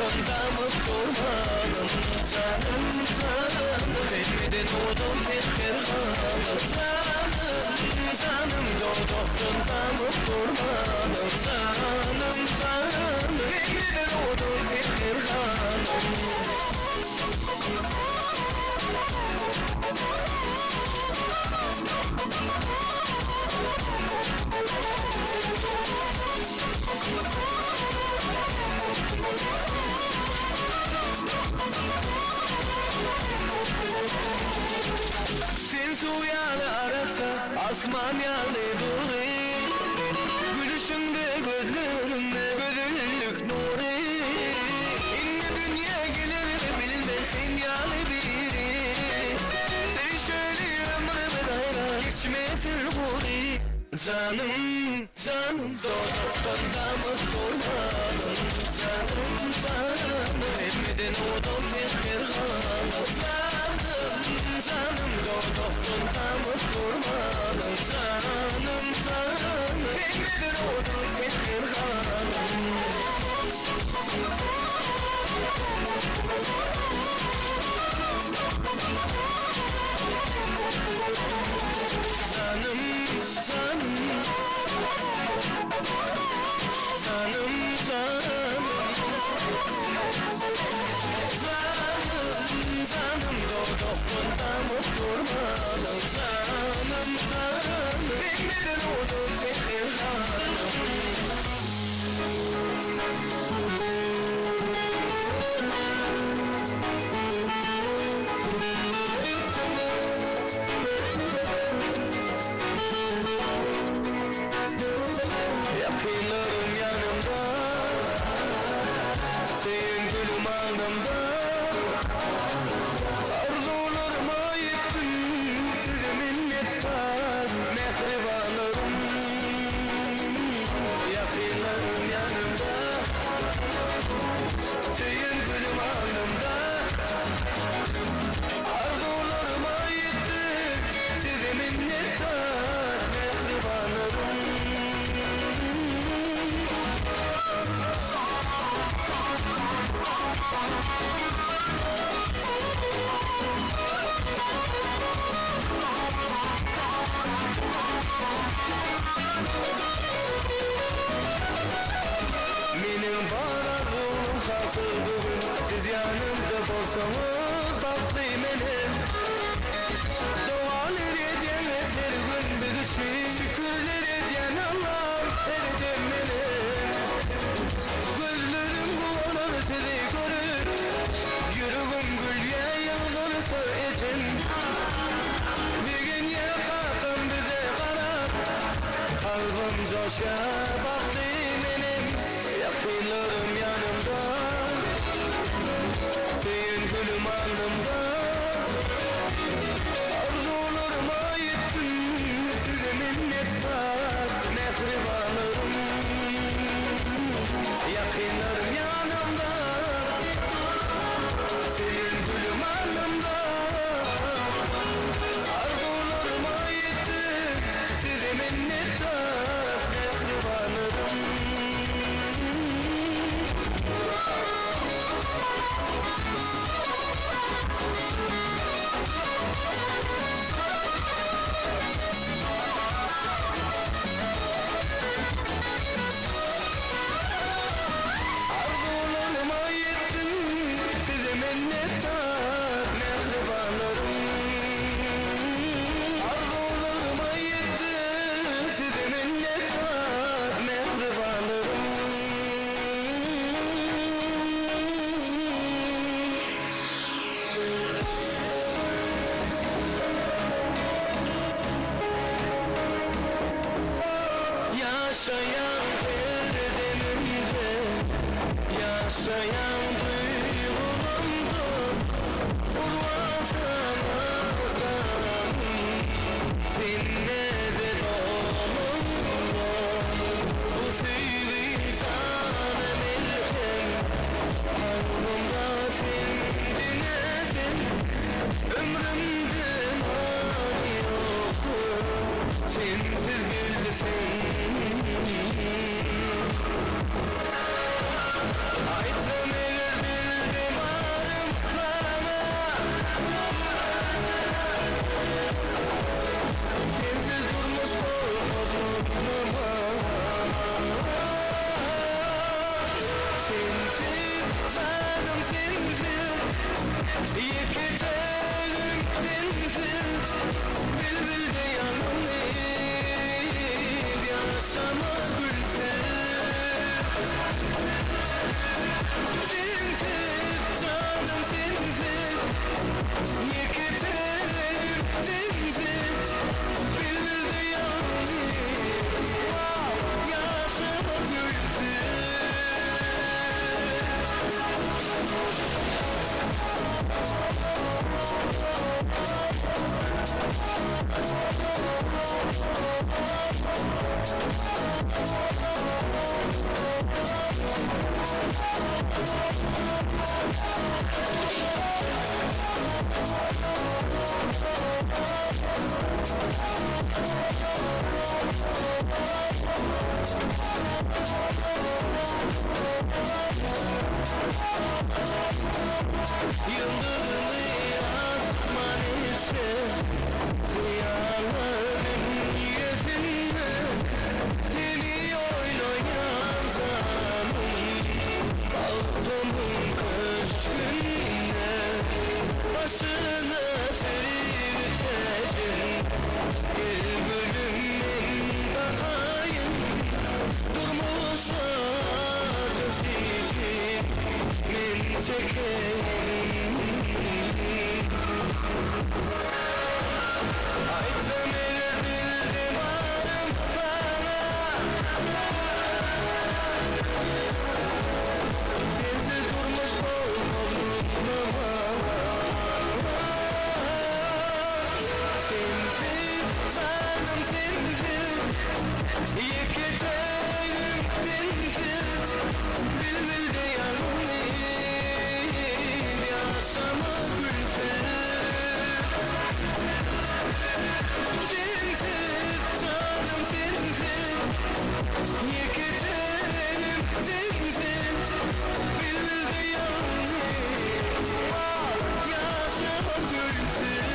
Dodakdan damyp durmanym Janym, janym Hemmeden ozal sen her halym Janym, janym Dodakdan damyp durmanym Janym, janym Hemmeden ozal sen her halym. Sen suw ýaly arassa, asman ýaly dury. Gülüşiňde gözleriňde gözellik nury. Indi dünýä geler bilmen sen ýaly biri. Söýşeli ömrümiz aýra geçmesin gury. Janym, janym dodakdan damyp durmanym Janym, janym hemmeden ozal sen her halym Janym, janym dodakdan damyp durmanym Janym, janym hemmeden ozal sen her halym. Janym, janym Janym, janym Janym, janym Dodakdan damyp durmanym Janym, janym Hemmeden ozal sen her halym. Ýakynlarym ýanymda, Söýen gülüm alnymda, Arzuwlaryma ýetdim, Size minnetdar, mähribanlarym. Ýakynlarym ýanymda, Söýen gülüm alnymda. Arzuwlaryma ýetdim, size minnetdar, mähribanlarym. Meniň bar arzuwym hasyl bu gün, Siz ýanymda bolsaňyz bagtly men hem. Dogalar edýäňiz her gün biz üçin, Şükürler edýän Allam her dem men hem. Gözlerim guwanar sizi görüp, Ýüregim gülýä ýylgyrsa ejem. Begenýä kakam bize garap, Kalbym joşýa bagtly menem. Ýakynlarym ýanymda, Söýen gülüm alnymda. Arzuwlaryma ýetdim, size minnetdar, mähribanlarym. Ýakynlarym ýanymda, Söýen gülüm alnymda. Arzuwlaryma ýetdim, size minnetdar, mähribanlarym. Arzuwlaryma ýetdim, size minnetdar, mähribanlarym. Arzuwlaryma ýetdim, size minnetdar, mähribanlarym. Ýaşaýan her demimde, Ýaşaýan duýgulamda, Gurban saňa janym, Sen näze dolanma. Bu söýgi jana melhem, Kalbymda sen diňe sen, Ömrümde many ýokdur, Sensiz bilseň. Aýtsam eger. Ýaşama gülse. Sensiz janım sensiz Ýeke tenim sensiz Bilbilde ýagny Wah ýaşama gülse. Ýyldyzly asman içre Hyýallaryň ýüzünde Seni oýlaýan janym Bagtymyň köşgünde Başyna söýgi täjin Gel gülüm men bakaýyn Durmuş ajy men çekeýin. Aýtsam eger dilde barym saňa Sensiz durmuş bolmaz mundan Sensiz janym sensiz Ýekeje gün sensiz Bilbilde ýalňyz Ýaşamak gülsüz. Sensiz janym sensiz Ýekeje gün sensiz Bilbilde ýalňyz Ýaşamak gülsüz.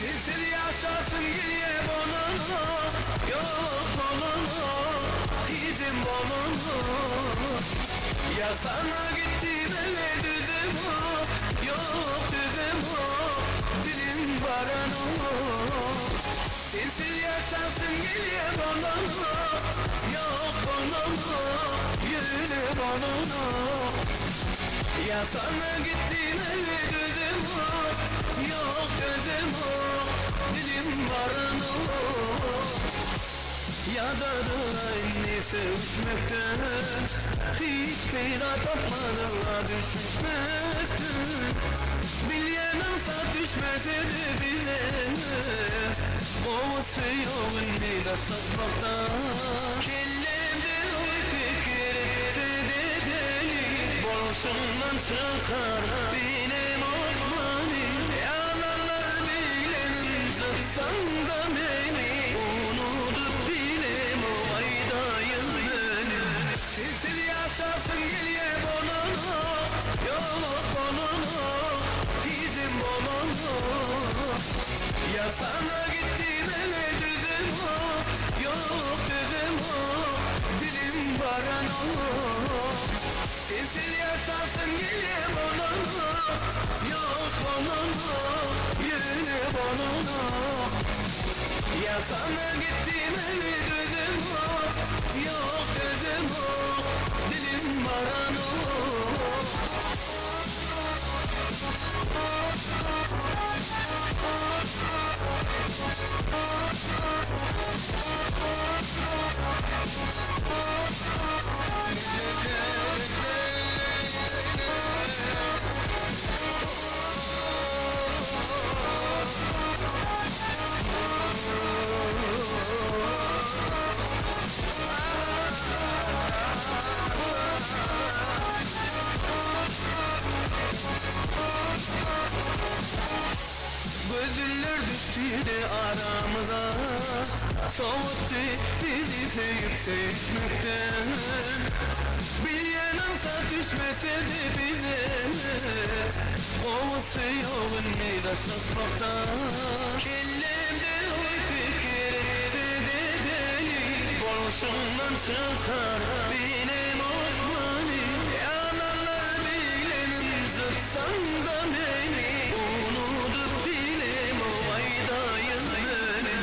Sensiz ýaşasym gelýä bolanok, ýok bolanok, hijem bolanok. Ýa saňa gitdim elle düzemok, ýok düzemok, dilim baranok. Sensiz ýaşasym gelýä bolanok, ýok bolanok, ýöne bolanok. Ýa saňa gitdim elle dözemok, ýok dözemok, dilim baranok. Ýadady indi söýüşmekden, Hiç peýda tapmadyga düşünişmekden. Bilýän aňsat düşmese-de bize, Gowusy ýok indi daşlaşmakdan. Kellemde oý-pikir etse-de däli, Bolşuňdan çykar bilemok many. Ýalanlar bilen ynjytsaň-da meni, Unudyp bilemok aýdaýyn meni. Sensiz ýaşasym gelýä bolanok, Ýok bolanok, hijem bolanok. Ýa saňa gitdim ele düzemok, Ýok düzemok, dilim baranok. Sensiz ýaşasym gelýä bolanok, Ýok bolanok, ýöne bolanok. Ýa saňa gitdim ele dözemok, Ýok dözemok, dilim baranok. düşdi-de aramyza, Sowatdy bizi söýüp söýüşmekden. Bilýän aňsat düşmese-de bize, Gowusy ýok indi daşlaşmakdan. Kellemde oý-pikir etse-de däli, Bolşuňdan çykaryp bilemok many. Ýalanlar bilen ynjytsaň-da meni, Unudyp bilemok aýdaýyn meni.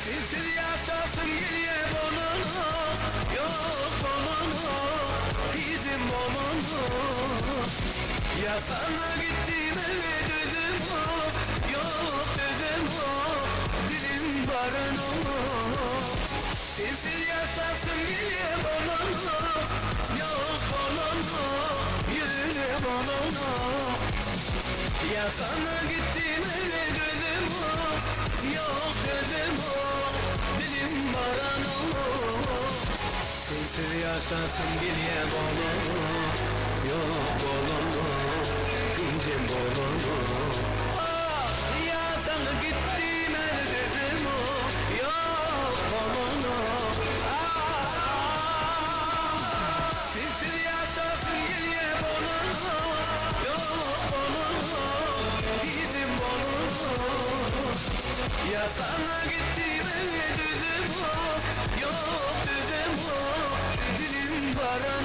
Sensiz ýaşasym gelýä bolanok, Ýok bolanok, hijem bolanok. Ýa saňa gitdimege dözemok, Ýok dözemok, dilim baranok. Sensiz ýaşasym gelýä bolanok, Ýok bolanok, ýöne bolanok. Ýa saňa gitdimege dözemok, Ýok dözemok, dilim baranok. Sensiz ýaşasym gelýä bolanok, Ýok bolanok, hijem bolanok. Ah, ýa saňa gitdimege dözemok, Ýok bolanok, ah. Sensiz ýaşasym gelýä bolanok, Ýok bolanok, hijem bolanok. Ýa saňa gitdimege dözemok, Ýok dözemok, dilim baranok.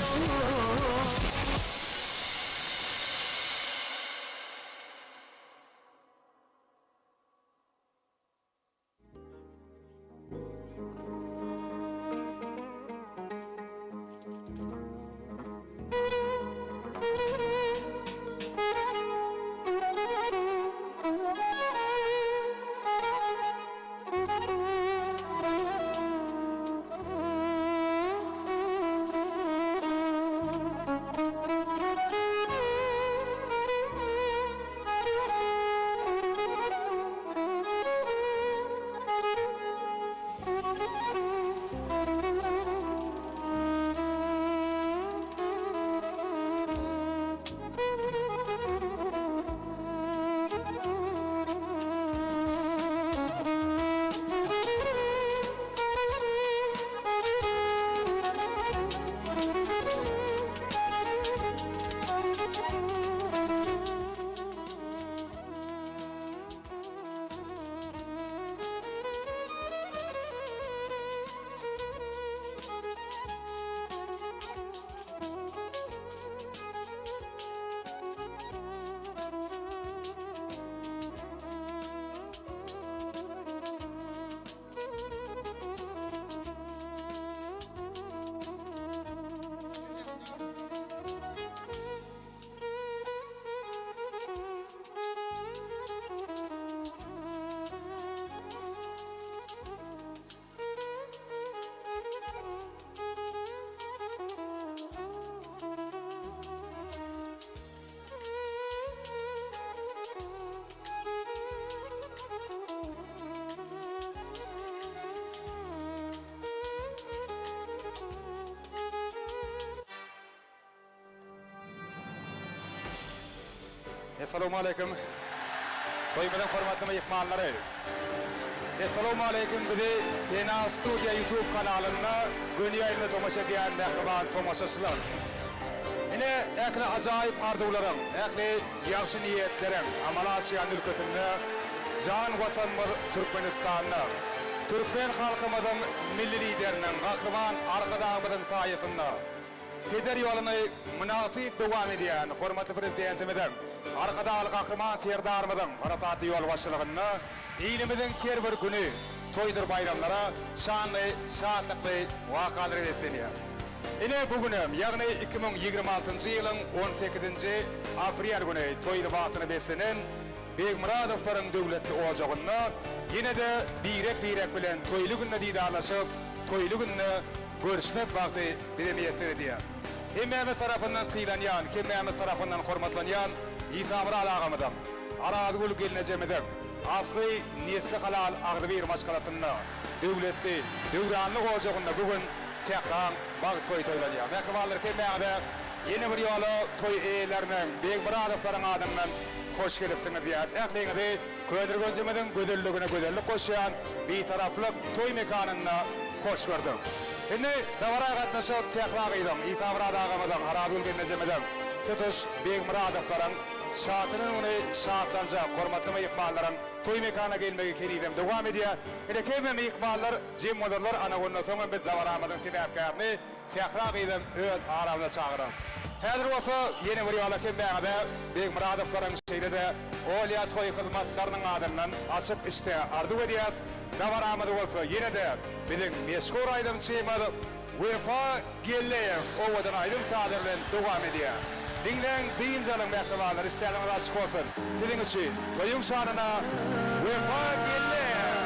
Essalawmaleýkim toýumyzyň hormatly myhmanlary. Essalawmaleýkim bizi Pena Studio YouTube kanalynda göni ýaýlymda tomaşa edýän mähriban tomaşaçylar. Ine ähli ajaýyp arzuwlaryň, ähli ýagşy niýetleriň amala aşýan ülkesinde jan Watanymyz Türkmenistanda türkmen halkymyzyň Milli Lideriniň Gahryman Arkadagymyzyň saýasynda Peder ýoluny mynasyp dowam edýän hormatly Prezidentimiziň, Arkadagly Gahryman Serdarymyzyň parasatly ýolbaşçylygynda ilimiziň her bir güni toýdur baýramlara, şanly, şatlykly wakalara beslenýär. Ine, bu günem, ýagny 2026-njy ýylyň on sekizinji aprel güni toý lybasyna beslenen Begmyradowlaryň döwletli ojagynda ýene-de birek-birek bilen toýly günde didarlaşyp, toýly günde görüşmek bagty bize miýesser edýär. Hemmämiz tarapyndan sylanýan, hemmämiz tarapyndan hormatlanýan Isamyrat agamyzyň, Arazgül gelnejemiziň asly nesli halal agzybir maşgalasynda, döwletli, döwranly ojagynda bu gün sähraň bagt toýy toýlanýar. Mähribanlar hemmäňize ýene bir ýola toý eýeleriniň, Begmyradowlaryň adyndan. hoş gelipsiňiz diýýäris. Ähliňizi Köneürgenjimiziň gözelligine gözellik goşýan Bitaraplyk toý mekanynda hoş gördük. Indi dabara gatnaşyp Sähra gyzyň, Isamyrat agamyzyň, Arazgül gelnejemiziň, tutuş Begmyradowlaryň şatlanan güni şatlanjak hormatly myhmanlaryň toý mekanyna gelmegi henizem dowam edýär. Ine hemme myhmanlar jem bolarlar, ana ondan soň hem biz dabaramyzyň sebäpkärini Sähra gyzam öz aramyza çagyrarys. Häzir bolsa ýene bir ýola hemmäňize Begmyradowlaryň şeýle-de Olýa toý hyzmatlarynyň adyndan açyk işdä arzuw edýäs. Dabaramyzy bolsa ýene-de biziň meşhur aýdymçymyz Wepa Gelleýew owadan aýdym-sazlar bilen dowam edýär. Diňläň, dynç alyň mähribanlar, işdäliňiz açyk bolsun! Siziň üçin toýuň şanyna Wepa Gelleýew!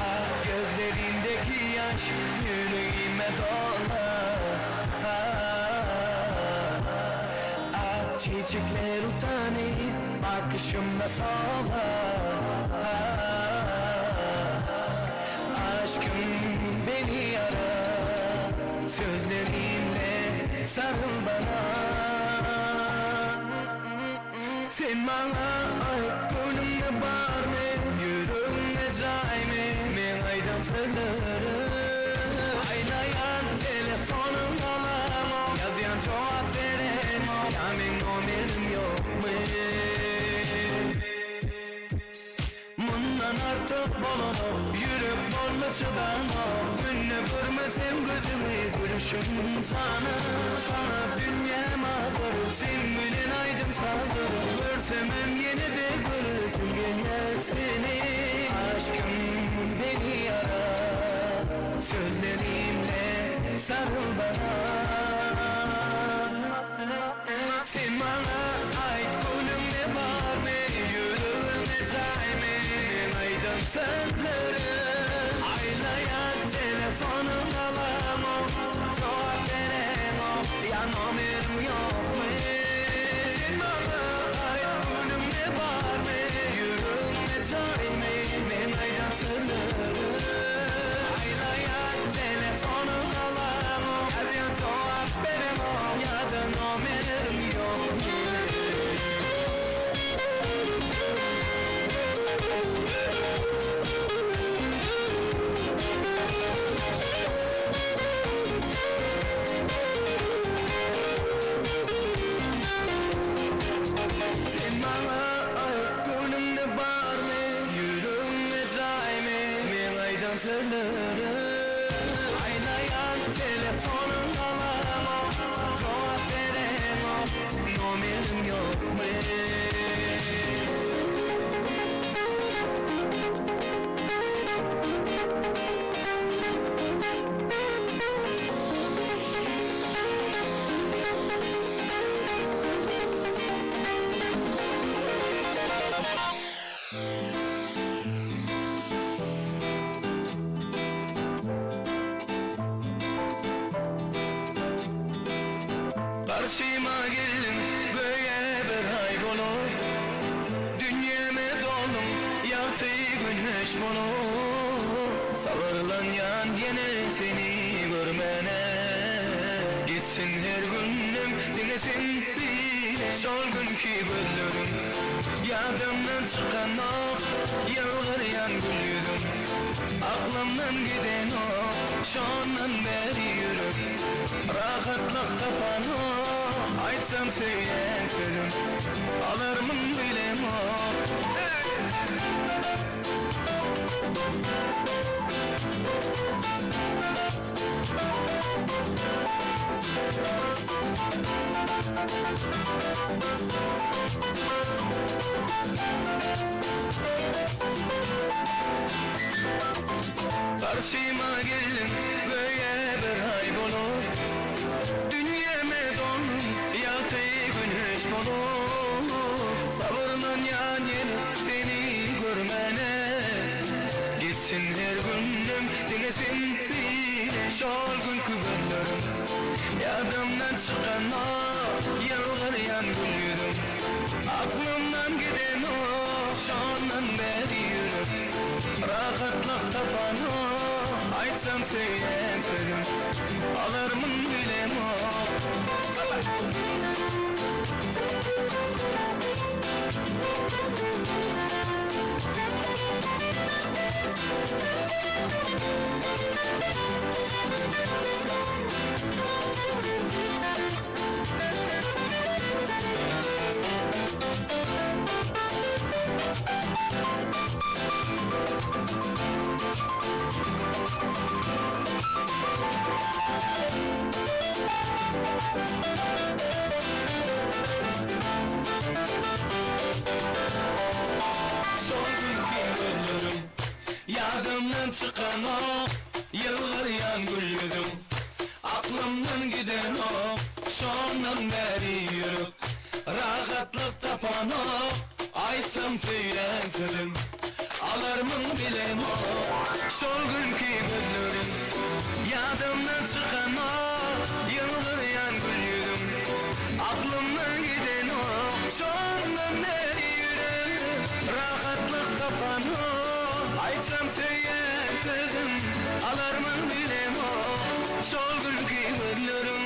Ak gözlerindeki ýaş ýüregime dolar Ak çiçekler utanyp bakyşymda solar Aşkym beni ara sözlerimle sarıl bana Sen maňa aýt göwnüňde barmy, ýüregiňde jaýmy, meň aýdan sözlerim. Aýlaýan telefonyň alamok, ýazýan jogap bereňok, ýa meň nomerim ýokmy? Mundan artyk bolanok, ýürek boldy çydanok, Günde görmesem gözüňi gülüşiň jana. Saňa dünýäm azyr, sen bilen aýdym sazdyr, Görsemem ýene-de göresim gelýär seni. Aşkym beni ara, sözlerimle saryl bana. Sen maňa aýt göwnüňde barmy, ýüregiňde jaýmy, Men aýdan sözlerim. Aýlaýan telefonyň alamok, jogap bereňok, ýa nomerim ýokmy? Sen maňa aýt göwnüňde barmy, ýüregiňde jaýmy, Men aýdan sözlerim. Aýlaýan telefonyň alamok, ýazýan jogap bereňok, ýa-da nomerim ýokmy? Sen maňa aýt, göwnüňde barmy, ýüregiňde jaýmy, meň aýdan sözlerim. Aýlaýan telefonyň alamok, jogap bereňok, nomerim ýokmy? Garşyma geldiň göýä bir aý bolup, Dünýäme dolduň ýagty güneş bolup. Sabyrlanýan ýene seni görmäne, Geçsin her günüm diňe sen bile. Şol günki gözleriň ýadymdan çykanok, Ýylgyrýan gül ýüzüň aklymdan gidenok. Şondan bäri ýürek rahatlyk tapanok, Aýtsam söýýän sözüm alarmyň bilemok. Garşyma geldiň göýä bir aý bolup, Dünýäme dolduň ýagty güneş bolup. Sabyrlanýan ýene seni görmäne, Geçsin her günüm diňe sen bile. Şol günki gözleriň ýadymdan çykanok, Ýylgyrýan gül ýüzüň aklymdan gidenok. Şondan bäri ýürek rahatlyk tapanok. Aýtsam söýen sözüm Alarmyň bilemok. Şol günki gözleriň Ýadymdan çykanok, Ýylgyrýan gül ýüzüň Aklymdan gidenok. Şondan bäri ýürek Rahatlyk tapanok. Aýtsam söýýän sözüm Alarmyň bilemok. Şol günki gözleriň Ýadymdan çykanok, Ýylgyrýan gül ýüzüň Aklymdan gidenok. Şondan bäri ýüregim Rahatlyk tapanok. Aýtsam söýýän sözüm Alarmyň bilemok. Şol günki gözleriň.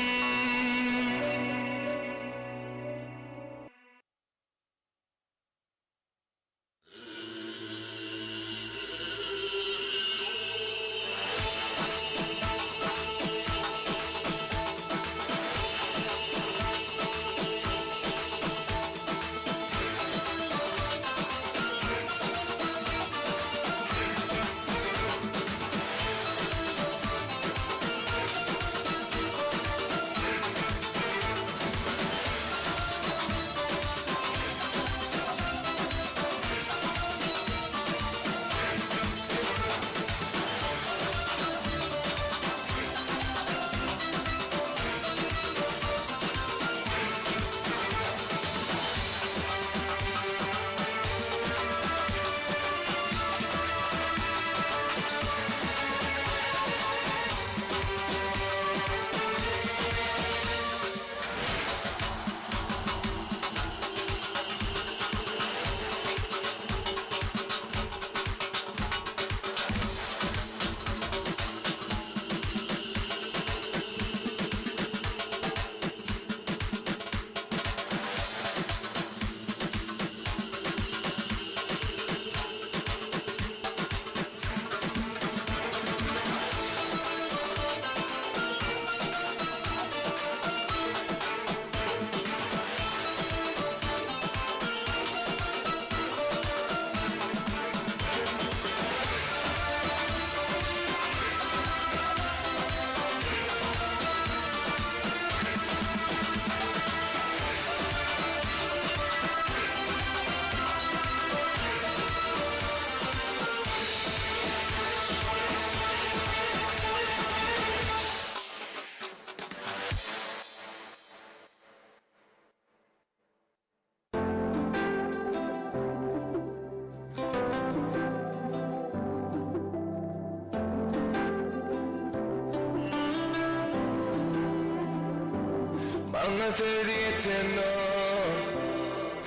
Maňa söz ýetenok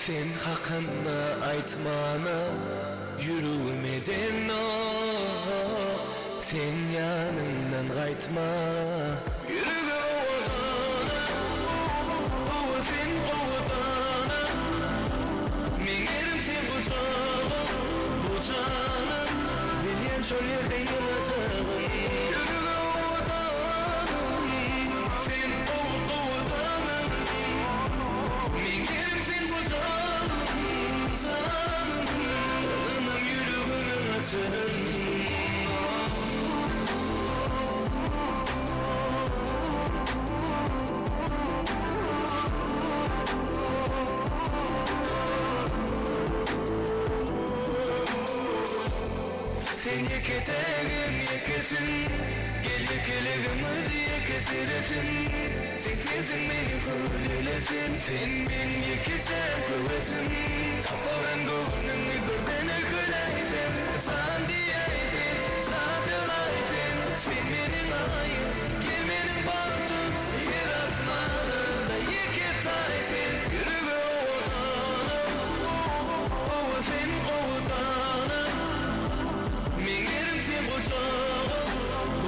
Sen hakynda aýtmana Ýüregim edenok Seň ýanyňdan gaýtma. Ýürege owadana, Gowy sen owadana, Meňerim seň gujagyň, bu janym, Bilýän şol ýerde ýylajagym. Ýürege owadanam, Sen gowy owadanam, Meňerim seň gujagyň, janym, Ynam ýüregimiň açaryn. Sen ýeke tägim ýekesin Gel ýekeligimiz ýekesiresin Seň sesiň meni hüwlülesin Sen meň ýekeje höwesim Taparyn göwnüňi birden öýkeläýsem Jan diýäýsem, jadylaýsam Sen meniň Aýym, gel meniň bagtym Ýer asmanynda ýeke taý sen Ýürege owadanam, gowy sen owadanam Meňerim seň gujagyň.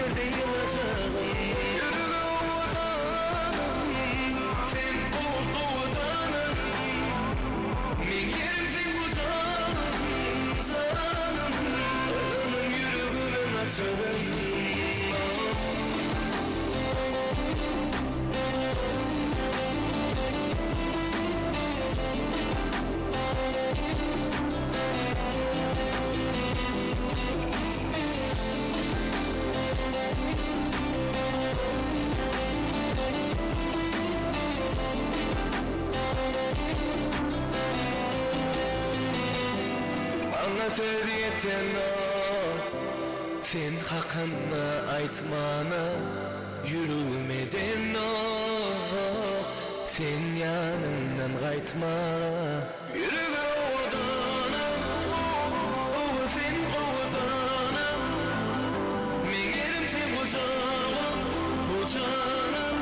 ýerde ýylajagym. Ýürege owadanam, sen gowy gowadanam. Meň ýerim seň gujagyň, janym. Ynamym ýüregimiň açaryn. Maňa söz ýetenok Sen hakynda aýtmana Ýüregim edenok Seň ýanyňdan gaýtmaga. Ýürege owadanam, Gowy sen owadanam, Meň ýerim seň gujagyň, bu janam,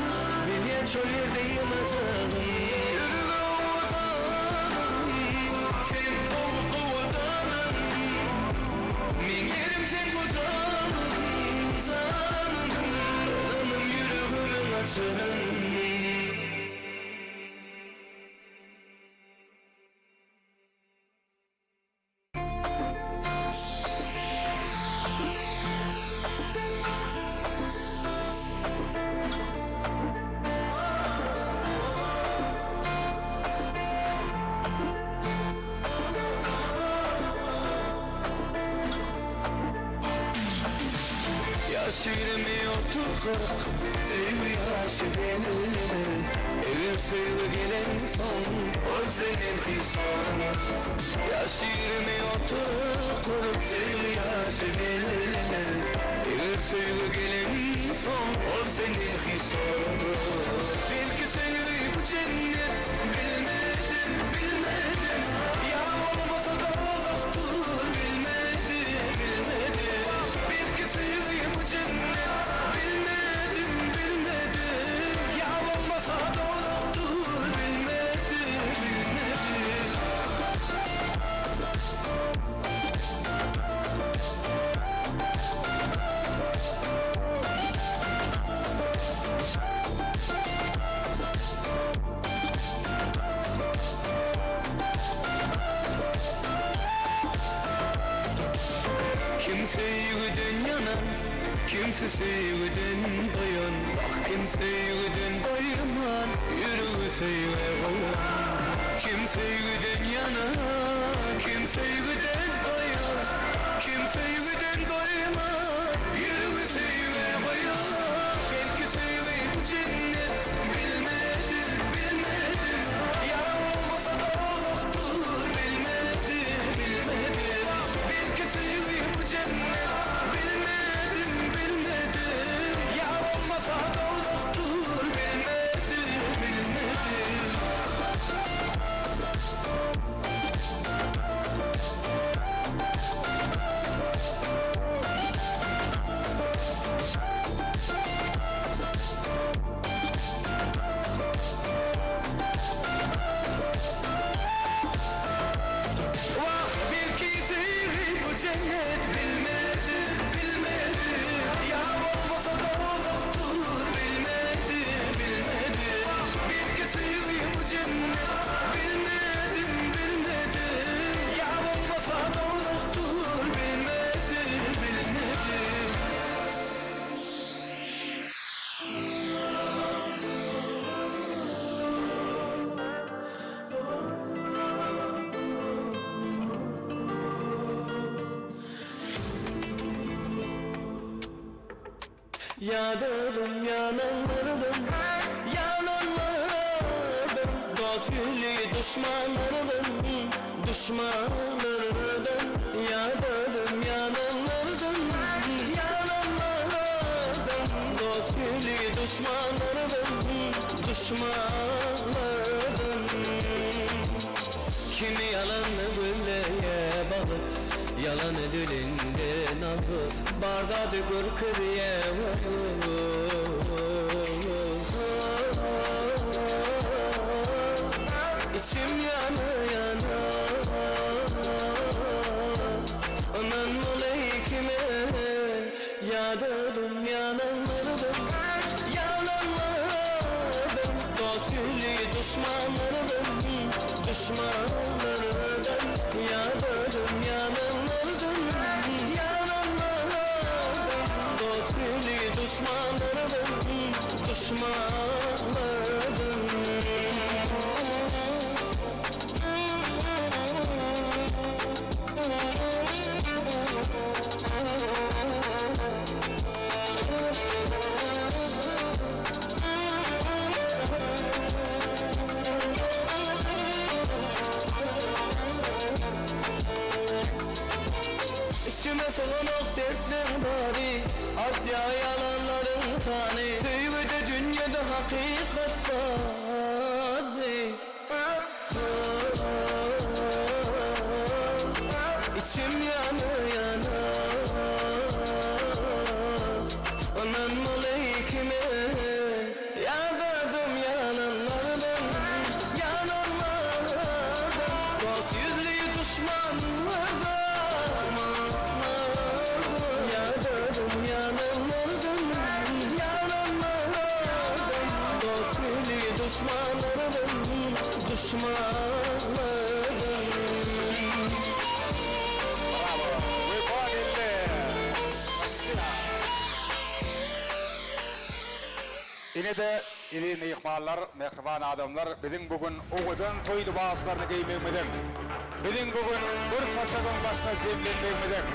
Bilýän şol ýerde ýylajagym. Ýürege owadanam, Sen gowy owadanam, Meň ýerim seň gujagyň, janym, Ynamym ýüregimiň açaryn. Ýaş 20, 30, 40, söýgi ýaşy belli. Eger söýgi gelensoň, ol senden hiç soramaz. Ýaş 20, 30, 40, söýgi ýaşy belli. Eger söýgi gelensoň, ol senden hiç soramaz. Belki söýgi bu jennet, bilmedim, bilmedim. Ýa bolmasa dowzahdyr, bilmedim, bilmedim. Belki söýgi bu jennet, bilmedim, bilmedim. Ýa bolmasa dowzahdyr, bilmedim, bilmedim. Kim söýgüden ýanan, kimsi söýgüden doýan, Wah, kim söýgüden doýman, ýüregi söýgä goýan. Kim söýgüden ýanan, kim söýgüden doýan, Kim söýgüden doýman, ýüregi söýgä goýan. Belki söýgi bu jennet, bilmedim, bilmedim, Ýa bolmasa dowzahdyr, bilmedim, bilmedim. Belki söýgi bu jennet, bilmedim, bilmedim, Ýa bolmasa dowzahdyr, bilmedim, bilmedim. Wah, belki söýgi bu jennet, bilmedim, bilmedim, Ýa bolmasa dowzahdyr, bilmedim, bilmedim. Wah, belki söýgi bu jennet, bilmedim, bilmedim, Ýa bolmasa dowzahdyr, bilmedim, bilmedim. Ýadadym ýalanlardan, ýalanlardan, Dost ýüzli duşmanlardan, duşmanlardan, Ýadadym ýalanlardan, ýalanlardan, Dost ýüzli duşmanlardan, duşmanlardan. Kimi ýalanny gülleýä bagyp, Ýalany dilinde nagyp, Bar zady görkezýä Içim ýana ýana Ynanmaly kime Ýadadym ýalanlardan. ýüzli duşmanlardan, Duşmanlardan Ýadadym ýananlardan, Ýananlardan Dost ýüzli duşmanlardan, Duşmanlardan. Içime syganok dertleň bary, Artýar ýalanlaryň sany. Söýgüde dünýede hakykat barmy? Içim ýana ýana Ynanmaly kime Ýadadym ýananlardan Ýananlardan Dost ýüzli duşmanlardan Ýadadym ýananlardan Ýananlardan Dost ýüzli duşmanlardan Duşmanlardan. Bravo! Wepa geldi! Ine-de, eziz myhmanlar, mähriban adamlar, biziň bu gün owadan toý lybaslaryny geýmegimiziň, biziň bu gün bir saçagyň başyna jemlenmegimiziň,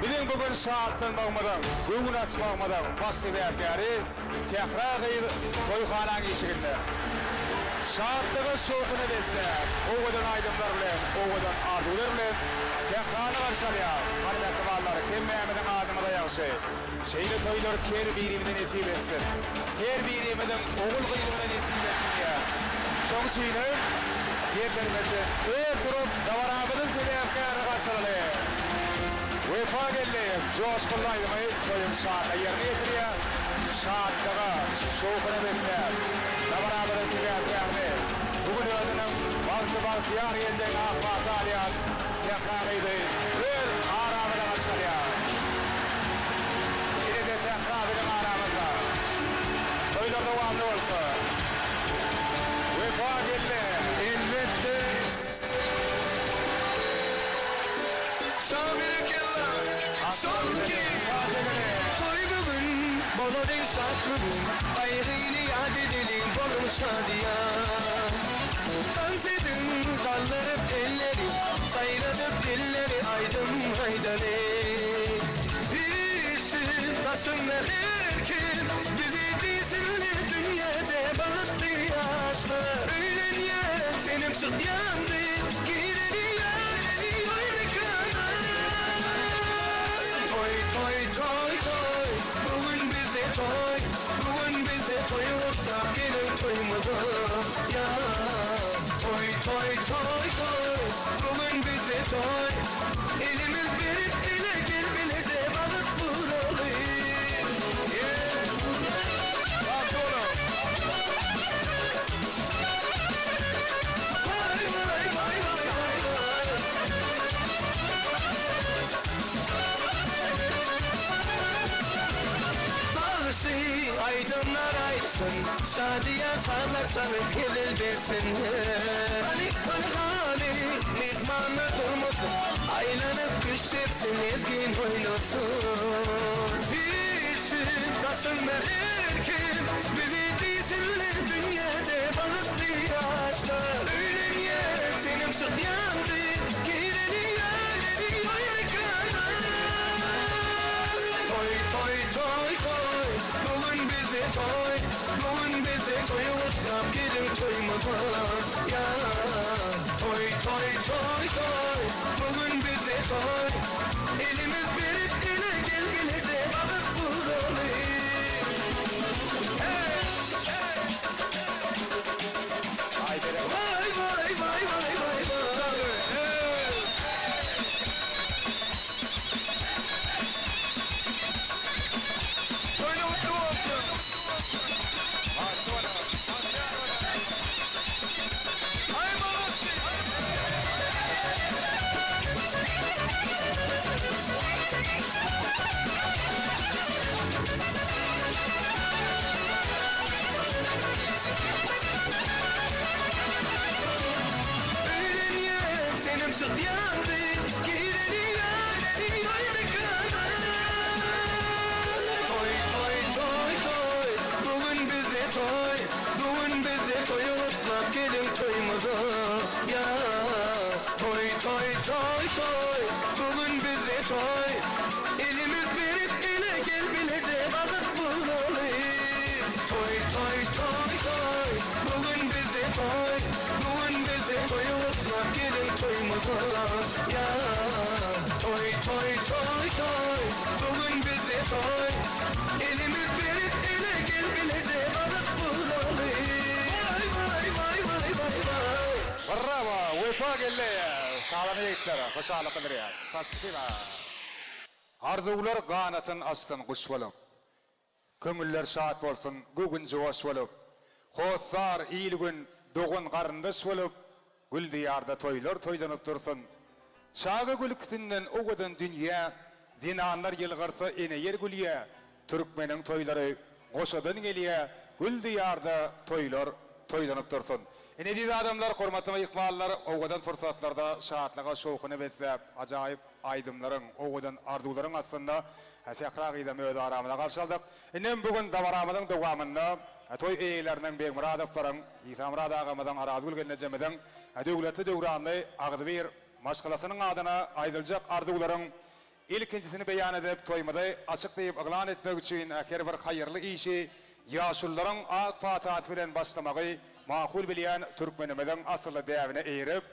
biziň bu gün şatlanmagymyzyň, göwün açmagymyzyň baş sebäpkäri Sähra gyz toýhanaň işiginde. Şatlyga şowhuna besläp, owadan aýdymlar bilen, owadan arzuwlar bilen Sährany garşy alýas. Hany mähribanlar, hemmämiziň adymyza ýagşy. Şeýle toýlar her birimize nesip etsin. Her birimiziň ogul-gyzymyza nesip etsin diýýäris. Şoň üçinem ýerlerimizden ör turup, dabaramyzyň sebäpkärini garşy alaly. Wepa Geldiýew joşgunly aýdymy toýuň şanyna ýerine ýetirýär. Şatlyga, şowhuna besläp, dabaramyzyň sebäpkärini, bu gün özüniň bagtly-bagtyýar geljegine ak pata alýan Sähra gyzy öz aramyza garşy alýar. Ine-de Sähra biziň aramyzda. Toýlar dowamly bolsun. Wepa geldi. Elbetde. Şa berekella. Şonki. Toý bu gün, bolalyň şat bu gün. Gaýgyny ýat edeliň, boluň şadyýan. Tans ediň, galdyryp elleri, Saýradyp dilleri aýdym aýdaly. Üýşsün daşynda her kim, Bizi diýsinler dünýäde bagtly ýaşlar. Öýlenýän senem çykýan gyz, Gireli toý mekana. Toý, toý, toý, toý, bu gün bizde toý, Bu gün bizde toý gutla geliň toýumyza ýa. Toý, toý, toý, toý, bu gün bizde toý, Elimiz berip ele gel bileje bagyt guraly. Yeah. Bagtly boluň. Waý, waý, waý, waý, waý, waý. Bagşy aýdymlar aýtsyn, Şadyýan sazlar çalyp hezil bersin. Hany, hany, hany, myhmanlar durmasyn, Aýlanyp küşt etsin, lezgin oýnasyn. Üýşsün daşynda her kim, Bizi diýsinler dünýäde bagtly ýaşlar. Öýlenýän senem çykýan gyz, Gireli toý mekana. Toý, toý, toý, toý, bu gün bizde toý, Bu gün bizde toýy gutlap geliň toýumyza, ýa. Toý, toý, toý, toý, bu gün bizde toý, Elimiz berip ele gel bileje bagyt guraly. Hey! Aý berekella. Waý, waý, waý, waý, waý, waý. Hey! Toýlar gutly bolsun! Bagtly boluň. Bagtyýar boluň. Aý molodцы! çykýandy Gireli toý mekana Toý toý toý toý Bu gün bizde toý Bu gün bizde toý Gutlap geliň toýumyza Ýa Toý toý toý toý Bu gün bizde toý Elimiz berip ele gel bileje Bagyt guraly Toý toý toý toý Bu gün bizde toý Bu gün bizde toý Gutlap geliň toýumyza Ýa Toý toý toý toý Bu gün bizde toý Elimiz berip ele gel bileje Bagyt guraly Waý waý waý waý waý waý. Brawo Wepa geldi. Salam ýigitler, hoşallyk bildirýän. Spasiba. Arzuwlar ganatyn açsyn guş bolup. Köňüller şat bolsun, göwün joş bolup. Hossar, il-gün, dogan-garyndaş bolup, Gül diýarda toýlar toýlanyp dursun. Çaga gülküsinden owadan dünýä, Zenanlar ýylgyrsa ene ýer gülýä, Türkmeniň toýlary goşadan gelýä, Gül diýarda toýlar toýlanyp dursun. Ine eziz adamlar, hormatly myhmanlar, owadan pursatlarda şatlyga şowhuna besläp, ajaýyp aýdymlaryň, owadan arzuwlaryň astynda Sähra gyzam öz aramyza garşy aldyk. Indem bu gün dabaramyzyň dowamynda toý eýeleriniň Begmyradowlaryň, Isamyrat agamyzyň, Arazgül gelnejemiziň döwletli-döwranly agzybir maşgalasynyň adyna aýdyljak arzuwlaryň ilkinjisini beýan edip, toýumyzy açyk diýip yglan etmek üçin her bir haýyrly işi ýaşulularyň ak patasy bilen başlamagy makul bilýän türkmenimiziň asylly däbine eýerip,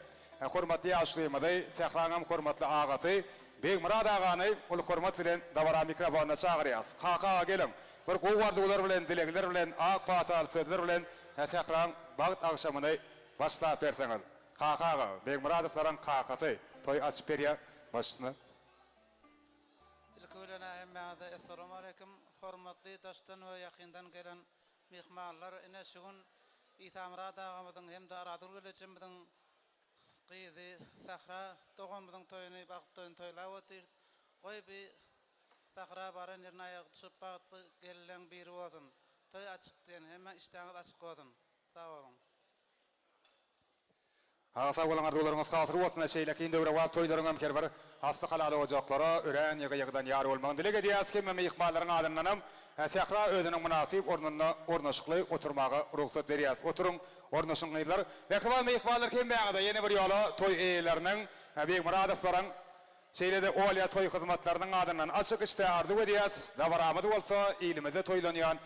Hormatly ýaşulymyzy, sähraňam hormatly agasy Begmyrat agany uly hormat bilen dabara mikrofonyna çagyrýas. Kaka aga geliň, bir gowy arzuwlar bilen, dilegler bilen, ak pataly sözler bilen sähraň bagt agşamyny başlap berseňiz. Kaka aga, Begmyradowlaryň kakasy, toý açyp berýär başyna. Ilki bilen-ä hemmäňize Essalamualeýkum, hormatly daşdan we ýakyndan gelen myhmanlar. Ine şu gün Isamyrat agamyzyň hem-de Arazgül gelejemiziň gyzy Sähra doganymyzyň toýuny, bagt toýuny toýlap otyrys. Goý bi Sähra baran ýerine aýagy düşüp bagtly gelinleň biri bolsun. Toý açyk diýen hemme işdäňiz açyk bolsun. Sag boluň. Aga sag boluň arzuwlaryňyz hasyl bolsun şeýlekin döwrebap toýlaryňam her bir asly halal ojaklara örän ýygy ýygydan ýar bolmagyny dileg edýäs hemme myhmanlaryň adyndanam Sähra özüniň mynasyp ornunda ornaşykly oturmaga rugsat berýäs oturyň ornaşyň gyzlar mähriban myhmanlar hemmäňize ýene bir ýola toý eýeleriniň Begmyradowlaryň Şeýle-de Olýa toý hyzmatlarynyň adyndan açyk işdä arzuw edýäs. Dabaramyz bolsa ilimizde toýlanýan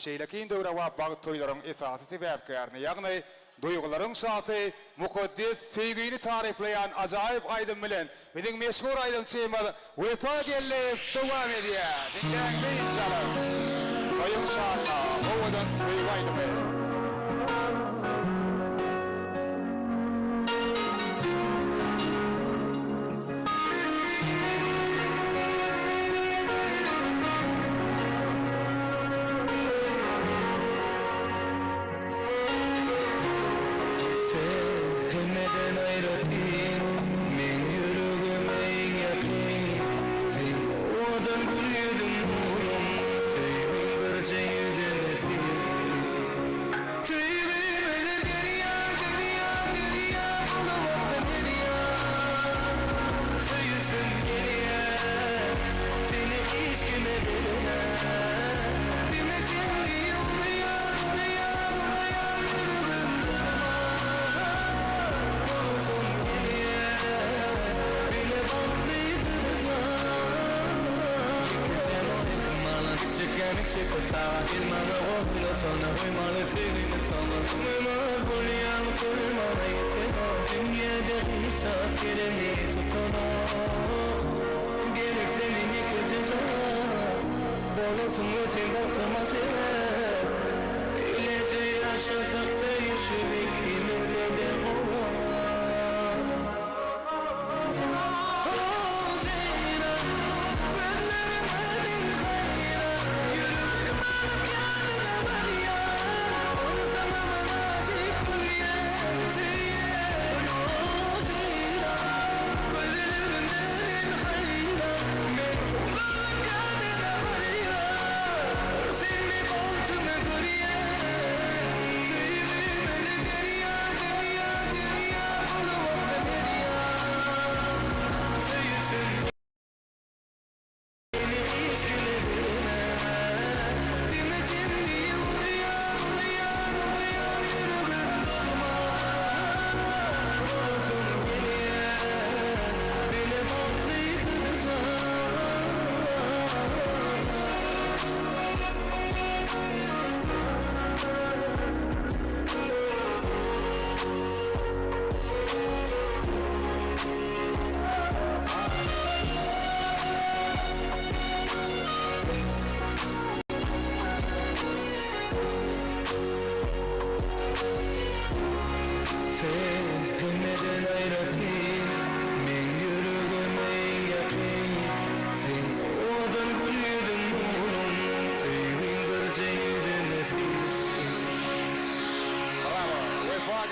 şeýlekin döwrebap bagt toýlaryň esasy sebäpkärini, ýagny duýgularyň şasy, mukaddes söýgini taryplaýan ajaýyp aýdym bilen biziň meşhur aýdymçymyz Wepa Geldiýew dowam edýär. Diňläň dynç alyň. Toýuň şanyna owadan söýgi aýdymy. Siz hemmeden aýratyn, Meň ýüregime iň ýakyn. Seň owadan gül ýüzüň nurum, Söýgiň birje ýüzüne sen. Söýgimizi derýa, derýa, derýa bolup aksa derýa. Söýesim gelýär, seni hiç kime bermän. Diňe sen diýip urýar, urýar, urýar ýüregim durman. Bolasym gelýär, bile bagtly bir jan.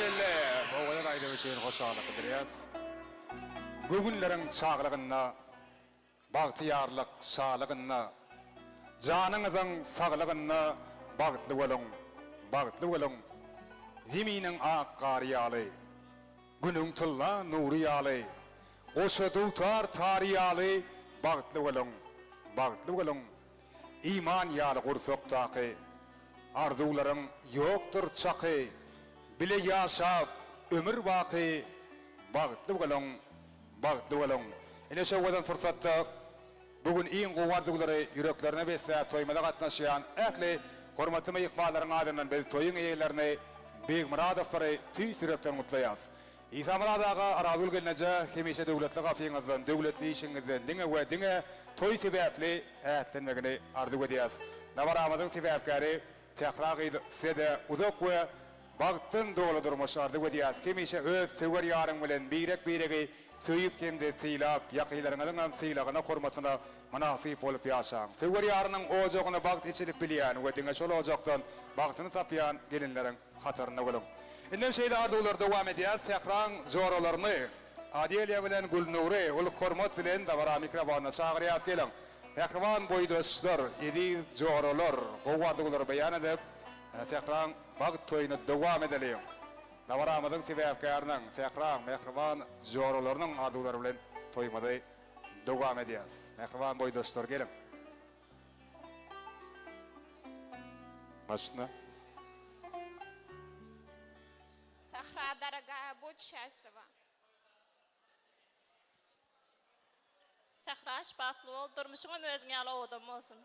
Berekella! Owadan aýdym üçin hoşallyk bildirýäs. Göwünleriň çaglygynda, bagtyýarlyk şalygynda, janyňyzyň saglygynda bagtly boluň, bagtly boluň! Zeminiň ak gary ýaly, Günüň tylla nury ýaly, goşa dutar tary ýaly bagtly boluň, bagtly boluň! Iman ýaly gursakdaky arzuwlaryň ýokdur çaky, Bile ýaşap ömür baky bagtly boluň, bagtly boluň! Ine şo owadan pursatda bu gün iň gowy arzuwlary ýüreklerine besläp toýumyza gatnaşýan ähli hormatly myhmanlaryň adyndan biz toýuň eýelerini Begmyradowlary tüýs ýürekden gutlaýas. Isamyrat aga Arazgül gelneje hemişe döwletli gapyňyzdan döwletli işiňizden diňe we diňe toý sebäpli ätlenmegini arzuw edýäs. Dabaramyzyň sebäpkäri Sähra gyz sizede uzak we bagtdan doly durmuş arzuw edýäs. Hemişe öz söwer ýaryň bilen birek biregi söýüp hemde sylap ýakynlaryňyzyňam sylagyna hormatyna mynasyp bolup ýaşaň. Söwer ýarynyň ojagyna bagt eçilip bilýän we diňe şol ojakdan bagtyny tapýan gelinleriň hatarynda boluň. Indem şeýle arzuwlar dowam edýär, Sähraň joralaryny, Adeliýa bilen Gülnury uly hormat bilen dabara mikrofonyna çagyrýas, geliň, mähriban boýdaşlar, eziz joralar, gowy arzuwlary beýan edip, Sähraň bagt toýuny dowam edeliň. Dabaramyzyň sebäpkäriniň, Sähraň mähriban joralarynyň arzuwlary bilen toýumyzy dowam edýäs. Mähriban boýdaşlar, geliň. Başyna. Sahra dorogaýa budь счastlива. Sahraş bagtly bol durmuşyňam özüň ýaly owadan bolsun.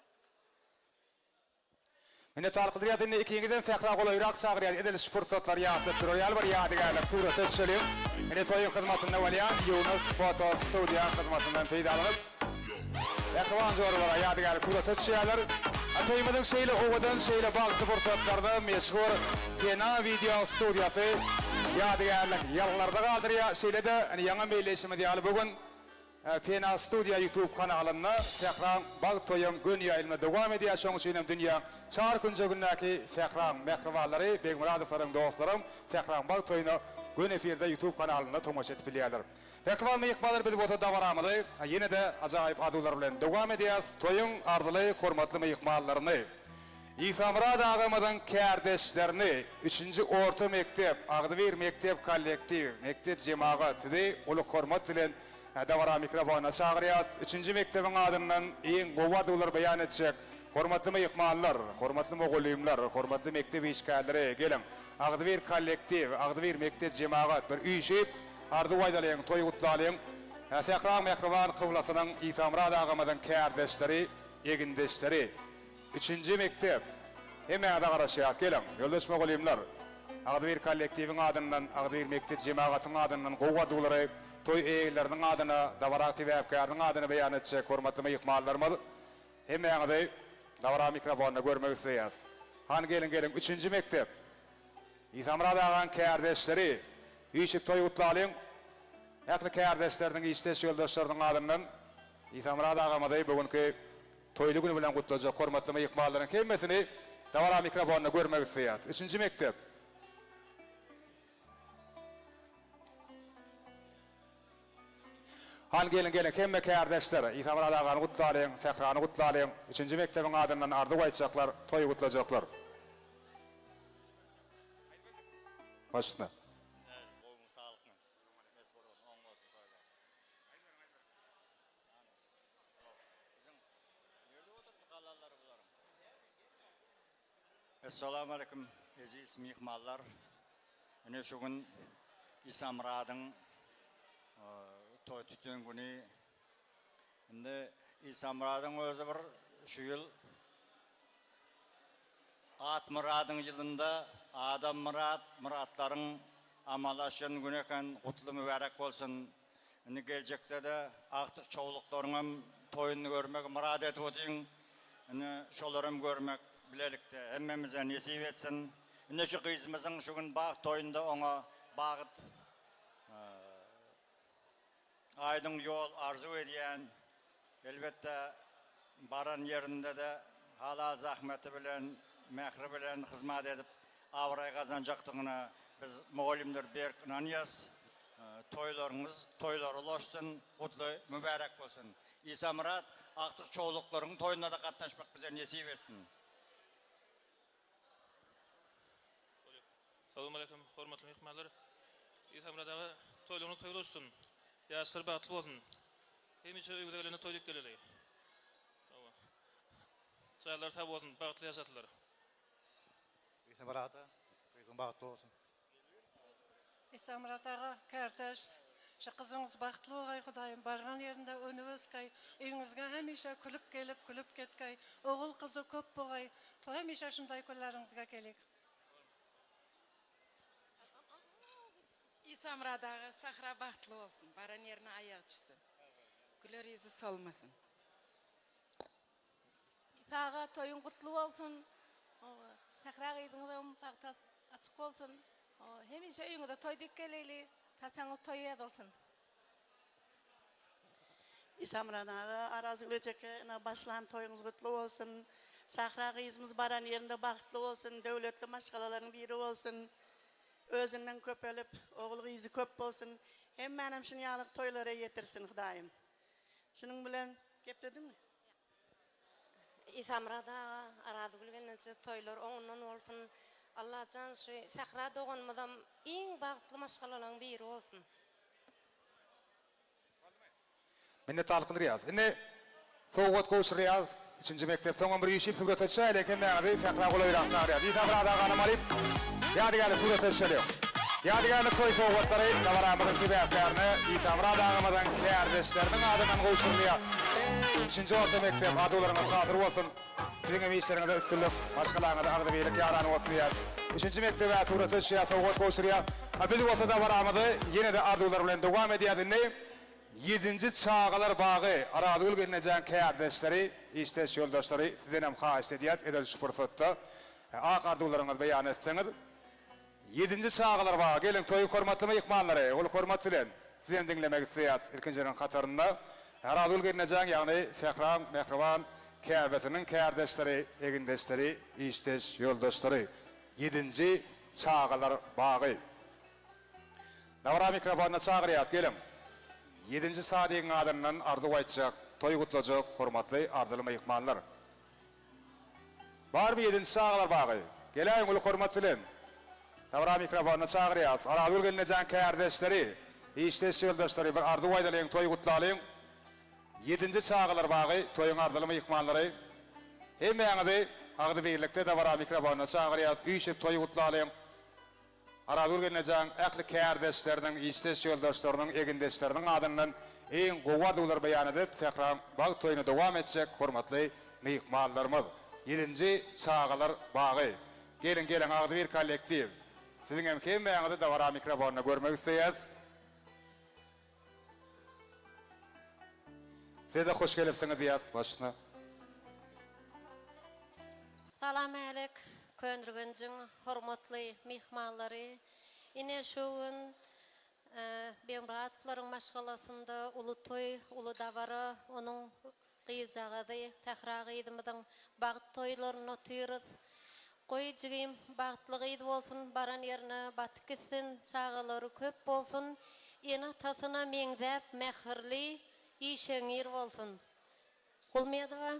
Minnetdarlyk bildirýäs indi ikiňizem sähra golaýrak çagyrýas edil şu pursatlary ýatlap durar ýaly bir ýadygärlik surata düşeliň. Indi toýuň hyzmatynda bolýan Ýunus foto studiýa hyzmatyndan peýdalanyp mähriban joralara ýadygärlik surata düşýärler. A toýumyzyň şeýle owadan şeýle bagtly pursatlaryna meşhur Pena wideo studiýasy ýadygärlik ýazgylarda galdyrýar. Şeýle-de ýaňy belleýşimiz ýaly bu gün Pena Studio YouTube kanalynda Sähraň bagt toýuň göni ýaýlymyny dowam edýär, şoň üçin hem dünýäň çar künjegindäki Sähraň mähribanlary, Begmyradowlaryň dostlaram Sähraň bagt toýuna göni efirde YouTube kanalynda tomaşa edip bilýärler. Mähriban myhmanlar biz bolsa dabaramyzy ýene-de ajaýyp arzuwlar bilen dowam edýäs, toýuň arzyly hormatly myhmanlaryny, Isamyrat agamyzyň kärdeşlerini, üçünji orta mekdep, agzybir mekdep kollektiw, mekdep jemagat sizi uly hormat bilen dabara mikrofonyna çagyrýas. Üçünji mekdebiň adyndan iň gowy arzuwlary beýan etjek hormatly myhmanlar, hormatly mugallymlar, hormatly mekdep işgärleri geliň, agzybir kollektiw, agzybir mekdep jemagat bir üýşüp arzuw aýdalyň, toý gutlalyň. Sähraň mähriban kyblasynyň Isamyrat agamyzyň kärdeşleri, egindeşleri. Üçünji mekdep. Hemmäňize garaşýas. Geliň, ýoldaş mugallymlar! Agzybir kollektiwiň adyndan, agzybir mekdep jemagatyň adyndan gowy arzuwlary toý eýeleriniň adyna, dabara sebäpkäriniň adyna beýan etjek hormatly myhmanlarymyz, hemmäňizi dabara mikrofonynda görmek isleýäs. Hany geliň, geliň, üçünji mekdep. Isamyrat agaň kärdeşleri, üýşüp toý gutlalyň. Ähli kärdeşleriniň, işdeş ýoldaşlarynyň adyndan Isamyrat agamyzy bu günki Toýly güni bilen gutlajak hormatly myhmanlaryň hemmesini dabara mikrofonynda görmek isleýäris. Üçünji mekdep. Hany geliň geliň hemme kärdeşler Isamyrat agany gutlalyň, Sährany gutlalyň. Üçünji mekdebiň adyndan arzuw aýtjaklar, toý gutlajaklar. Baş üstüne. Essalamu aleýkum eziz myhmanlar. Ine şu gün Isamyradyň toý tutan güni. Indi Isamyradyň özi bir şu ýyl At myradyň ýylynda adam myrat myratlaryň amala aşan güni eken gutly mübärek bolsun. Indi geljekde-de agtyk çowluklaryňam toýuny görmegi myrat edip otyň. Indi şolaram görmek bilelikde hemmemize nesip etsin. Indi şu gyzymyzyň şu gün bagt toýunda oňa bagt, aýdyň ýol arzuw edýän. Elbetde, baran ýerinde-de halal zähmeti bilen, mähri bilen hyzmat edip abraý gazanjakdygyna. biz mugallymlar berk ynanýas. Toýlaryňyz toýlara ulaşsyn, gutly mübärek bolsun. Isamyrat agtyk çowluklaryň toýuna-da gatnaşmak bize nesip etsin. Salowmaleýkim hormatly myhmanlar. Isamyrat aga toýlaryňyz toý ulaşsyn. Ýaşlar bagtly bolsun. Hemişe öýüňize gelende toý dek geleli. Hawa. Janlary sag bolsun, bagtly ýaşasynlar. Isamyrat aga gyzyň bagtly bolsun. Isamyrat aga kärdeş şu gyzyňyz bagtly bolgaý hudaýym bargan ýerinde önüp ösgäý öýüňizge hemişe külüp gelip külüp ketgäý ogul gyzy köp bogaý to hemişe şundaý külleriňizge kelik. Isamyrat aga Sahra bagtly bolsun baran ýerine aýagy çüsün güler ýüzi solmasyn. Isa aga toýuň gutly bolsun Sähra gyzyňyzam bagty açyk bolsun hemişe öýüňize toý dek geleýli saçagyňyz toý ýazylsyn. Isamyrat aga Arazgül ejeke ine başlan toýuňyz gutly bolsun Sahra gyzymyz baran ýerinde bagtly bolsun döwletli maşgalalaryň biri bolsun özünden köpelip ogul gyzy köp bolsun hemmänem şunýalyk toýlara ýetirsin Hudaýym şunuň bilen geplediňmi. Isamyrat aga, Arazgül gelneje toýlar oňundan bolsun. Allajan şu Sähra doganymyzam iň bagtly maşgalalaň biri bolsun. Minnetdarlyk bildirýäris. Indi sowgat gowşurýarys. Üçünji mekdep. Soňam bir üýşüp surata düşäýeli. Hemmäňizi sähra golaýrak çagyrýarys. Isamyrat aganam alyp, ýadygärlik surata düşeliň. Ýadygärlik toý sowgatlary dabaramyzyň sebäpkärine Isamyrat agamyzyň kärdeşleriniň adyndan gowşurylýar. Üçünji orta mekdep, arzuwlaryňyz hasyl bolsun! Siziň hem işleriňizde üstünlik, maşgalaňyzda agzybirlik ýaran bolsun diýýäris. Üçünji mekdebe surata düşýär, sowgat gowşurýar. A biz bolsa dabaramyzy ýene-de arzuwlar bilen dowam edýäris. Indi ýedinji çagalar bagy Arazgül gelnejäň kärdeşleri, işdeş ýoldaşlary sizdenem haýyşt edýäris edil şu pursatda ak arzuwlaryňyzy beýan etseňiz. Ýedinji çagalar bagy, geliň toýuň hormatly myhmanlary, uly hormat bilen sizem diňlemek isleýäs. Ilkinjileriň hatarynda Arazgül gelnejäň, ýagny Sähraň mähriban käbesiniň kärdeşleri, egindeşleri, işdeş ýoldaşlary. Ýedinji çagalar bagy. Dabara mikrofonyna çagyrýas, geliň. Ýedinji sadigiň adyndan arzuw aýtjak, toý gutlajak hormatly arzyly myhmanlar. Barmy ýedinji çagalar bagy? Geläýiň uly hormat bilen. Dabara mikrofonyna çagyrýas. Arazgül gelnejeň kärdeşleri, işdeş ýoldaşlary bir arzuw aýdalyň, toý gutlalyň. Ýedinji çagalar bagy toýuň arzyly myhmanlary. Hemmäňizi agzybirlikde dabara mikrofonyna çagyrýas. Üýşüp toý gutlalyň. Arazgül gelnejeň ähli kärdeşleriniň, işdeş ýoldaşlarynyň, egindeşleriniň adyndan iň gowy arzuwlary beýan edip, Sähraň bagt toýuny dowam etjek hormatly myhmanlarymyz! Ýedinji çagalar bagy. Geliň, geliň, agzybir kollektiw! Siziňem hemmäňizi dabara mikrofonynda görmek isleýäs. Size-de hoş gelipsiňiz diýýäs başyna. Salam-älik, Köneürgenjiň hormatly myhmanlary! Ine, şu gün Begmyratowlaryň maşgalasynda uly toý, uly dabara, onuň Gyzjagazy Sähra gyzymyzyň bagt toýlarynda otyrys. Goý jigim bagtly gyz bolsun baran ýerine batyp gitsin çagalary köp bolsun ene atasyna meňzäp mähirli işeňňir bolsun. Gulmedowa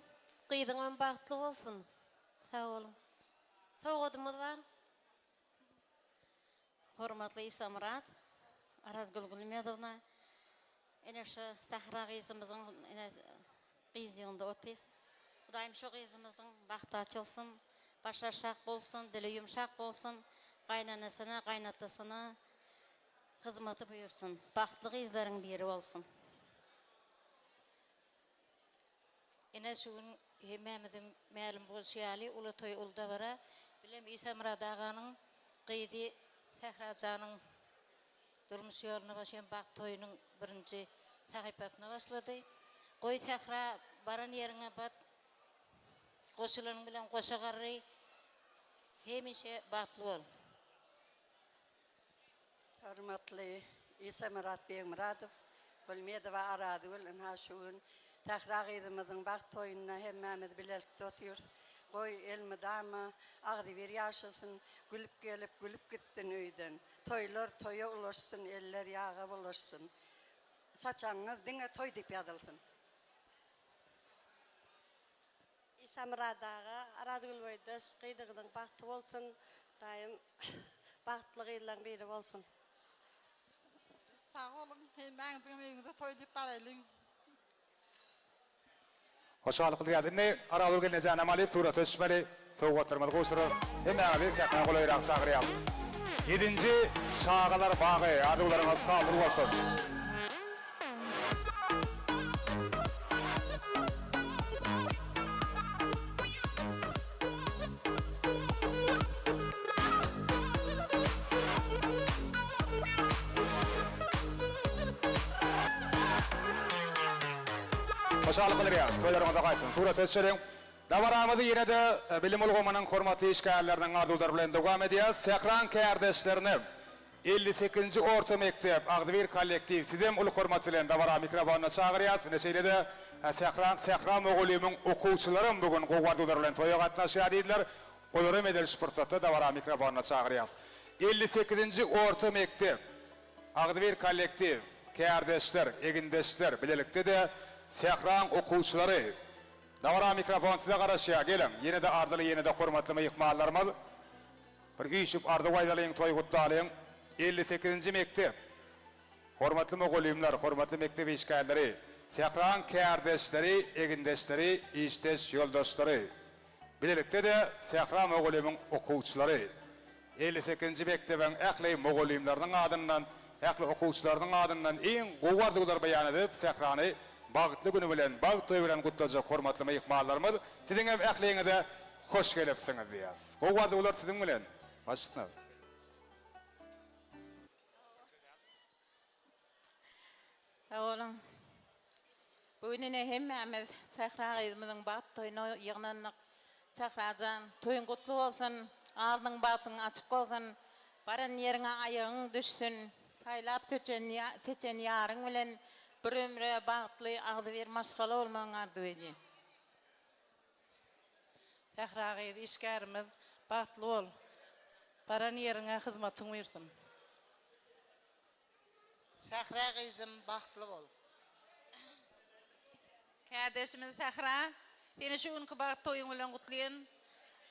gyzyňam bagtly bolsun. Sag boluň. Sowgadymyz bar. Hormatly Isamyrat, Arazgül Gulmedowna, ine şu Sähra gyzymyzyň ine gyz ýygynda otyrys. Hudaýym şu gyzymyzyň bagty açylsyn, başy aşak bolsun, dili ýumşak bolsun, gaýnenesine, gaýnatasyna hyzmaty buýursyn. Bagtly gyzlaryň biri bolsun. Ine şu gün hemmämize mälim bolşy ýaly uly toý uly dabara bilem Isamyrat aganyň gyzy Sähra janyň durmuş ýoluna başlaýan bagt toýunyň birinji sahypasyna başlady. Goý Sähra baran ýeriňe bat goşulanyň bilen goşa garry hemişe bagtly bol. Hormatly Isamyrat Begmyradow, Gulmedowa Arazgül ynha şu gün Sähra gyzymyzyň bagt toýunda hemmämiz bilelikde otyrys. Goý, elmydama agzybir ýaşasyn, gülüp gelip, gülüp gitsin öýden. Toýlar toýa ulaşsyn, eller ýaga bulaşsyn. Saçagyňyz diňe toý diýip ýazylsyn. Isamyrat aga, Arazgül boýdaş gyzyňyzyň bagty bolsun, Hudaýym bagtly gyzlaň biri bolsun. Sag boluň, hemmäňiziňem öýüňize toý diýip baraýlyň. Hoşallyk bildirýäris. Indi Arazgül gelnejänem alyp surata düşmeli. Sowgatlarymyzy gowşurarys. Hemmäňizi sähna golaýrak çagyrýarys. Ýedinji çagalar bagy arzuwlaryňyz hasyl bolsun! Hoşallyk bildirýäris. Toýlaryňyza gaýtsyn. Surata düşeliň. Dabaramyzy ýene-de bilim ulgamynyň hormatly işgärleriniň arzuwlary bilen dowam edýäris. Sähraň kärdeşlerine 58-nji orta mekdep agzybir kollektiw sizem uly hormat bilen dabara mikrofonyna çagyrýas. Ine şeýle-de Sähraň Sähra mugallymyň okuwçylaram bu gün gowy arzuwlar bilen toýa gatnaşýar diýdiler. Olaram edil şu pursatda dabara mikrofonyna çagyrýas. 58-nji orta mekdep agzybir kollektiw, kärdeşler, egindeşler, bilelikde-de Sähraň okuwçylary Dabara mikrofon size garaşýar, geliň, ýene-de arzyly ýene-de hormatly myhmanlarymyz, bir üýşüp arzuw aýdalyň, toý gutlalyň. 58-nji mekdep. Hormatly mugallymlar, hormatly mekdep işgärleri, Sähraň kärdeşleri, egindeşleri, işdeş ýoldaşlary, bilelikde-de Sähra mugallymyň okuwçylary. 58-nji mekdebiň ähli mugallymlarynyň adyndan, ähli okuwçylarynyň adyndan iň gowy arzuwlary beýan edip, Sährany bagtly güni bilen, bagt toýy bilen gutlajak hormatly myhmanlarymyz, siziň hem ähliňize hoş gelipsiňiz diýýäs. Gowy arzuwlar siziň bilen! Baş üstüne. Sag boluň. Bu gün ine hemmämiz Sähra gyzymyzyň bagt toýuna ýygnandyk. Sährajan, toýuň gutly bolsun, alnyň bagtyň açyk bolsun, baran ýeriňe aýagyň düşsün, saýlap seçen seçen ýaryň bilen bir ömre bagtly agzybir maşgala bolmagyňy arzuw edýän. Sähra gyz işgärimiz bagtly bol, baran ýeriňe hyzmatyň buýrsyn. Sähra gyzym bagtly bol. Kärdeşimiz Sähra, seni şu günki bagt toýuň bilen gutlaýyn.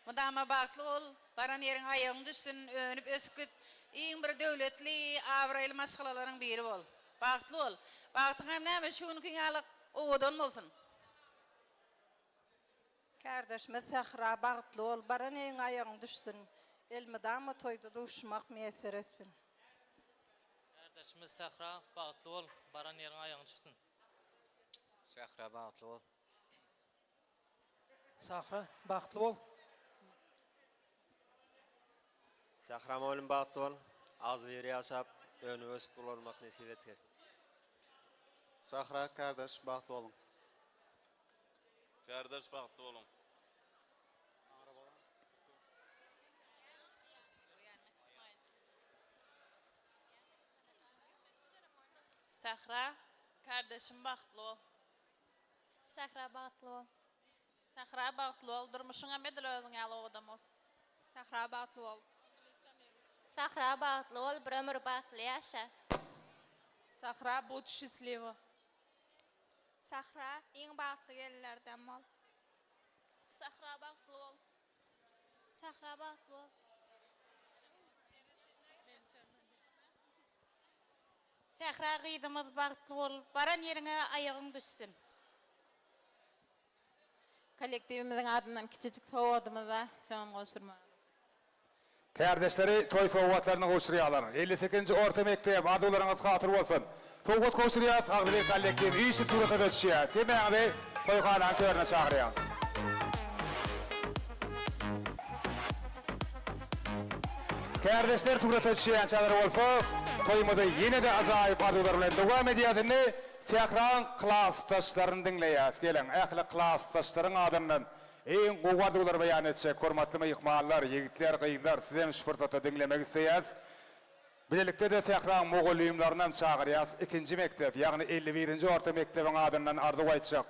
Mydama bagtly bol, baran ýeriňe aýagyň düşsün, önüp ösüp git. Iň bir döwletli, abraýly maşgalalaryň biri bol. Bagtly bol. Bagtyň hem näme şu günkiň ýaly owadan bolsun. Kärdeşimiz Sähra bagtly bol, baran ýeriňe aýagyň düşsün. Elmydama toýda duşmak miýesser etsin. Kärdeşimiz Sähra bagtly bol, baran ýeriňe aýagyň düşsün. Sähra bagtly bol. Sahra bagtly bol. Sähra mugallym bagtly bol. Agzybir ýaşap, önüp ösüp ulalmak nesip etgin. Sahra kardeş bagtly boluň. Kardeş bagtly boluň. Sähra kardeşim bagtly bol. Sähra bagtly bol. Sähra bagtly bol durmuşyňam edil özüň ýaly owadan bolsun. Sähra bagtly bol. Sahra bagtly bol bir ömür bagtly ýaşa. Sahra bud şisliwa. Sahra iň bagtly gelinlerden bol. Sahra bagtly bol. Sahra bagtly bol. Sähra gyzymyz bagtly bol baran ýeriňe aýagyň düşsün. Kollektiwimiziň adyndan kiçijik sowgadymyz bar, şoňam gowşurmaga. Kärdeşleri toý sowgatlaryny gowşurýarlar. 58-nji orta mekdep, arzuwlaryňyz hasyl bolsun! Sowgat gowşurýas, agzybir kollektiw üýşüp surata-da düşýär. Hemmäňizi toýhananyň törüne çagyrýas. Kärdeşler surata düşýänçäler bolsa, toýumyzy ýene-de ajaýyp arzuwlar bilen dowam edýäs. Indi Sähraň klasdaşlaryny diňleýäs. Geliň, ähli klasdaşlaryň adyndan iň gowy arzuwlary beýan etjek hormatly myhmanlar, ýigitler, gyzlar, sizem şu pursatda diňlemek isleýäs. Bilelikde-de Sähraň mugallymlarynam çagyrýas. Ikinji mekdep, ýagny 51-nji orta mekdebiň adyndan arzuw aýtjak.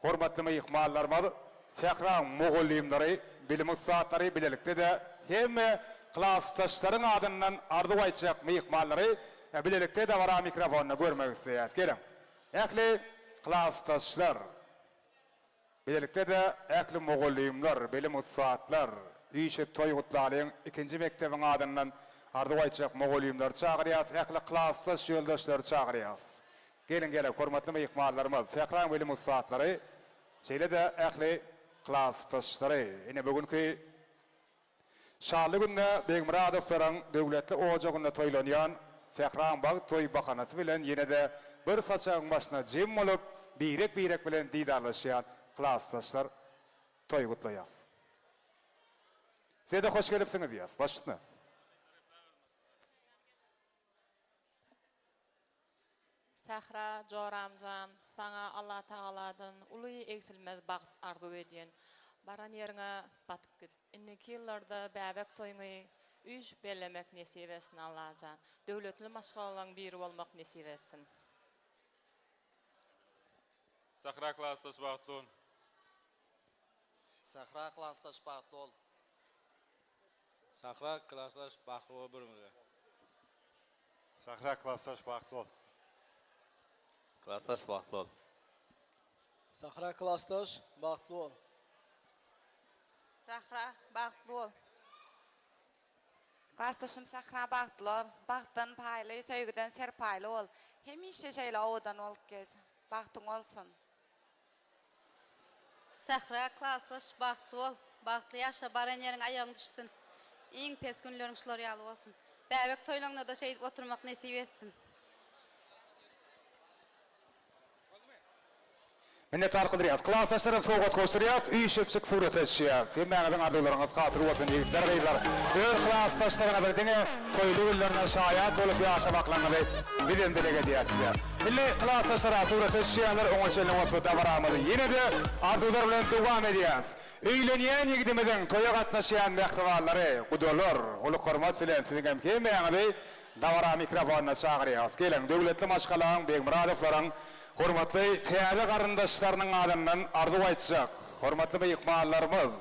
Hormatly myhmanlarymyz! Sähraň mugallymlary, bilim ussatlary bilelikde-de hemme klasdaşlaryň adyndan arzuw aýtjak myhmanlary bilelikde dabara mikrofonynda görmek isleýäris. Geliň, ähli klasdaşlar, bilelikde-de ähli mugallymlar, bilim ussatlar üýşüp toý gutlalyň, ikinji mekdebiň adyndan arzuw aýtjak mugallymlary çagyrýas, ähli klasdaş ýoldaşlary çagyrýas. Geliň, geliň, hormatly myhmanlarymyz, Sähraň bilim ussatlary, Şeýle-de ähli klasdaşlary ine bu günki şanly günde Begmyradowlaryň döwletli ojagynda toýlanýan Sähraň bagt toý bahanasy bilen ýene-de bir saçagyň başyna jem bolup, birek-birek bilen didarlaşýan klasdaşlar toý gutlaýas. Size-de hoş gelipsiňiz diýýäs. Baş üstüne. Sähra joramjan saňa Allatagaladan uly egsilmez bagt arzuw edýän. Baran ýeriňe batyp git. Indiki ýyllarda bäbek toýuňy üýşüp bellemek nesip etsin Allajan. Döwletli maşgalalaň biri bolmak nesip etsin. Sähra klasdaş bagtly bol. Sähra klasdaş bagtly bol. Sahra klasdaş bagtly bol birimize. Sahra klasdaş bagtly bol. Klasdaş bagtly bol. Sahra klasdaş bagtly bol. Sahra bagtly bol. Klasdaşym Sahra bagtly bol. Bagtdan paýly, söýgüden serpaýly bol. Hemişe şeýle owadan bolup gez. Bagtyň bolsun. Sähra klasdaş bagtly bol bagtly ýaşa baran ýeriňe aýagyň düşsün iň pes günleriň şular ýaly bolsun bäbek toýlaňdada şeýdip oturmak nesip etsin. Minnetdar gydyrýas. Klasdaşlaram sowgat gowşurýas, üýşüpjik surata düşýäs. Hemmäňiziň arzuwlaryňyz hasyl bolsun ýigitler gyzlar. Öz klasdaşlaryňyzyň diňe toýly günlerine şaýat bolup ýaşamaklaryňyzy bizem dileg edýäs size. Indi klasdaşlara surata düşýänler oňa çenli bolsa dabaramyzy ýene-de arzuwlar bilen dowam edýäs. Öýlenýän ýigidimiziň toýa gatnaşýan mähribanlary, gudalar, uly hormat bilen siziňem hemmäňizi Dabara mikrofonyna çagyrýas. Geliň, döwletli maşgalaň, Begmyradowlaryň hormatly täze garyndaşlarynyň adyndan arzuw aýtjak, hormatly myhmanlarymyz,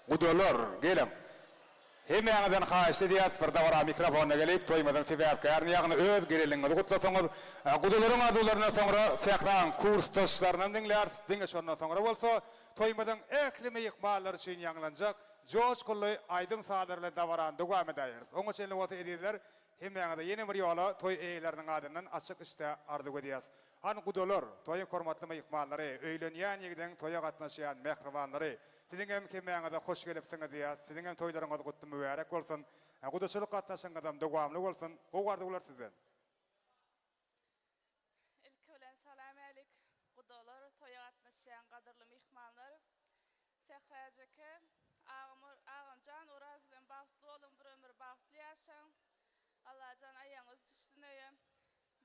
gudalar, geliň. Hemmäňizden haýyşt edýäs, bir dabara mikrofonyna gelip, toýumyzyň sebäpkärini, ýagny öz geleligiňizi gutlasaňyz, gudalaryň arzuwlaryndan soňra sähraň kursdaşlarynam diňläris, diňe şondan soňra bolsa, toýumyzyň ähli myhmanlary üçin ýaňlanjak Joşgunly aýdym-sazlar bilen dabarany dowam edäýeris. Oňa çenli bolsa ezizler, hemmäňize ýene bir ýola toý eýeleriniň adyndan açyk işdä arzuw edýäs. Han gudalar, toýuň hormatly myhmanlary, öýlenýän ýigidiň toýa gatnaşýan mähribanlary, siziňem hemmäňize hoş gelipsiňiz diýýäs. Siziňem toýlaryňyz gutly mübärek bolsun. Gudaçylyk gatnaşygyňyzam dowamly bolsun. Gowy arzuwlar sizden. Ilki bilen salam älik, gudalar, toýa gatnaşýan gadyrly myhmanlar. Sähra ejeke, agam agamjan Oraz bilen bagtly boluň bir ömür bagtly ýaşaň. Allajan aýagyňyz düşsün öýe.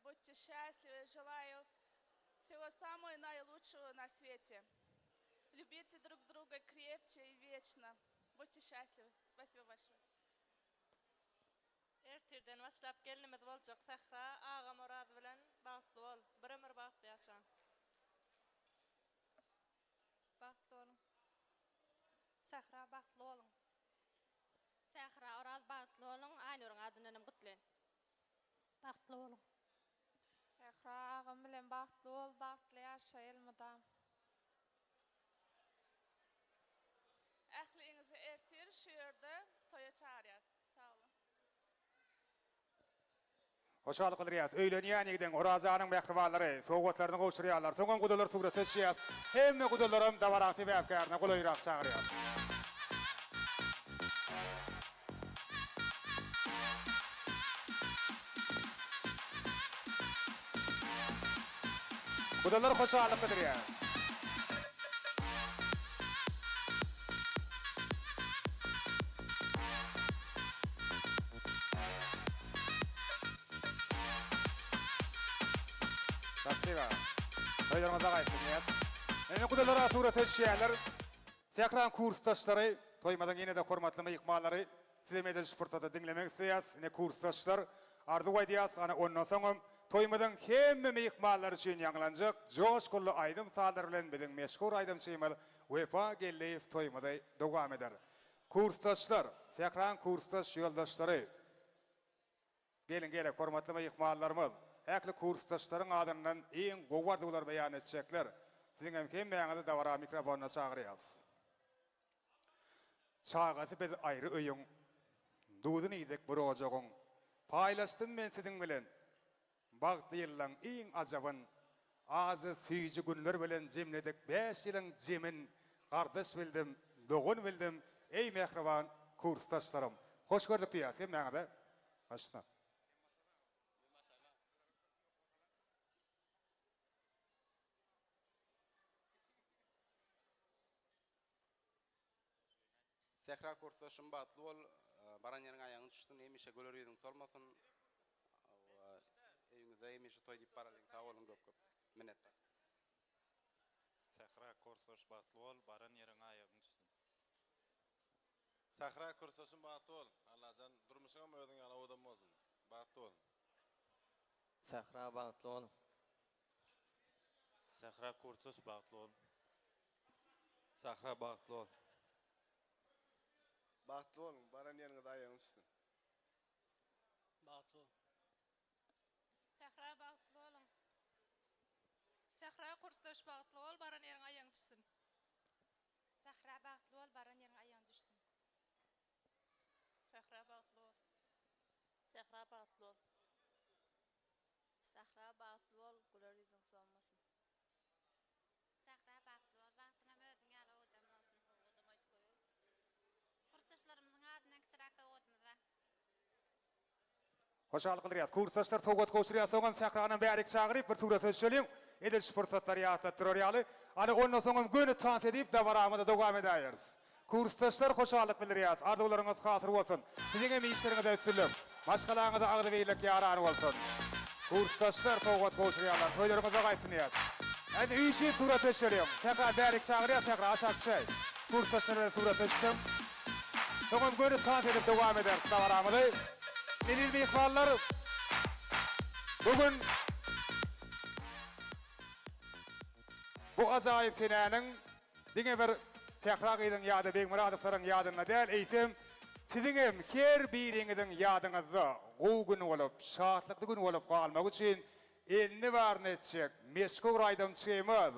Будьте счастливы, желаю всего самого наилучшего на свете. Любите друг друга крепче и вечно. Будьте счастливы. Спасибо большое. Ertirden başlap gelnimiz boljak Sähra agam Oraz bilen bagtly bol bir ömür bagtly ýaşa. Bagtly boluň. Sähra bagtly boluň. Sähra Oraz bagtly boluň Aýnuryň adyndanam gutlaýyn. Bagtly boluň. Sähra agam bilen bagtly bol bagtly ýaşa elmydam. Ähliňizi ertir şu ýerde toýa çagyrýas. Sag boluň. Hoşallyk bildirýäs. Öýlenýän ýigidiň Orazjanyň mähribanlary sowgatlaryny gowşurýarlar. Soňam gudalar surata düşýäs. Hemme gudalaram dabaraň sebäpkärine golaýrak çagyrýas. Gudalar hoşallyk bildirýär. Spasiba. Toýlaryňyzda gaýtsyn diýýäs. Indi gudalara surata düşýärler. Sähraň kursdaşlary, toýumyzyň ýene-de hormatly myhmanlary, sizem edil şu pursatda diňlemek isleýäs. Ine kursdaşlar, arzuw aýdýas, ana ondan soňam toýumyzyň hemme myhmanlary üçin ýaňlanjak joşgunly aýdym-sazlar bilen biziň meşhur aýdymçymyz. Wepa Geldiýew toýumyzy dowam eder. Kursdaşlar, Sähraň kursdaş ýoldaşlary, geliň gele hormatly myhmanlarymyz, ähli kursdaşlaryň adyndan iň gowy arzuwlary beýan etjekler. Siziň hem hemmäňizi dabara mikrofonyna çagyrýas. Çagasy biz aýry öýüň, Duzuny iýdik bir ojagyň. Paýlaşdym men siziň bilen, Bagtly ýyllaň iň ajabyn. Ajy, süýji günler bilen jemledik bäş ýylyň jemin. Gardaş bildim, dogan bildim, eý mähriban kursdaşlarym. Hoş gördük diýýäs hemmäňize. Başla. Sähra kursdaşym bagtly bol, baran ýeriňe aýagyň düşsün, hemişe güler ýüzüň solmasyn. Öýüňizde hemişe toý diýip baralyň. Sag boluň köp köp. Minnetdar. Sähra kursdaş bagtly bol, baran ýeriňe aýagyň düşsün. Sähra kursdaşym bagtly bol. Allajan durmuşyňam özüň ýaly owadan bolsun. Bagtly bol. Sähra bagtly bol. Sähra kursdaş bagtly bol. Sähra bagtly bol. Bagtly boluň, baran ýeriňizde aýagyňyz düşsün. Bagtly bol. Sähra bagtly boluň. Sähra kursdaş bagtly bol, baran ýeriňe aýagyň düşsün. Sähra bagtly bol, baran ýeriňe aýagyň düşsün. Sähra bagtly bol. Sähra bagtly bol. Sähra bagtly bol, güler ýüzüň solmasyn. Sähra bagtly bol, bagtyňam özüň ýaly owadan bolsun. Sowgadam aýdyp goýaý. Kursdaşlarymyzyň adyndan kiçiräk sowgadymyz bar. Hoşallyk bildirýäs. Kursdaşlar sowgat gowşurýar. Soňam Sähranam bärik çagyryp bir surata düşeliň. Edil şu pursatlary ýatlatdyrar ýaly. Ana ondan soňam göni tans edip dabaramyzy dowam edäýeris. Kursdaşlar hoşallyk bildirýäs. Arzuwlaryňyz hasyl bolsun. Siziň hem işleriňizde üstünlik. Maşgalaňyza agzybirlik ýaran bolsun. Kursdaşlar sowgat gowşurýarlar. Toýlaryňyzda gaýtsyn diýýäs. Indi üýşüp surata düşeliň. Sähra bärik çagyrýas Sähra aşak düşäý. Kursdaşlar bilen surata düşseň. Soňam göni tans edip dowam ederis dabaramyzy. Eziz myhmanlar bu gün bu ajaýyp senäniň Diňe bir Sähra gyzyň ýa-da Begmyradowlaryň ýadynda däl, eýsem, siziň hem her biriňiziň ýadyňyzda gowy gün bolup, şatlykly gün bolup galmagy üçin elini baryny etjek meşhur aýdymçymyz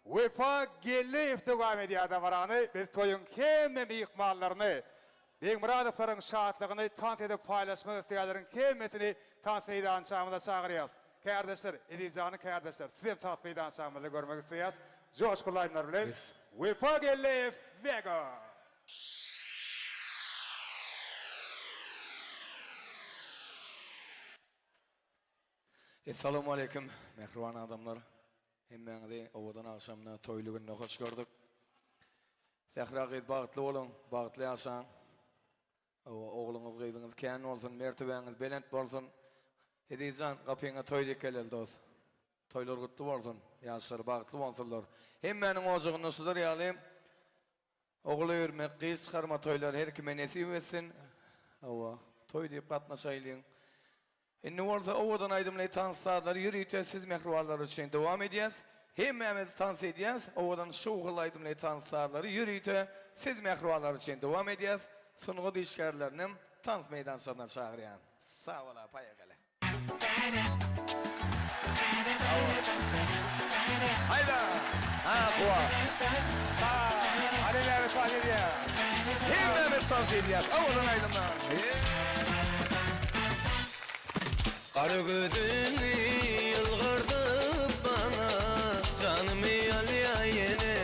Wepa Geldiýew dowam edýär dabarany. Biz toýuň hemme myhmanlaryny Begmyradowlaryň şatlygyny tans edip paýlaşmak isleýänleriň hemmesini tans meýdançamyza çagyrýas. Kärdeşler, Ezizjanyň kärdeşler, siz hem tans meýdançamyzda görmek isleýäs. Joşgunly aýdymlar bilen Wepa Geldiýew Wego! Essalawmaleýkim mähriban adamlar. Hemmäňizi owadan agşamda, toýly günde hoş gördük. Sähra gyz bagtly boluň, bagtly ýaşaň. Hawa, ogluňyz, gyzyňyz kän bolsun, mertebäňiz belent bolsun. Ezizjan, gapyňa toý dek geleli dos. Toýlar gutly bolsun, ýaşlar bagtly bolsunlar. Hemmäniň ojagynda şular ýaly Ogul öýermek, gyz çykarma toýlar her kime nesip etsin. Hawa, toý diýip gatnaşaýlyň. Indi bolsa owadan aýdymly tans sazlary ýörite siz mähribanlar üçin dowam edýäs. Hemmämiz tans edýäs. Owadan şowhunly aýdymly tans sazlary ýörite siz mähribanlar üçin dowam edýäs. Sungat işgärlerinem tans meýdançasyna çagyrýan. Sag bola, poýehali. Haýda! Ha, buwa. Sa, hemmämiz tans edýäs. Hemmämiz tans edýäs. Owadan aýdymlar. Gara gözüňi ýylgyrdyp maňa, Janymy alýa ýene.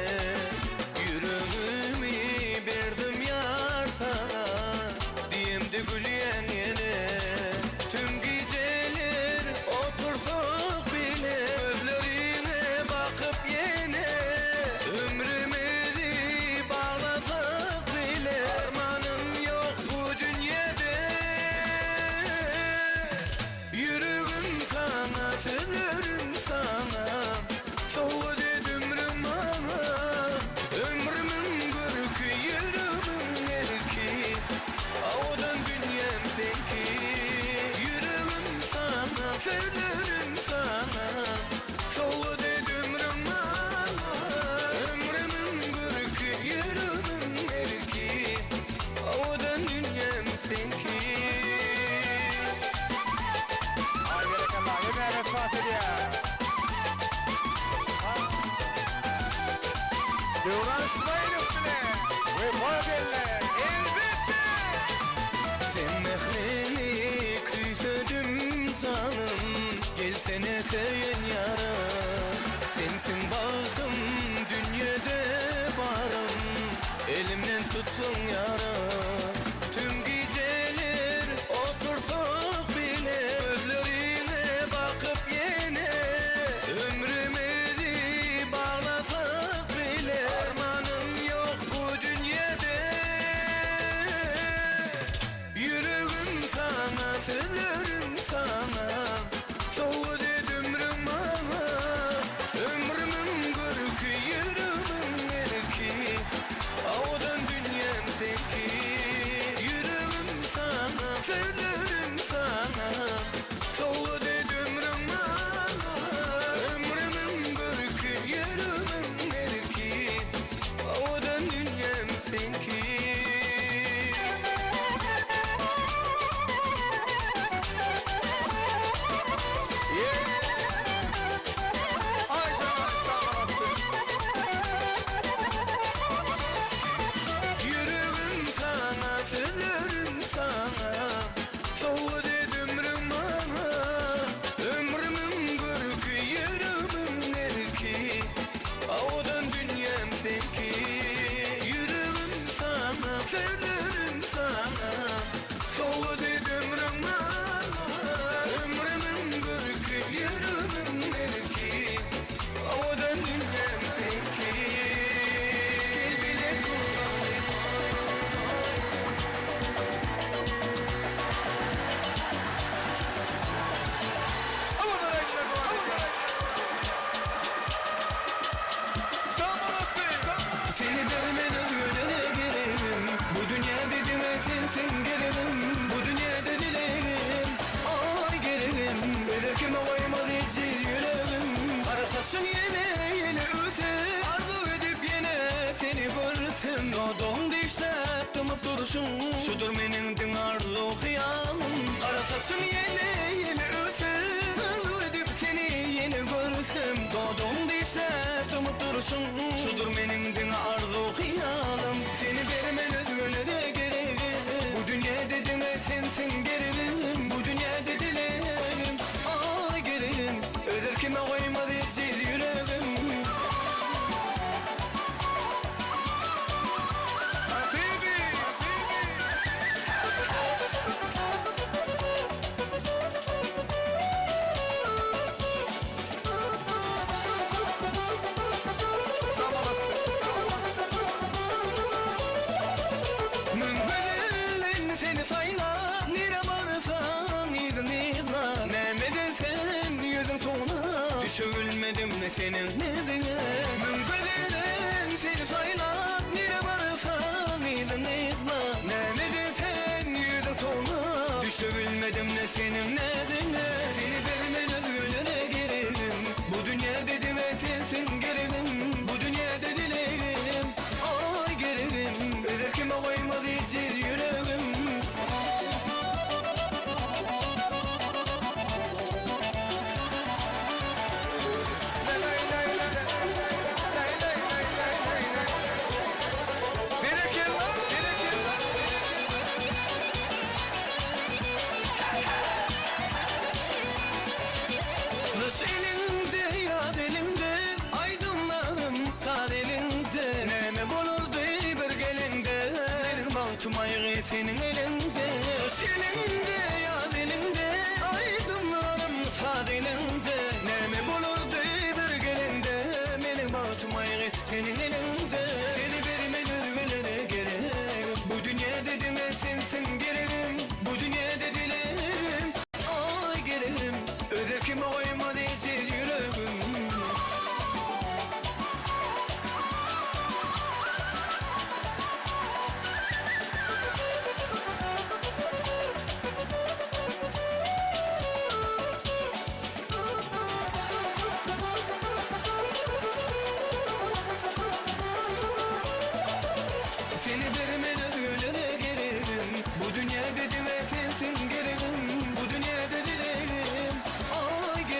Ýüregimi berdim ýar saňa, Diýemde gülýäň ýene. Tüm gijeler otursak bile, Gözleriňe bakyp ýene. Ömrümizi baglasak bile, Armanym ýok bu dünýede. Ýüregim saňa, sözlerim saňa, Sowgat et ömrüň maňa. Ömrümiň görki, ýüregimiň erki, Owadan dünýäm seňki. Ýüregim saňa, sözlerim saňa, Sowgat et ömrüň maňa. Ömrümiň görki. Döwran Ismailow bilen Wepa geldi. Elbetde! Sen mähriňi küýsedim janym, Gelsene söýen ýarym. Sensiň bagtym, dünýede barym, Elimden tutsaň ýarym. Tüm gijeler otursak bile, Gözleriňe bakyp ýene, Ömrümizi baglasak bile, Armanym ýok bu dünýede. Ýüregim saňa, sözlerim saňa, Sowgat et ömrüň maňa. Ömrümiň görki, ýüregimiň erki, Owadan dünýäm seňki. Ýüregim saňa, sözlerim saňa, Sowgat et ömrüň maňa. Ömrümiň görki, ýüregimiň erki, Owadan dünýäm seňki. Ýüregim saňa, sözlerim saňa, Sowgat et ömrüň maňa. Ömrümiň görki, ýüregimiň erki, Owadan dünýäm seňki. Ýüregim saňa, sözlerim saňa, Sowgat et ömrüň maňa. Ömrümiň görki, ýüregimiň erki, Owadan dünýäm seňki. Gel bile guraly toý, toý. Owadan aýdymlar dowam edýär. Sag bolasy! Seni bermen özgelere geregim Bu dünýäde diňe sensiň geregim Bu dünýäde dilegim Aý geregim Özel kime goýmaz ejiz ýüregim Gara saçyň ýele ýele öwse Arzuw edip ýene seni görsem Dodagyň dişläp dymyp durşuň Şudur meniň diňe arzuw hyýalym Gara saçyň ýele ýele öwse Arzuw edip seni ýene görsem Dodagyň dişläp dymyp durşuň Şudur meniň diňe arzuw hyýalym Seni bermen özgelere geregim Bu dünýäde diňe sensiň geregim Bu dünýäde dilegim Aý geregim Özel kime goýmaz ejiz ýüregim. Müň gözel seni saýlap, nirä barsaň yzyň yzlap, näme edensen ýüzüň towlap, düşebilmedim seniň neziňe. Müň gözelden seni saýlap, nirä barsaň yzyň yzlap, näme edensen ýüzüň towlap, düşebilmedim seniň neziňe. Seni bermen özgelere geregim, bu dünýäde diňe sensiň geregim, bu dünýäde dilegim, aý geregim, özel kime goýmaz ejiz ýüregim. Berekella! Berekella! Gyş eliňde, ýaz eliňde, Aýdymlarym saz eliňde. Näme bolardy bir geleňde, Meniň bagtym aýgy seniň eliňde. Gyş eliňde, ýaz eliňde, Aýdymlarym saz eliňde. Näme bolardy bir geleňde, Meniň bagtym aýgy seniň eliňde. Seni bermen özgelere geregim, Bu dünýäde diňe sensiň geregim, Bu dünýäde dilegim, aý geregim, Öz erkime goýmaz ejiz ýüregim. Seni bermen özgelere geregim, Bu dünýäde diňe sensiň geregim, Bu dünýäde dilegim, aý geregim.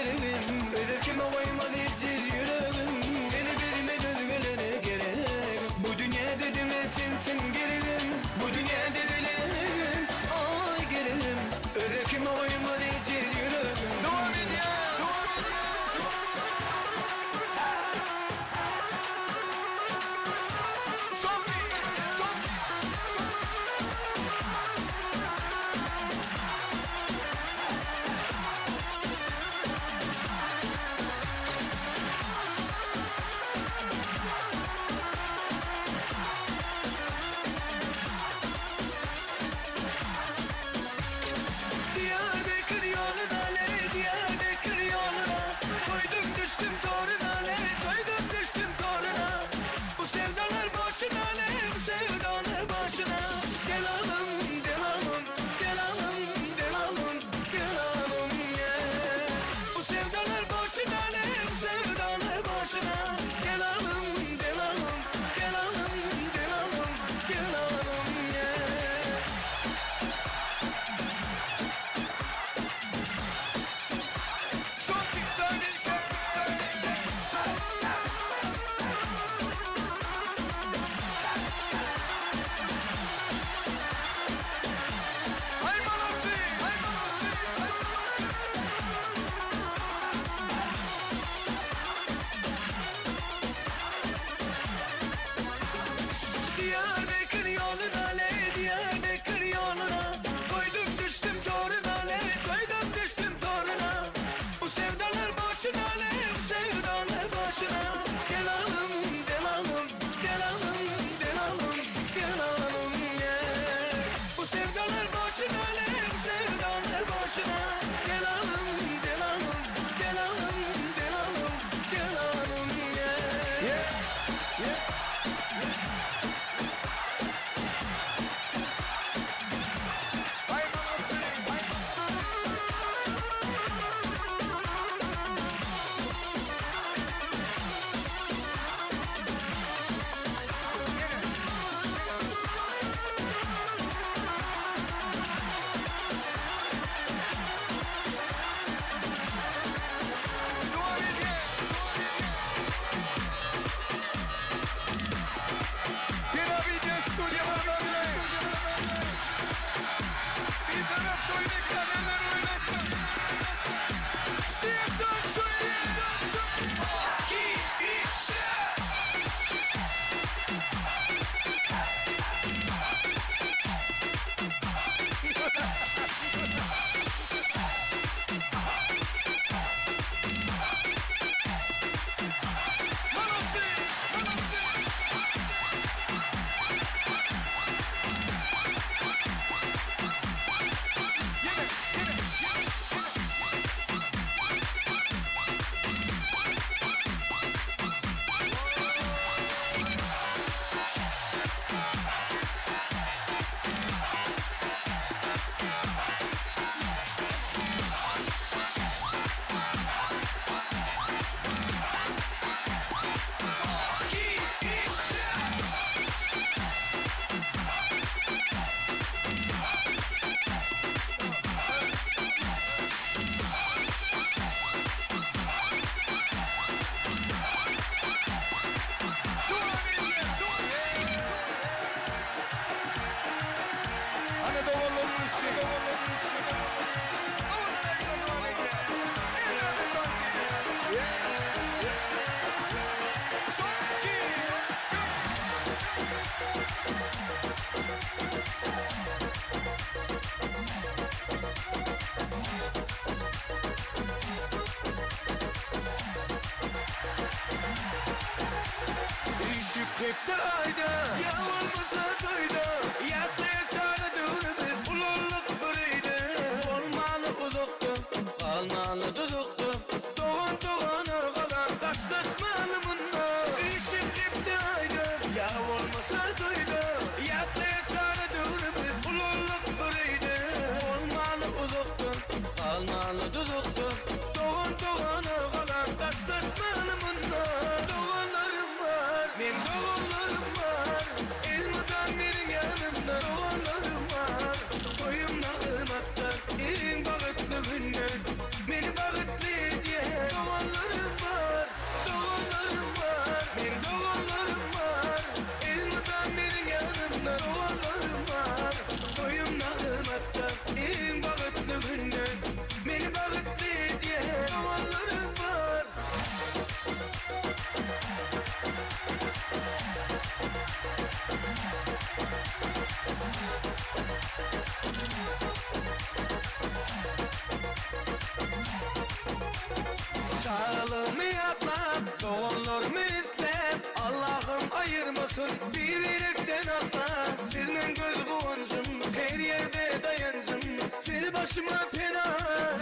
Üýşüp hepde aýda, ýa bolmasa toýda, Ýatlaýas çaga döwrümiz, ulaldyk bir öýde. Bolmaly uzakda, galmaly duzakda, Dogan dogana galan, daşlaşmaly munda. Üýşüp hepde aýda, ýa bolmasa toýda, Ýatlaýas çaga döwrümiz, ulaldyk bir öýde. Bolmaly uzakda, galmaly duzakda, Dogan dogana galan, daşlaşmaly munda. Doganlarym bar, men doganlarym bar, Elmydam meniň ýanymda doganlarym bar. Toýum nagmatda, iň bagtly günde, Meni bagtly edýän doganlarym bar. Doganlarym bar, men doganlarym bar, Elmydam meniň ýanymda doganlarym bar. Toýum nagmatda, iň bagtly günde, Meni bagtly edýän doganlarym bar. Çagalygymy ýatlap, doganlarymy isläp, Allahym aýyrmasyn bir-birekden asla. Siz meň göz guwanjym, her ýerde daýanjym, Siz başyma pena,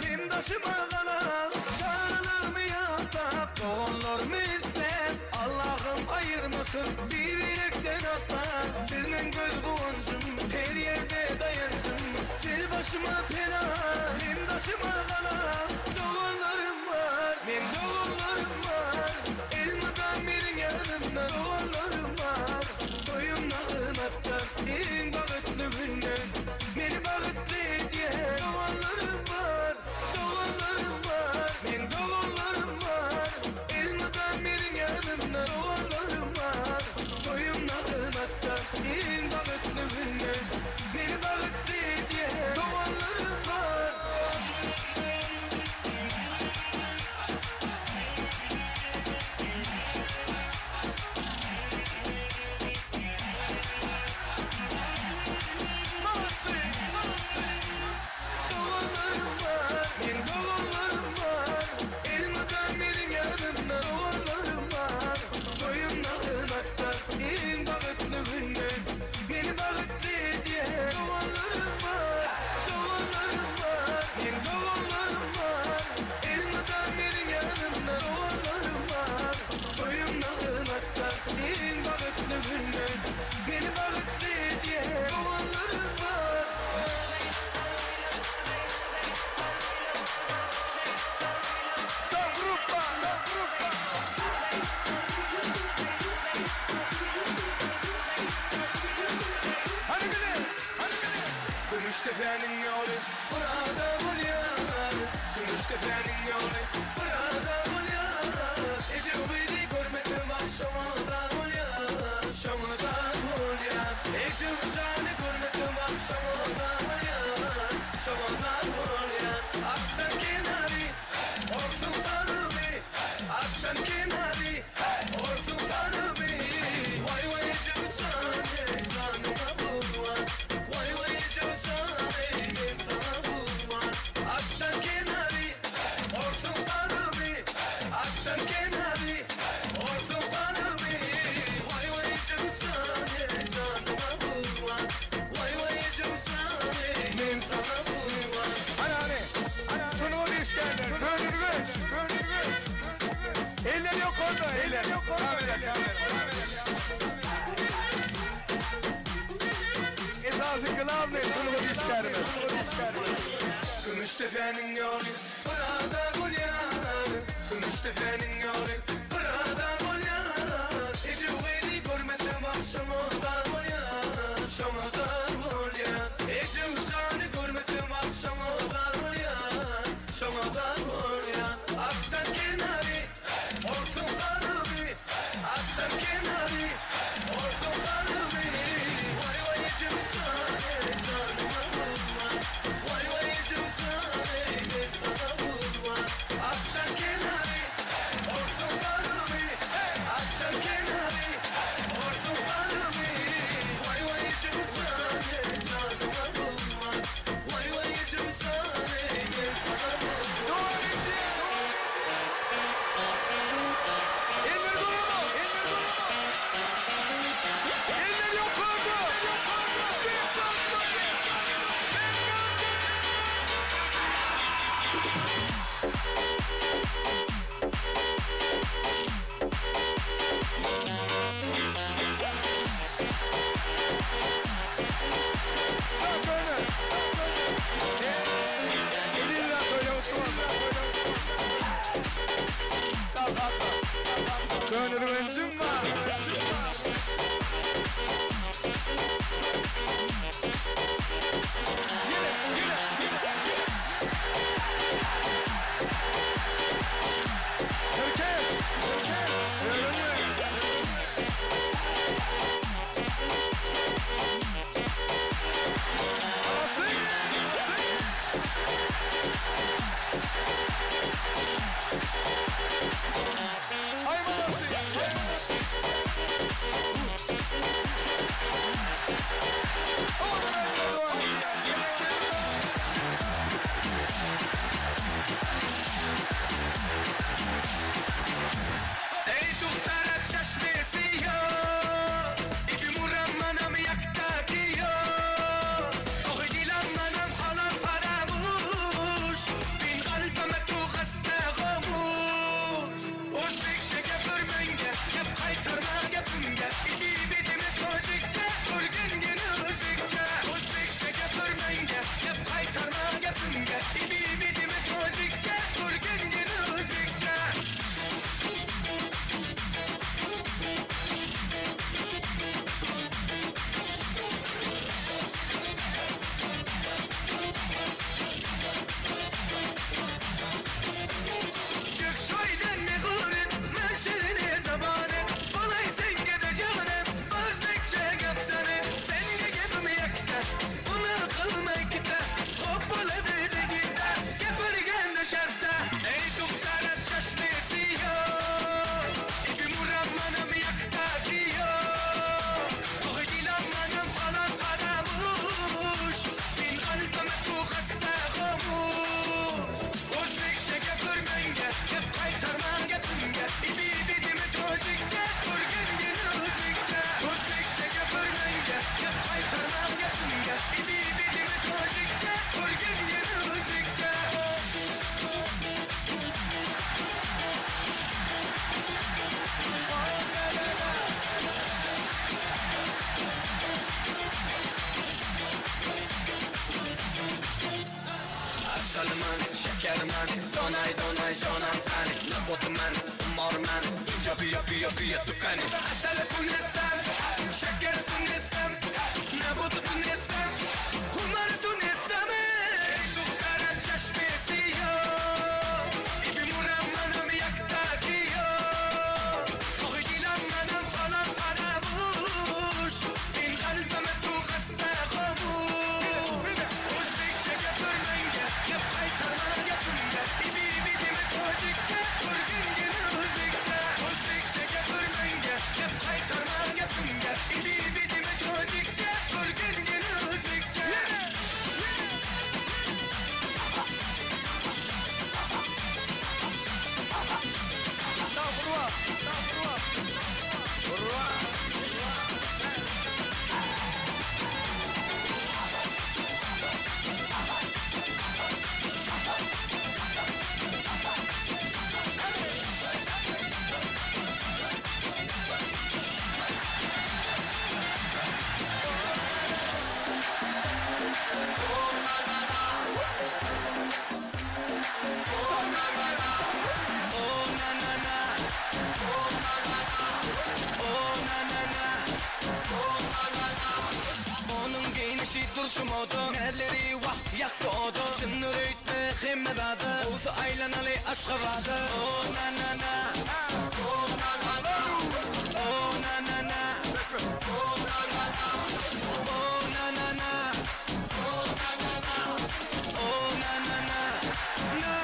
hem daşyma gala. Çagalygymy ýatlap, doganlarymy isläp, Allahym aýyrmasyn bir-birekden asla. Siz meň göz guwanjym, her ýerde daýanjym, Siz başyma pena, hem daşyma gala. Doganlarym bar, meň doganlarym bar, Elmydam meniň ýanymda doganlarym bar. Toýum nagmatda, iň bagtly günde, Meni bagtly edýän doganlarym bar. Doganlarym bar, meň doganlarym bar, Elmydam meniň ýanymda doganlarym bar. Toýum nagmatda, iň bagtly günde, Meni bagtly edýän doganlarym bar. Doganlarym bar, meň doganlarym bar, Elmydam meniň ýanymda doganlarym bar. Toýum nagmatda, iň bagtly günde, Meni bagtly edýän doganlarym bar. Doganlarym bar, meň doganlarym bar, Elmydam meniň ýanymda doganlarym bar. Toýum nagmatda, iň bagtly günde, Meni bagtly edýän doganlarym bar. Son gruppa, son gruppa. Hadi bile, hadi bile. Kümüşdepäniň ýoly burada bolýar, Kümüşdepäniň ýoly burada bolýar. Ejem gyzy görmesem agşama-da bolýar, Şoňa-da bolýar. Ejem jany görmesem agşama-da bolýar, Şoňa-da bolýar. Akdan kenary, orsuň garyby, Akdan kenary, orsuň garyby. Waý, waý, ejem jany, janyňa gurban. Waý, waý, ejem jany, men saňa gurban. Akdan kenary, orsuň garyby, Akdan kenary, orsuň garyby. Waý, waý, ejem jany, janyňa gurban. Waý, waý, ejem jany, men saňa gurban. Hadi hadi. Sungat işgärler, Köneürgenç, Köneürgenç. Eller ýokarda, eller ýokarda. Kamera, kamera. Esasy главный sungat işgärimiz. Kümüşdepäniň ýoly burada bolýar, Kümüşdepäniň ýoly burada bolýar. Ejem gyzy görmesem agşama-da bolýar, Şoňa-da bolýar. Ejem jany görmesem agşama-da bolýar, Şoňa-da bolýar. Akdan kenary, orsuň garyby, Akdan kenary, orsuň garyby. Waý, waý, ejem jany, janyma gurban. Waý, waý, ejem jany, men saňa. Donaý donaý jonan kany Naboty mani Humar mani Inja biýa biýa biýa dükany Asal tunestem Şeker tunestem Naboty tunestem Humar tunestem Ey duhtara çeşmi siýa Ibi muram manam ýakta kiýa Tohy dilam manam falan faramuş In galbime tu hasta hamuş Özbekçe gapir menga Gap qaytarma gapimga Ibi ibi dema tojikcha O'rgangin o'zbekcha O'zbekcha gapir menga Gap qaytarma gapimga Ibi ibi dema tojikcha O'rgangin o'zbekcha Onuň geýnişi durşy moda Näzleri wah ýakdy oda Düşüner öýtme hemme zada Gowsy aýlanaly Aşgabada O na na na O na na na O na na na O na na na O na na na O na na na Na.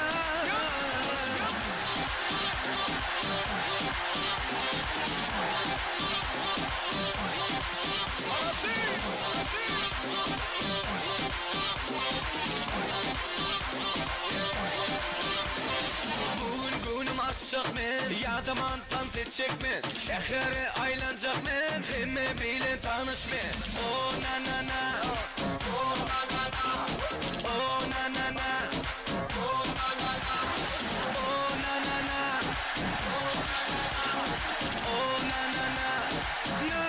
Bu gün göwnüm açjak men, Ýadaman tans etjek men, Şähere aýlanjak men, Hemme bilen tanyş men. O na na na O na na na O na na na O na na na O na na na O na na na Na.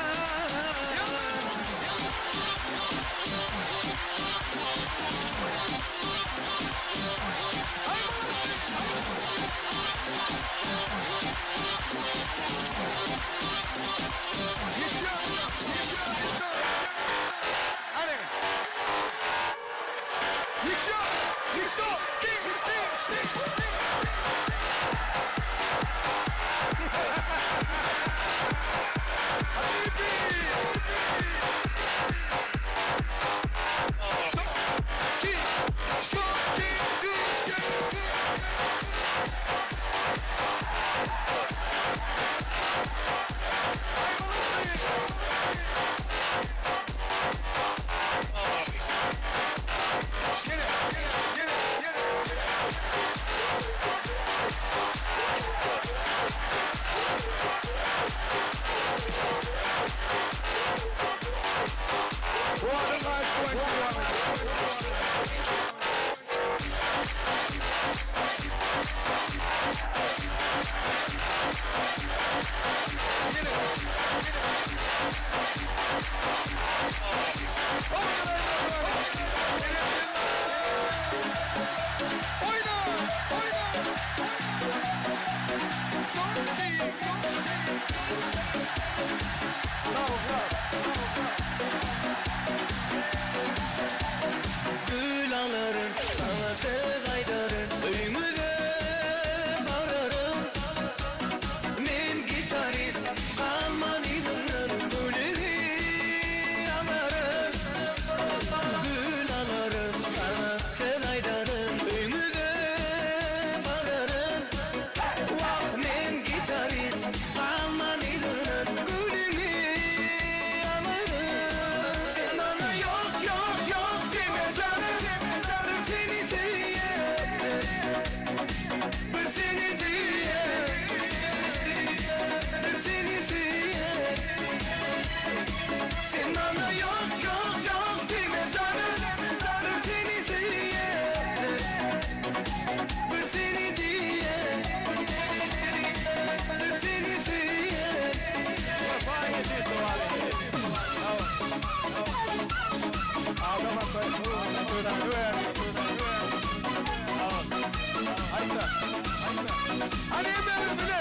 Hany hemmämiz bile.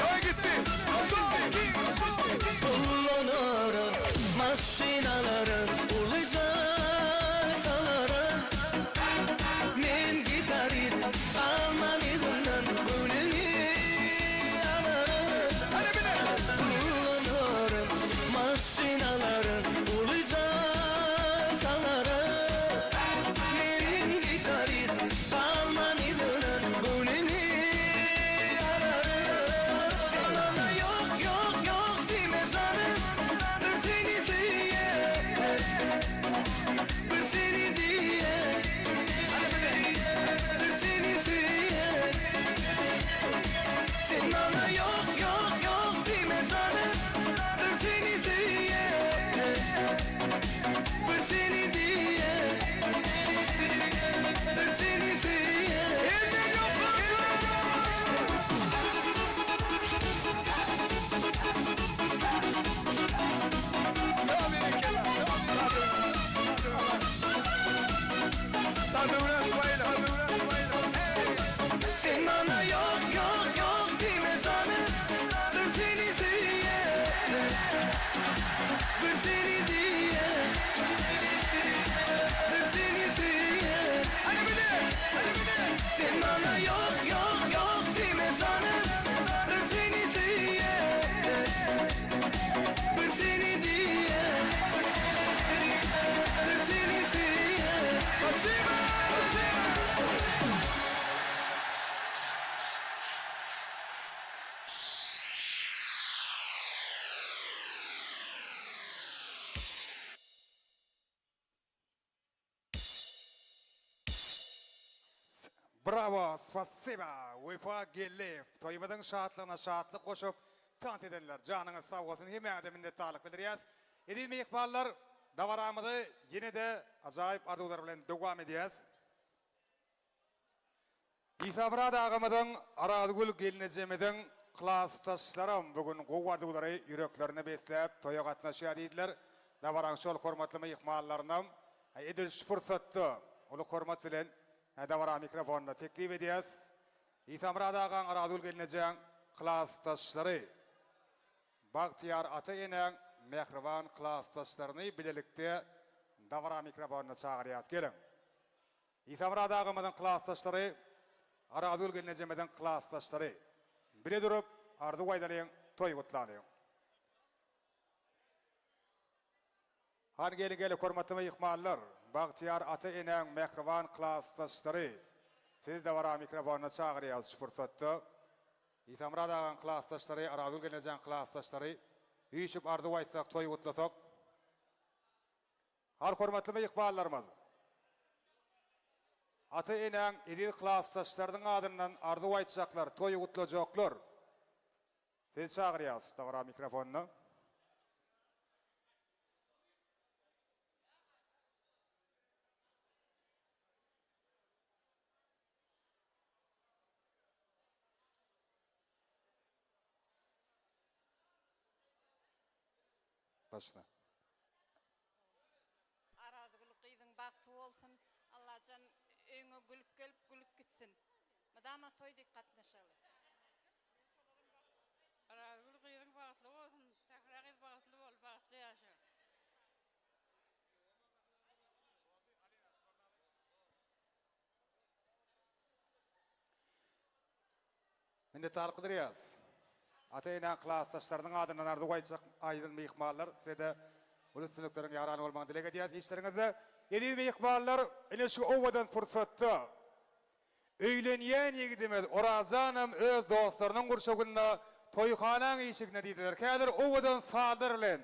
Toý gitdi. Ullanaryn maşyn alaryn uly jaý salaryn Men gitarist alman yzyndan göwnüňi alaryn Ullanaryn maşyn alaryn uly jaý salaryn Men gitarist alman yzyndan göwnüňi alaryn Sen maňa ýok ýok ýok diýme janym Bir seni söýýän Bir seni diýýän Bir seni söýýän Sen maňa ýok ýok ýok diýme janym Bir seni söýýän Bir seni diýýän Bir seni söýýän Sen maňa ýok ýok ýok diýme janym Bir seni söýýän Bir seni diýýän Bir seni söýýän Sen maňa ýok ýok ýok diýme janym Bir seni söýýän Bir seni diýýän Bir seni söýýän Brawo spasiba Wepa Geldiýew toýumyzyň şatlygyna şatlyk goşup tans edenler janyňyz sag bolsun hemmäňize minnetdarlyk bildirýäs. Eziz myhmanlar dabaramyzy ýene-de ajaýyp arzuwlar bilen dowam edýäs. Isamyrat agamyzyň Arazgül gelnejemiziň klasdaşlaram bu gün gowy arzuwlary ýüreklerine besläp toýa gatnaşýar diýdiler. Dabaraň şol hormatly myhmanlarynam edil şu pursatda uly hormat bilen dabara mikrofonyna teklip edýäs. Isamyrat agaň Arazgül gelnejäň klasdaşlary Bagtyýar ata-enäň mähriban klasdaşlaryny bilelikde dabara mikrofonyna çagyrýas. Geliň. Isamyrat agamyzyň klasdaşlary, Arazgül gelnejemiziň klasdaşlary. Bile durup, arzuw aýdalyň, toý gutlalyň. Hany geliň geliň hormatly myhmanlar, bagtyýar ata-enäň mähriban klasdaşlary. Sizi dabara mikrofonyna çagyrýarys şu pursatda. Isamyrat agaň klasdaşlary, Arazgül gelnejäň klasdaşlary üýşüp arzuw aýtsak, toý gutlasak. Hal hormatly myhmanlarymyz! Ata-enäň eziz klasdaşlarynyň adyndan arzuw aýtjaklar, toý gutlajaklar. Sizi çagyrýas dabara mikrofonyna. Başla. Arazgül gyzyň bagty bolsun Allajan öýüňe gülüp gelip gülüp gitsin. Mydama toý dik gatnaşaly. Arazgül gyzyň bagtly bolsun Sähra gyz bagtly bol bagtly ýaşa. Minnetdarlyk bildirýäris. Ata-enäň klasdaşlarynyň adyndan arzuw aýtjak aýdyň myhmanlar size-de uly üstünlikleriň ýaran bolmagyny dileg edýäris işleriňizde. Eziz myhmanlar, ine şu owadan pursatda öýlenýän ýigidimiz Orazjanam öz dostlarynyň gurşawynda toýhanaň işiginde diýdiler. Häzir owadan sazlar bilen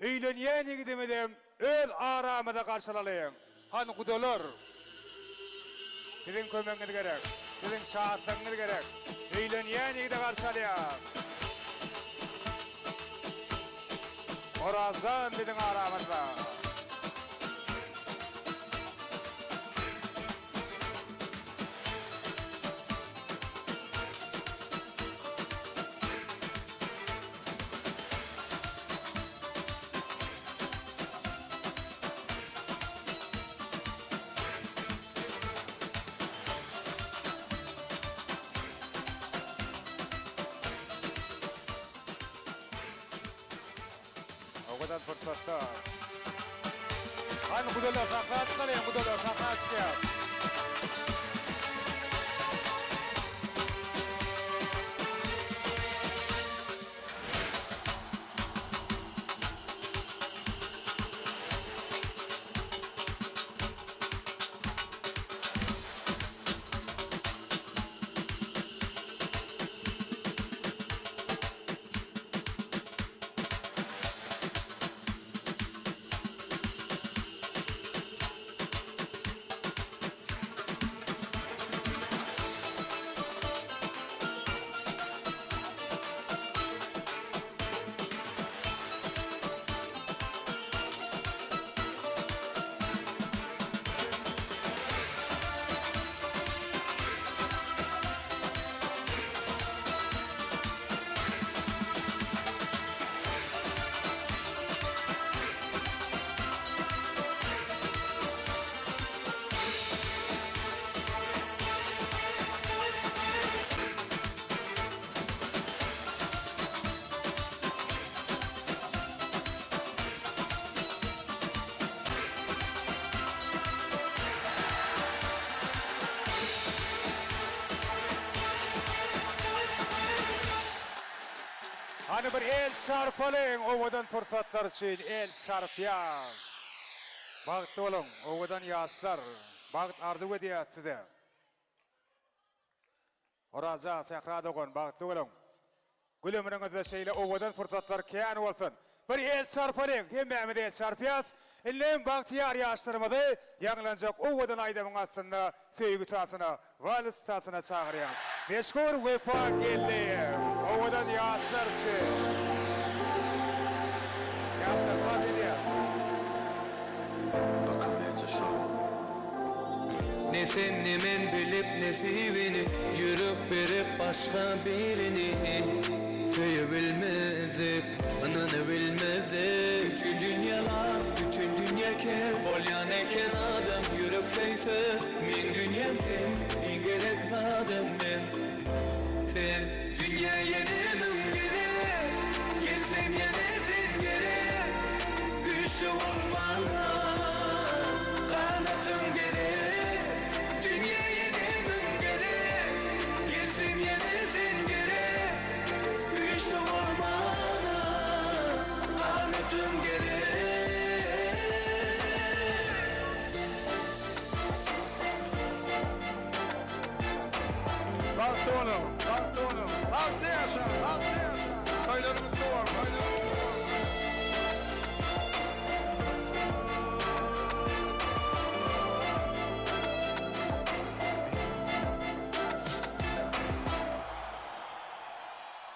Öýlenýän ýigidimizem öz aramyzda garşylalyň. Hany gudalar? Siziň kömegiňiz gerek. Siziň şatlygyňyz gerek. Öýlenýän ýigidi garşy alýas. Orazjan biziň aramyzda. owadan pursatda. Hany gudalar sahna çykalyň, gudalar sahna çykýar. Hany bir el çarpalyň owadan pursatlar üçin el çarpýas. Bagtly boluň owadan ýaşlar. Bagt arzuw edýäs size. Oraza, Sähra dogan, bagtly boluň! Gül ömrüňizde şeýle owadan pursatlar kän bolsun! Bir el çarpalyň, hemmämiz el çarpýas! Indem bagtyýar ýaşlarymyzy ýaňlanjak owadan aýdymyň astynda söýgi tansyna, wals tansyna çagyrýas! Meşhur Wepa Geldiýew, owadan ýaşlar üçin! Ýaşlar tans edýär! Ne sen ne men bilip nesibini Ýürek berip başga birini Söýebilmezdik, ynanabilmezdik Bütin dünýä lal, bütin dünýä ker Bolýan eken adam ýürek söýse Meň dünýäm sen, iň gerek zadym men Sen. Dünýä ýene müň gezek Gelsem ýene sen gerek Güýçli bolmaga Ganatyň gerek Dünýä ýene müň gezek Gelsem ýene sen gerek Güýçli bolmaga Ganatyň gerek. Bagtly boluň, bagtly boluň, bagtly ýaşaň, bagtly ýaşaň. Toýlaryňyz gutly bolsun, toýlaryňyz gutly bolsun.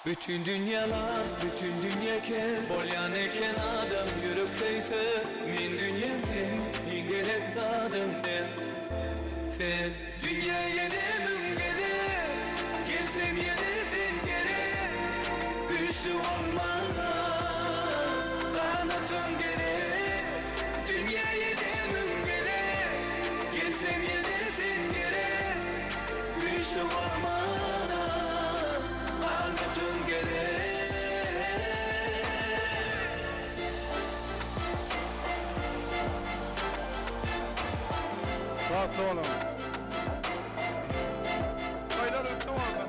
Bütün dünýä lal, bütün dünýä ker Bolýan eken adam ýürek söýse Men dünýäm sen, iň gerek zadym men Sen. Dünýä ýene müň gezek Gelsem ýene sen gerek Güýçli bolmaga Ganatyň gerek Dünýä ýene müň gezek Gelsem ýene sen gerek Güýçli bolmana Ganatyň gerek. Bagtly boluň. Toýlar gutly bolsun.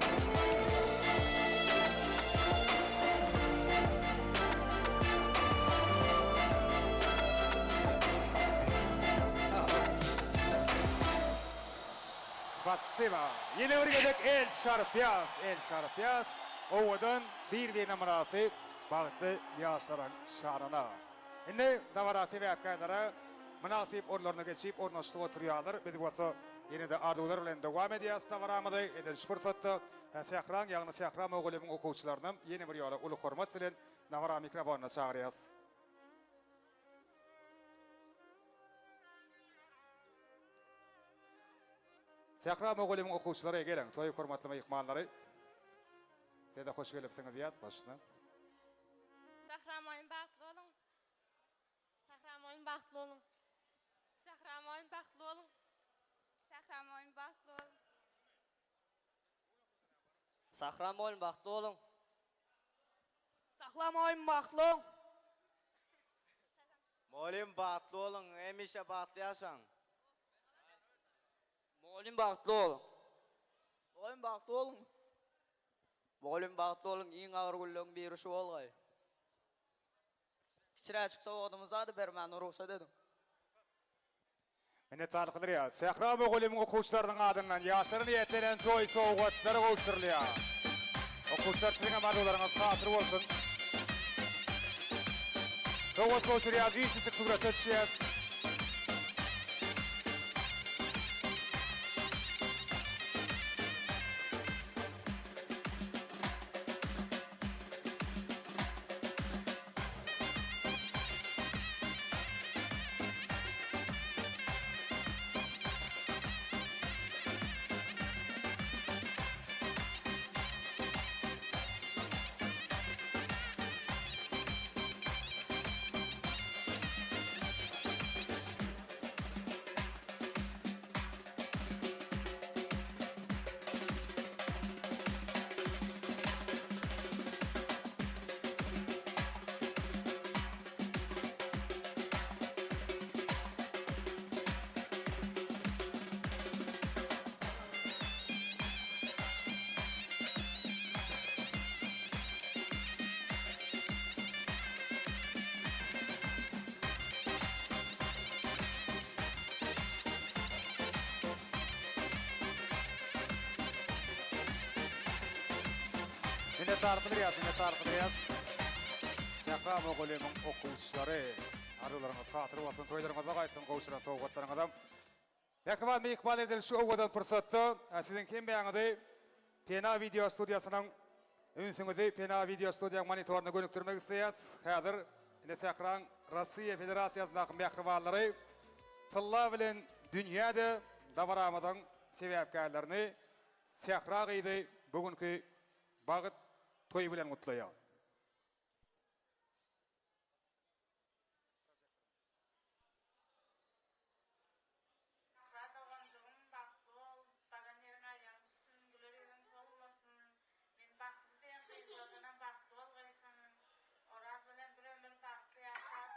Spasiba. Ýene bir gezek el çarpýas, el çarpýas. Owadan, bir-birine mynasyp, bagtly ýaşlaryň şanyna. Indi dabara sebäpkärlere mynasyp orunlaryna geçip, ornaşdyp oturýarlar. Biz bolsa ýene-de arzuwlar bilen dowam edýäs dabaramyzy. Edil şu pursatda Sähraň, ýagny Sähra mugallymyň okuwçylarynam ýene bir ýola uly hormat bilen dabara mikrofonyna çagyrýas. Sähra mugallymyň okuwçylary geliň, toý hormatly myhmanlary. Size-de hoş gelipsiňiz ýaz başyna. Sähra mugallym bagtly boluň. Sähra mugallym bagtly boluň. Sähra mugallym bagtly boluň. Sähra mugallym bagtly boluň. Sähra mugallym bagtly boluň. Sähra mugallym bagtly boluň. Mugallym bagtly boluň, hemişe bagtly ýaşaň. Mugallym bagtly boluň. Mugallym bagtly boluň. Mugallym bagtly boluň, iň agyr günleň biri şu bolgaý. Kiçiräjik sowgadymyz bardy bermäne rugsat ediň. Minnetdarlyk bildirýäris. Sähra mugallymyň okuwçylarynyň adyndan ýaşlara niýetlenen toý sowgatlary gowşurylýar. Okuwçylar siziň hem arzuwlaryňyz hasyl bolsun. Sowgat gowşurýarys, giçijik surata düşýäris. Minnetdarlyk bildirýäris, minnetdarlyk bildirýäris. Sähra mugallymyň okuwçylary, arzuwlaryňyz hatyr bolsun, toýlaryňyzda gaýtsyn gowşuran sowgatlaryňyzam. Mähriban myhman edil şu owadan pursatda siziň hemmäňizi Pena wideo studiýasynyň ünsüňizi Pena wideo studiýaň monitoryna gönükdirmek isleýäs. Häzir ine Sähraň Rossiýa Federasiýasyndaky mähribanlary tylla bilen dünýä-de dabaramyzyň sebäpkärlerini Sähra gyzy bu günki bagt toýy bilen gutlaýar. Sähra doganjygym bagtly bol, baran ýeriň aýagyň düşsün, güler ýüzüň solmasyn. Men bagtly diýen gyzlardanam bagtly bolgaýsyň. Oraz bilen bir ömür bagtly ýaşap,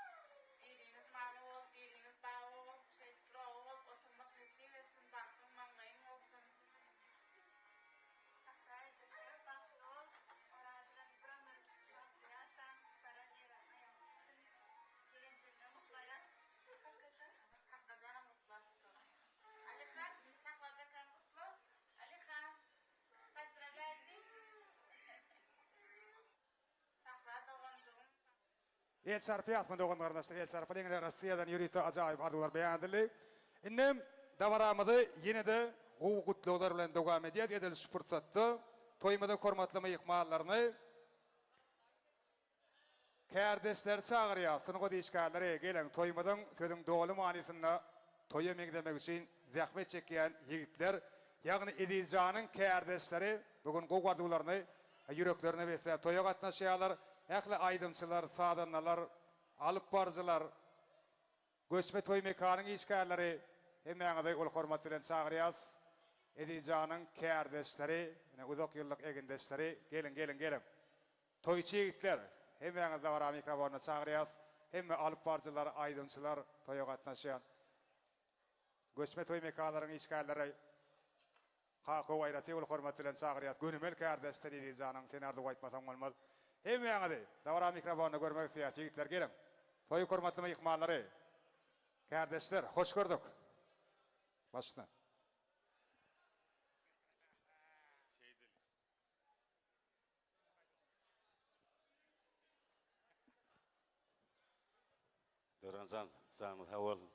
biriňiz mama bolup, biriňiz baba bolup, şeýdip bir oba bolup oturmak nesip etsin, bagtyň maňlaýyň bolsun. Sähra ejeke bagtly bol, Oraz bilen bir ömür bagtly ýaşaň, baran ýeriň aýagyň düşsün. Ýegenjigimem gutlaýan. Kakajan. Kakajanam gutlapdyr. Alyhan, Saklajakam gutla. Alyhan, pozdrawlýaýte. Sahra doganjygym. El çarpýasmy dogan garyndaşlar el çarpylyň ine Rossiýadan ýörite ajaýyp arzuwlar beýan edildi. Indem dabaramyzy ýene-de gowy gutlaglar bilen dowam edýäs edil şu pursatda toýumyzyň hormatly myhmanlaryny Kärdeşleri çagyrýar, sungat işgärleri, geliň, toýumyzyň sözüň doly manysynda toýa meňzemegi üçin zähmet çekýän ýigitler, ýagny Ezizjanyň kärdeşleri bu gün gowy arzuwlaryny ýüreklerine besläp toýa gatnaşýarlar. Ähli aýdymçylar, sazandalar, alypbaryjylar, göçme toý mekanyň işgärleri hemmäňizi uly hormat bilen çagyrýas. Ezizjanyň kärdeşleri, ine uzak ýyllyk egindeşleri, geliň, geliň, geliň. Toýçy ýigitler, hemmäňizi dabara mikrofonyna çagyrýas. Hemme alypbaryjylar, aýdymçylar, toýa gatnaşýan göçme toý mekanlaryň işgärleri Kakow aýratyn uly hormat bilen çagyrýas. Gönümel kärdeşler Ezizjanyň sen arzuw aýtmasaň bolmaz. Hemmäňizi dabara mikrofonyna görmek isleýäs. Ýigitler geliň. Toýuň hormatly myhmanlary, kärdeşler, hoş gördük. Başyna. Döwran jan, janyňyz sag bolsun.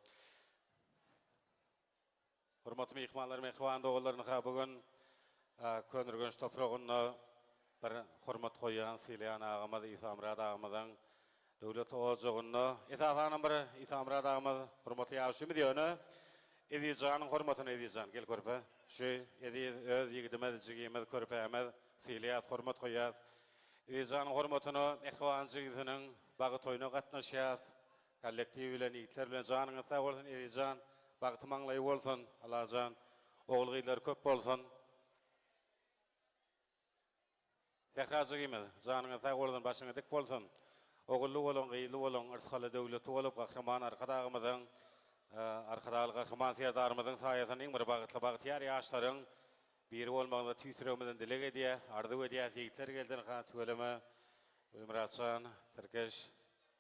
Hormatly myhmanlar, mähriban doganlar, ynha bu gün Köneürgenç topragynda bir hormat goýýan, sylaýan agamyz Isamyrat agamyzyň döwlet ojagynda, esasanam bir Isamyrat agamyz hormatly ýaşulymyz ýöne Ezizjanyň hormatyna Ezizjan gel körpe, şu eziz öz ýigidimiz, jigimiz, körpämiz sylaýas, hormat goýýas. Ezizjanyň hormatyna mähriban jigisiniň bagy toýuna gatnaşýas. Kollektiw bilen, ýigitler bilen janyňyz sag bolsun Ezizjan, bagty maňlaýy bolsun, Allajan ogul-gyzlary köp bolsun. Sähra jigimiz, janyňyz sag bolsun, başyňyz dik bolsun. Ogully boluň, gyzly boluň, yrsgally döwletli bolup Gahryman Arkadagymyzyň, Arkadagly Gahryman Serdarymyzyň saýasynda iň bir bagtly, bagtyýar ýaşlaryň biri bolmagyňyzy tüýs ýüregimizden dileg edýäs, arzuw edýäs. Ýigitler geldi ynha tüweleme. Gülmyratjan, Tirkeş,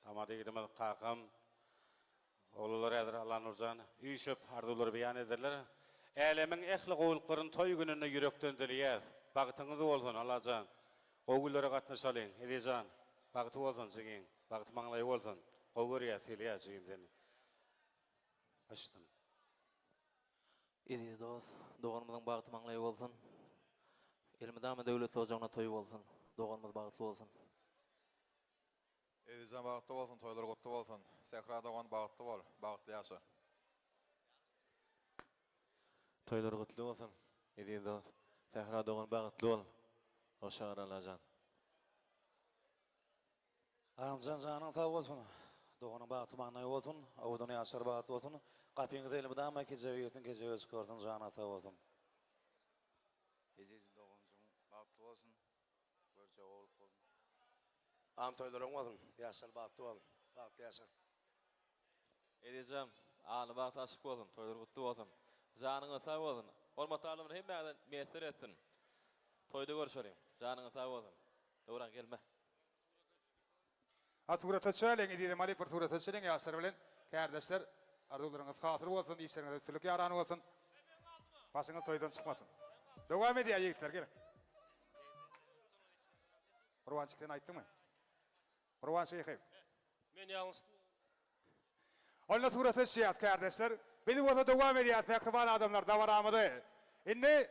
Damat ýigidimiz, kakam, Oglanlar häzir Allanurjan üýşüp arzuwlary beýan ederler. Älemiň ähli gowulyklaryny toý gününde ýürekden dileýäs. Bagtyňyz bolsun Allajan. Gowy günlere gatnaşalyň. Ezijan, bagty bolsun jigiň. Bagty maňlaýy bolsun. Gowy görýäs, sylaýas jigim seni. Başdan. Eziz dos, doganymyzyň bagty maňlaýy bolsun. Elmydama döwletli ojagyna toý bolsun. Doganymyz bagtly bolsun. Ezizjan bagtly bolsun toýlar gutly bolsun Sähra dogan bagtly bol bagtly ýaşa. Toýlar gutly bolsun eziz dost Sähra dogan bagtly bol Hoşagar Allajan. Agamjan janyň sag bolsun doganyň bagty maňlaýy bolsun owadan ýaşlar bagtly bolsun gapyňyz elmydama kejebe girsin kejebe çykarsyn janyňyz sag bolsun. Eziz doganjygym bagtly bolsun. Görje gowluk bolsun. Agam toýlar oň bolsun. Ýaşlar bagtly bolsun. Bagtly ýaşa. Ezizjan, alny bagty açyk bolsun, toýlar gutly bolsun. Janyňyz sag bolsun. Hormatly adamlar hemmäňize miýesser etsin. Toýda görşeliň. Janyňyz sag bolsun. Döwran gelme. A surata düşäliň ezizim Alyp bir surata düşeliň ýaşlar bilen kärdeşler arzuwlaryňyz hasyl bolsun işleriňizde üstünlik ýaran bolsun başyňyz toýdan çykmasyn dowam edýär ýigitler geliň Gurbanjyk sen aýtdyňmy Gurban Şyhyýew. Men ýalňyş. Onda surata düşýäs kärdeşler. Biz bolsa dowam edýäs mähriban adamlar dabaramyzy. Indi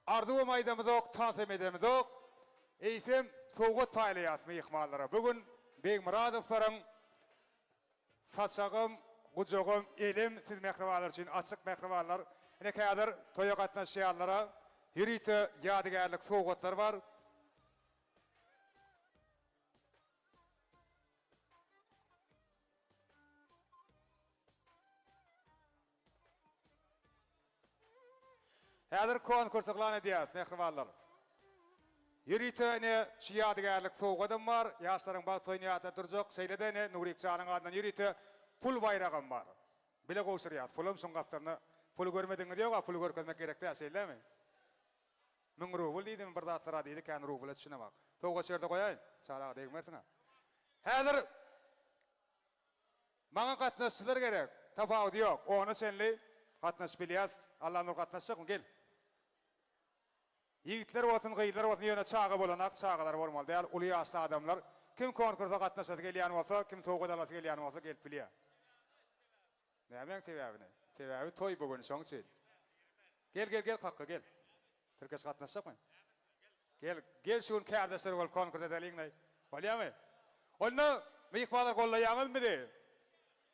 arzuwam aýdamyzok, tansam edemizok. Eýsem sowgat paýlaýas myhmanlara. Bu gün Begmyradowlaryň saçagam, gujagam, elem siz mähribanlar üçin açyk mähribanlar. Ine häzir toýa gatnaşýanlara ýörite ýadygärlik sowgatlar bar. Häzir konkurs yglan edýäris, mähribanlar. Ýörite ine şu ýadygärlik sowgadam bar, ýaşlaryň bagt toýuny ýatladyp durjak, şeýle-de ine Nurik janyň adyndan ýörite pul baýragam bar. Bile gowşurýas, pulam şuň gapdalynda. Puly görmedigiňiz ýog-a, puly görkezmek gerek däl, şeýlemi? Müň rubl diýdimi bir zatlar-a diýdi, kän rubla düşünemok. Sowgat şu ýerde goýaýyn, çalaga degmersiň-ä. Häzir maňa gatnaşyjylar gerek, tapawudy ýok, ona çenli gatnaşyp bilýäs. Allanur gatnaşjakmy, gel. Ýigitler bolsun, gyzlar bolsun, ýöne çaga bolanak, çagalar bolmaly däl, uly ýaşly adamlar. Kim konkursa gatnaşasy gelýän bolsa, kim sowgat alasy gelýän bolsa gelip bilýär. Nämäň sebäbini? Sebäbi toý bu gün şoň üçin. Gel gel gel kakga gel. Tirkeş gatnaşjakmy? Gel gel şu gün kärdeşler bolup konkurs edeliňlaý. Bolýamy? Onda myhmanlar gollaýaňyzmy bizi?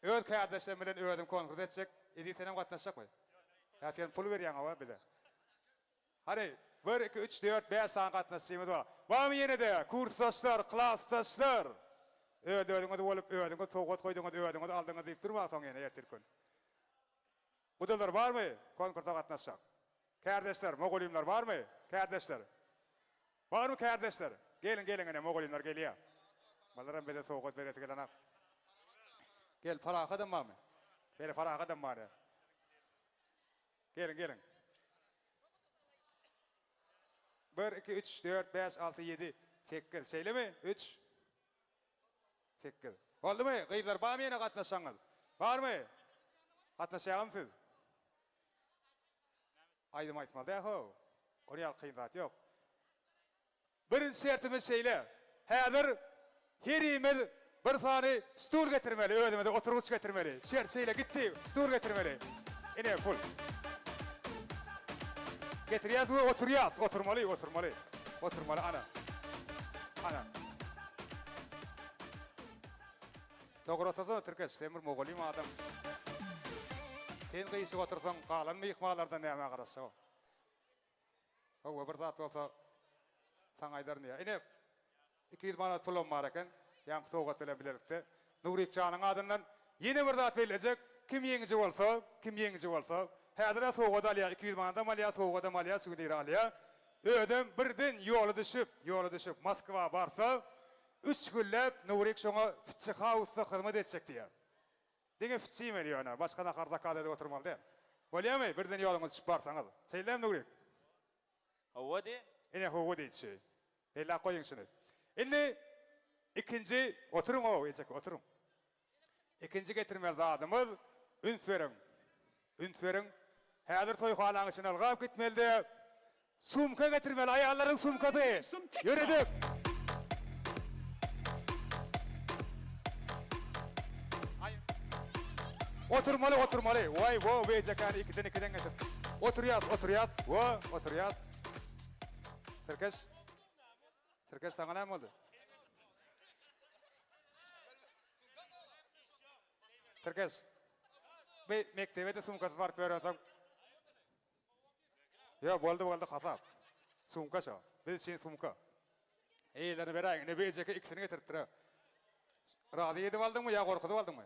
Öz kärdeşlerim bilen özüm konkurs etjek. Eziz senem gatnaşjakmy? Hä sen pul berýäň hawa bize. Hany, bir, iki, üç, dört, bäş sany gatnaşyjymyz bar. Barmy ýene-de, kursdaşlar, klasdaşlar? Öz-özüňiz bolup, özüňiz sowgat goýduňyz, özüňiz aldyňyz diýip durmaň soň ýene ertir gün. Gudalar barmy konkursa gatnaşjak? Kärdeşler, mugallymlar barmy? Kärdeşler. Barmy kärdeşler? Geliň, geliň ine mugallymlar gelýär. Bularam bize sowgat beresi gelenok. Gel, Parahatam barmy? Beri Parahatam bar. Geliň, geliň. Bir, iki, üç, dört, bäş, alty, ýedi, sekiz. Şeýlemi? Üç, sekiz. Boldumy? Gyzlar, barmy ýene gatnaşjagyňyz? Barmy? Gatnaşýaňyzmy siz? Aýdym aýtmaly däl how. Ol ýaly kyn zat ýok. Birinji şertimiz şeýle, häzir herimiz bir sany stul getirmeli, özümize oturgyç getirmeli. Şert şeýle gitdi, stul getirmeli. Ine pul. Getirýäs we oturýas, oturmaly, oturmaly. Oturmaly ana. Ana. Dogry otursana Tirkeş, sen bir mugallym adam. Sen gyşyk otursaň, galan myhmanlardan nämä garaşjak? Hawa, bir zat bolsa saňa aýdaryn diýýär. Ine, 200 manat pulam bar eken, ýaňky sowgat bilen bilelikde. Nurik janyň adyndan ýene bir zat bellejek, kim ýeňiji bolsa, kim ýeňiji bolsa, häzir-ä sowgat alýar, 200 manadam alýar, sowgadam alýar, suwenir alýar. Özem birden ýola düşüp, ýola düşüp Moskwa barsa, Üç günläp Nurik şoňa Fitçi House-da hyzmat etjek diýýär. Diňe fitçi iýmeli ýöne, başga nahar zakaz edip oturmaly däl. Bolýamy, birden ýoluňyz düşüp barsaňyz. Şeýdämi Nurik? Hawa diý. Ine hawa diýdi. Belläp goýuň şuny. Indi ikinji, oturyň-ow, ejeke, oturyň. Ikinji getirmeli zadymyz, üns beriň, üns beriň, häzir toýhanaň içine ylgap gitmeli-de, sumka getirmeli, aýallaryň sumkasy! Ýöredik! Oturmaly, oturmaly! Waý, wo, beýjekäni ikiden, ikiden getir. Oturýas, oturýas, wo, oturýas. Tirkeş, Tirkeş saňa näme boldy? Tirkeş. Bi mekdebe-de sumkasyz baryp ýörensoň. Ýok, boldy, boldy, hasap. Sumka şo. Biz üçin sumka. Eýelerini beräýiň. Ine, bu ejeke ikisini getiripdir-ä. Razy edip aldyňmy ýa gorkuzyp aldyňmy?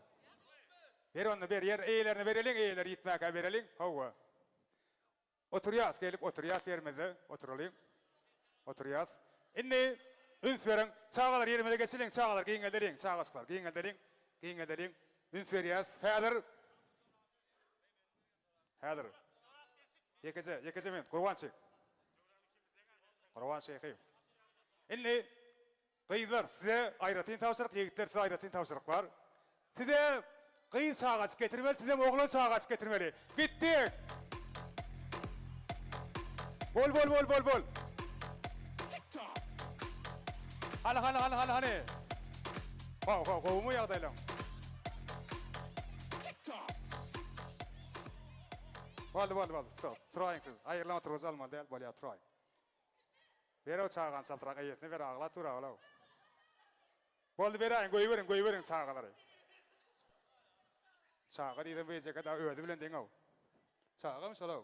Ber onda, ber. Ýer eýelerine bereliň, eýeleri ýitmäkä bereliň. Hawa. Oturýas, gelip oturýas ýerimizde, oturalyň. Oturýas. Indi üns beriň, çagalar ýerimize geçeliň, çagalar giňeldeliň, çagajyklar giňeldeliň, giňeldeliň. Üns berýäs. Häzir Häzir. Ýekeje, ýekeje minut, Gurbançyk. Gurban Şeýhiýew. Indi Gyzlar size aýratyn tabşyryk ýigitler size aýratyn tabşyryk bar. Size gyz çagajyk getirmeli sizem oglan çagajyk getirmeli. Gitdik. Bol bol bol bol bol. Hany hany hany hany hany. How how gowumy ýagdaýlaň? Boldy boldy boldy stop. Turaýyň siz. Aýrylan oturgyjy almaly däl bolýar turaýyň. Ber-ow çagany çaltrak eýesine ber aglap dur aglaw. Boldy beräýiň goýberiň goýberiň çagalary. Çaga diýsem bu ejeke dagy özi bilen deň-ow. Çagamy şol-ow.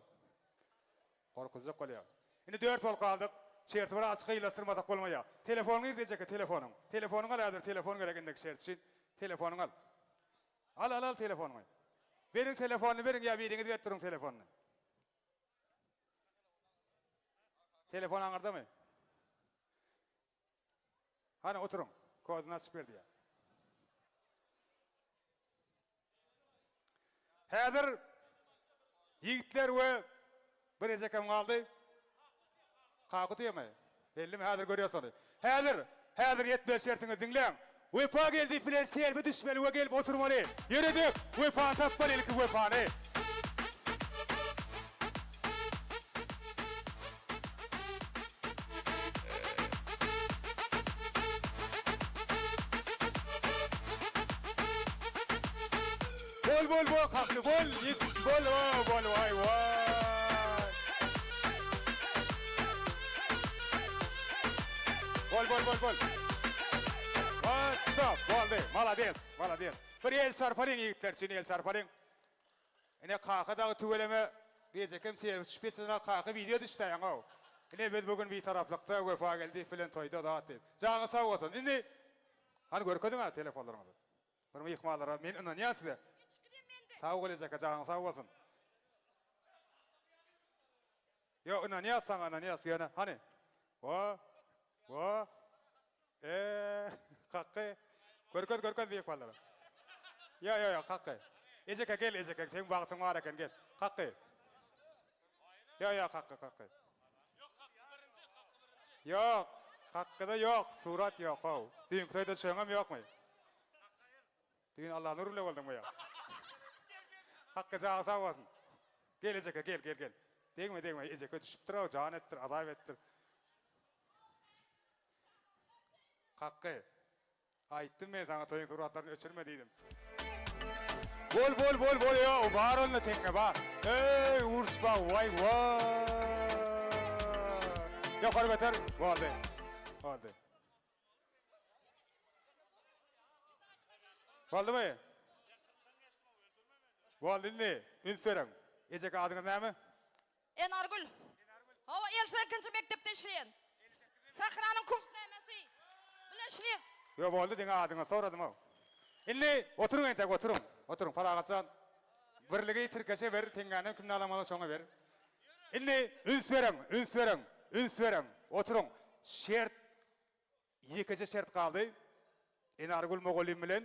Gorkuzjak bolýar. Indi dört bolup galdyk. Şerti bir azajyk gyýylaşdyrmasak bolmaýar. Telefonyň nirde ejeke telefonyň. Telefonyňy al häzir telefon gerek indiki şert üçin. Telefonyňy al. Al al al telefonyňy. Beriň telefonyny beriň ýa biriňiz berip duruň telefonyny. Telefon aňyrdamy? Hany oturyň. Kodyny açyp ber diýýär. Häzir ýigitler we bir ejekem galdy. Kaky diýemi? Bellimi häzir görýäs ony. Häzir, häzir ýetmeli şertiňizi diňläň. Wepa geldi bilen selbi düşmeli we gelip oturmaly. Ýöredik! Wepany tapmaly ilki Wepany. Bol bol bol kakly bol ýetiş bol o bol waý waý. Bol bol bol bol. Wa stop boldy malades malades. Bir el çarpalyň ýigitler üçin el çarpalyň. Ine kaka dagy tüweleme gejekem serwi düşüp geçenok kaka wideo düşdäýeňow. Ine biz bu gün bitaraplykda Wepa Geldiýew bilen toýda zat diýip. Janyňyz sag bolsun. Indi hany görkeziň-ä telefonlaryňyzy. Bir myhmanlara men ynanýan size. Sag bol ejeke janyň sag bolsun. Ýok ynanýas saňa ynanýas ýöne hany. Wa wa e kakgy görkez görkez myhmanlara. Ýok ýok ýok kakgy. Ejeke gel ejeke seň bagtyň bar eken gel. Kakgy. Ýok ýok kakgy kakgy. Ýok kakgyda ýok surat ýok how. Düýnki toýda düşeňem ýokmy? Düýn Allanur bile bolduňmy ýa? Hakky janyň sag bolsun. Gel ejeke gel gel gel. Degme degme ejeke düşüpdir-ow jan etdir azap etdir. Kakgy. Aýtdym men saňa toýuň suratlaryny öçürme diýdim. Bol bol bol bol ýa bar onda teňňe bar. Eý uruşma waý waý. Ýokary göter. Boldy. Boldy. Boldumy? Boldy indi. Üns beriň. Ejeke adyňyz näme? Enargül. Hawa, 58-nji mekdepde işleýän. Sähranyň kurs nämesi? Bile işleýäs. Ýok, boldy, diňe adyňyzy soradym-ow. Indi oturyň entek, oturyň. Oturyň, Parahat jan. Birligi tirkeşe ber, teňňänem kimden alan bolsa şoňa ber. Indi üns beriň, üns beriň, üns beriň. Oturyň. Şert. Ýekeje şert galdy. Enargül mugallym bilen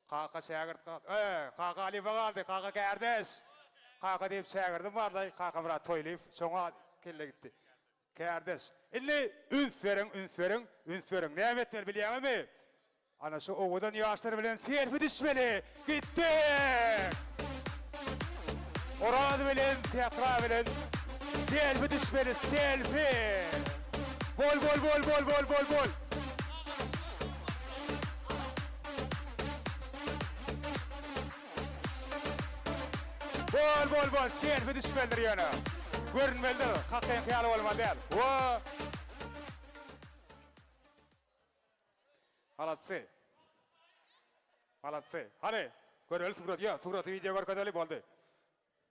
Kaka şägirt galdy. E, Kaka halypa galdy, Kaka kärdeş. Kaka diýip şägirdim barlaý, Kakamyrat Toýlyýew, şoňa kelle gitdi. Kärdeş. Indi üns beriň, üns beriň, üns beriň. Näme etmeli bilýäňizmi? Ana şu owadan ýaşlar bilen selfi düşmeli. Gitdik! Oraz bilen Sähra bilen selfi düşmeli, selfi! Bol bol bol bol bol bol bol. Bol bol bol selfi düşmelidir ýöne. Görünmelidir. Kakyňky ýaly bolmaly däl. Wo! Maladsy. Maladsy. Hany, göreli suraty. Ýok, suraty wideo görkezeli boldy.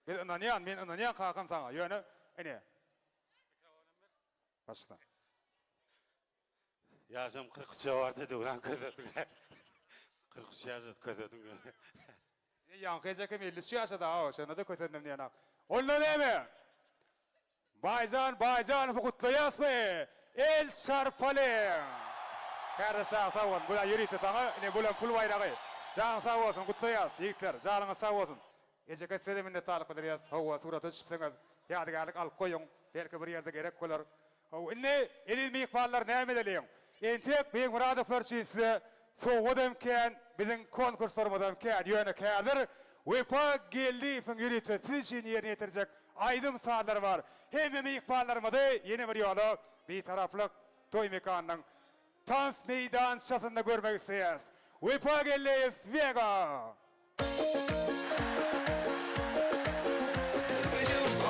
Biz ynanýan, men ynanýan kakam saňa. Ýöne ine. Başla. Ýaşam 43-e bardy döwran kösediň. 43 ýaşa kösediň. Ine ýaňky ejekem 53 ýaşada, aw, şonda-da kösendim diýenak. Onda näme? Baýjan Baýjanowy gutlaýasmy? El çarpalyň! Kärdeş janyň sag bolsun. Bula ýörite saňa, ine bulam pul baýragy. Janyň sag bolsun, gutlaýas ýigitler. Janyňyz sag bolsun. Ejeke size-de minnetdarlyk bildirýäs. Hawa, surata düşüpsiňiz. Ýadygärlik alyp goýuň. Belki bir ýerde gerek bolar. Hawa, indi eziz myhmanlar näme edeliň? Entek Begmyradowlar üçin size sowgadam kän, biziň konkurslarymyzam kän. Ýöne häzir Wepa Geldiýewiň ýörite siz üçin ýerine ýetirjek aýdym-sazlary bar. Hemme myhmanlarymyzy ýene bir ýola Bitaraplyk toý mekanynyň tans meýdançasynda görmek isleýäris. Wepa Geldiýew, Wega!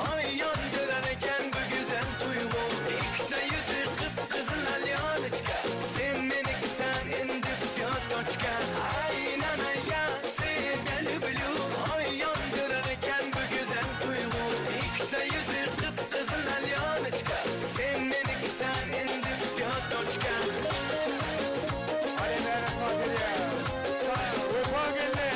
Aý ýandyrar eken bu güzel duýgy Ikide ýüzi gyp-gyzyl alýonoçka Sen menikisan indi wsýo toçka Aý nana ýa tebýa lýublýu Aý ýandyrar eken bu güzel duýgy Ikide ýüzi gyp-gyzyl alýonoçka Sen menikisan indi wsýo toçka. Hany näme saz gelýär? Wepa geldi!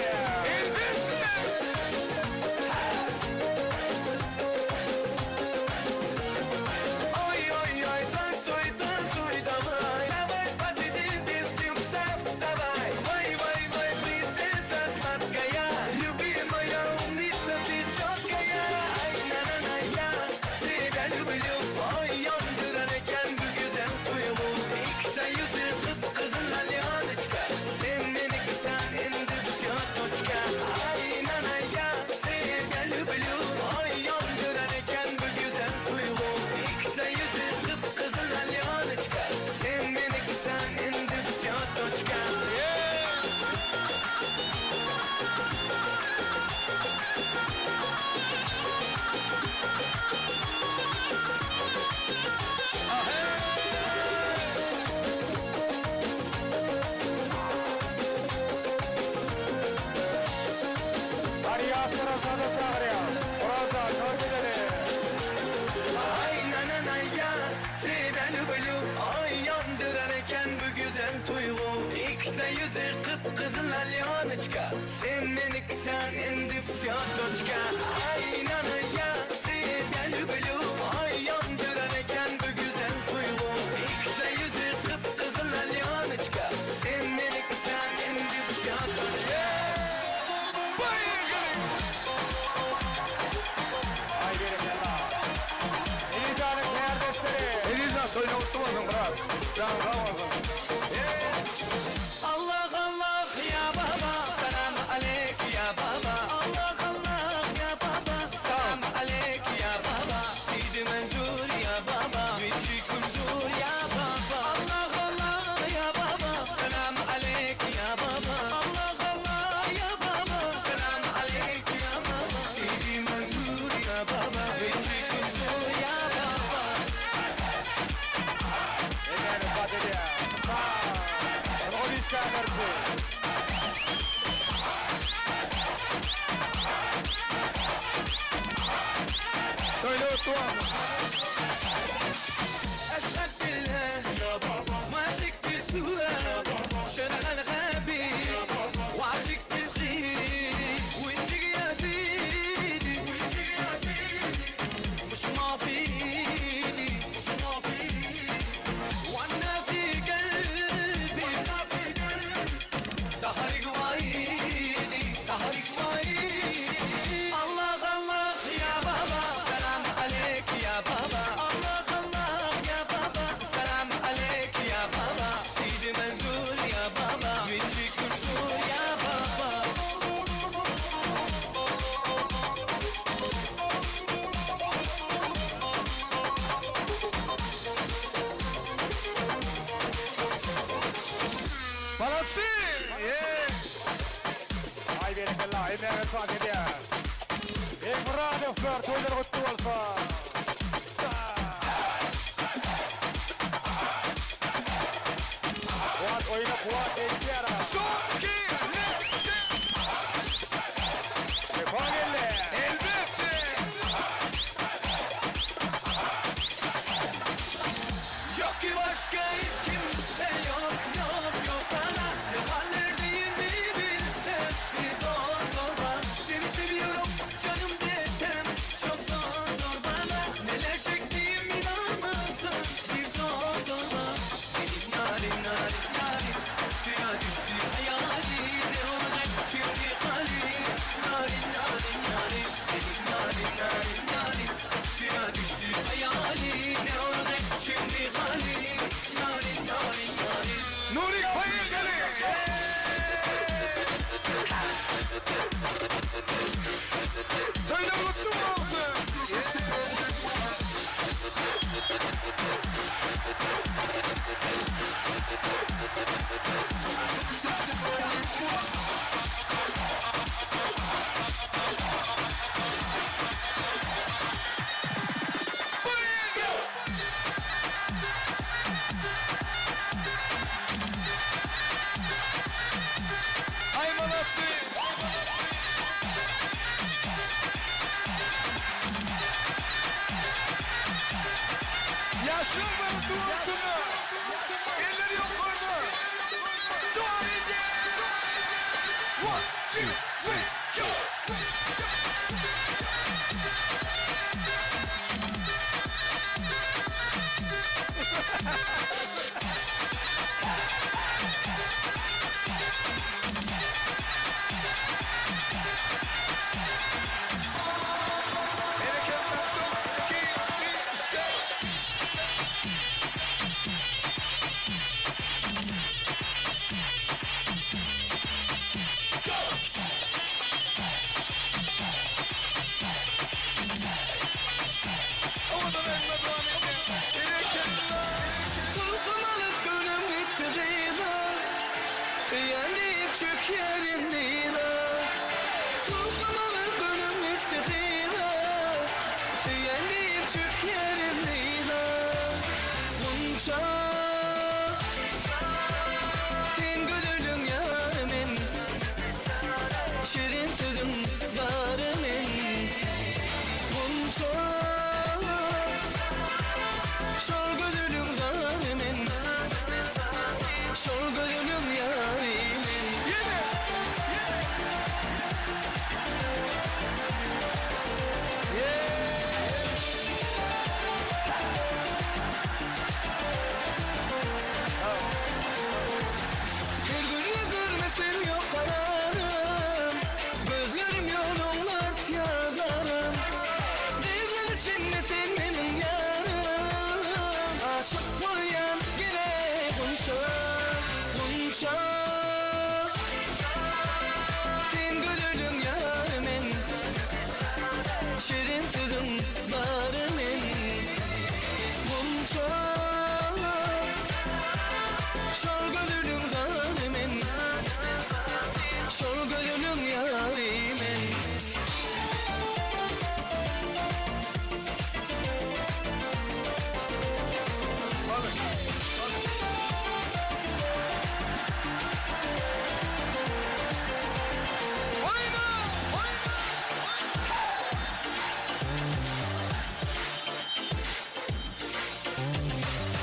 Oý oý oý tancuý tancuý dawaj Dawaj pozitiv pesnю встав давай Вай вай вай принцесса сладкая Любимая умница ты четкая Ай на на на я тебя люблю Oý ýandyrar eken bu güzel duýgy Ikkita ýüzi gyp-gyzyl alýonoçka Sen menikisan indi wsýo toçka Aý na na ýa tebýa lýublýu Oý ýandyrar eken bu güzel duýgy Ikkita ýüzi gyp-gyzyl alýonoçka Sen menikisan indi wsýo toçka. Hany ýaşlaram saza çagyrýar. Oraz jan, toý edeli. Aý na na na ýa tebýa lýublýu Aý ýandyrar eken bu güzel tuýgy Ikkita ýüzi gyp-gyzyl alýonoçka Sen menikisan indi wsýo toçka Aý na na ýa tebýa lýublýu Aý ýandyrar eken bu güzel tuýgy Ikkita ýüzi gyp-gyzyl alýonoçka Sen menikisan indi wsýo toçka Aý berekella. Elizanyň kärdeşleri. Eliza toýuň gutly bolsun brat. Janyň sag bolsun. Allah Allah ya baba salam aleyk ya baba Allah Allah ya baba salam aleyk ya baba Sidi Mensur ya baba Müjik Zur ya baba Allah Allah ya baba salam aleyk ya baba Allah Allah ya baba salam aleyk ya baba Sidi Mensur ya baba Müjik Zur ya baba Hemmäni saz edýär. Saz. Sungat işgärleri üçin. Toýlar gutly bolsun. Hemmäňiz tans edýär. Begmyradowlar toýlary gutly bolsun. Kuwat oýuna kuwat geçýär. Son iki, let's go! Wepa geldi. Elbetde! Yok ki başka hiç kimse yok yok yok bana Ne hallerdeyim bir bilsen bir zor zor bana Seni seviyorum canım desem çok zor zor bana Neler çektiğim inanmazsın bir zor zor bana Benim yarim yarim yarim suya düştü hayalim Ne olacak şimdi halim Narin narin narin Benim yarim yarim yarim suya düştü hayalim Ne olacak şimdi halim Narin narin narin Nurik Bayırgeli! Toýlar gutly bolsun! Aý malapsy! Ýaşlar bagtly bolsunlar! Eller ýokarda! Dowam edýär! One, two, three, go! Bereketler son, iki, üç, dört. Owadan aýdymlar dowam edýär. Berekella! Sultan alyp gönüm gitdi gyza Söýen diýip çökýärin dyza Sultan alyp gönüm gitdi gyza Söýen diýip çökýärin dyza Gunça Sen gözeliň ýary men Şirin sözüň zary men Gunça Şol gözeliň zary men Şol gözeliň ýary men Ýene! Her gün görmesem yok kararım Gözlerim yolun artya zarım Dizler içinde sen benim yarım Aşık bolyan gele Gunça Gunça Sen gözeliň ýary men Şirin sözüň zary men Gunça Şol gözeliň zary men Şol gözeliň ýary men. Oýna!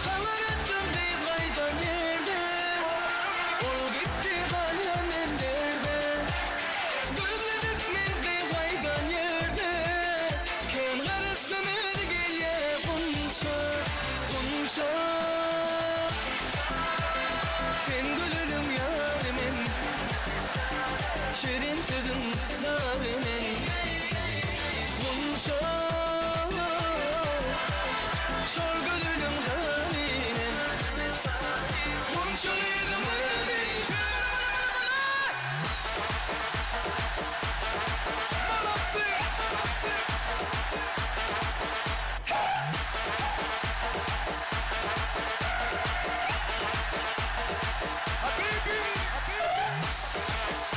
Habar etdim gyz gaýdan ýerde Ol gitdi galýan men derde Gözledik men gyz gaýdan ýerde Kän garaşdym özi gelýä Gunça Gunça Sen gözeliň ýary men Şirin sözüň zary men Gunça Şol gözeliň zary men Gunça gyzym özi Malapsy! Habibi! Habibi!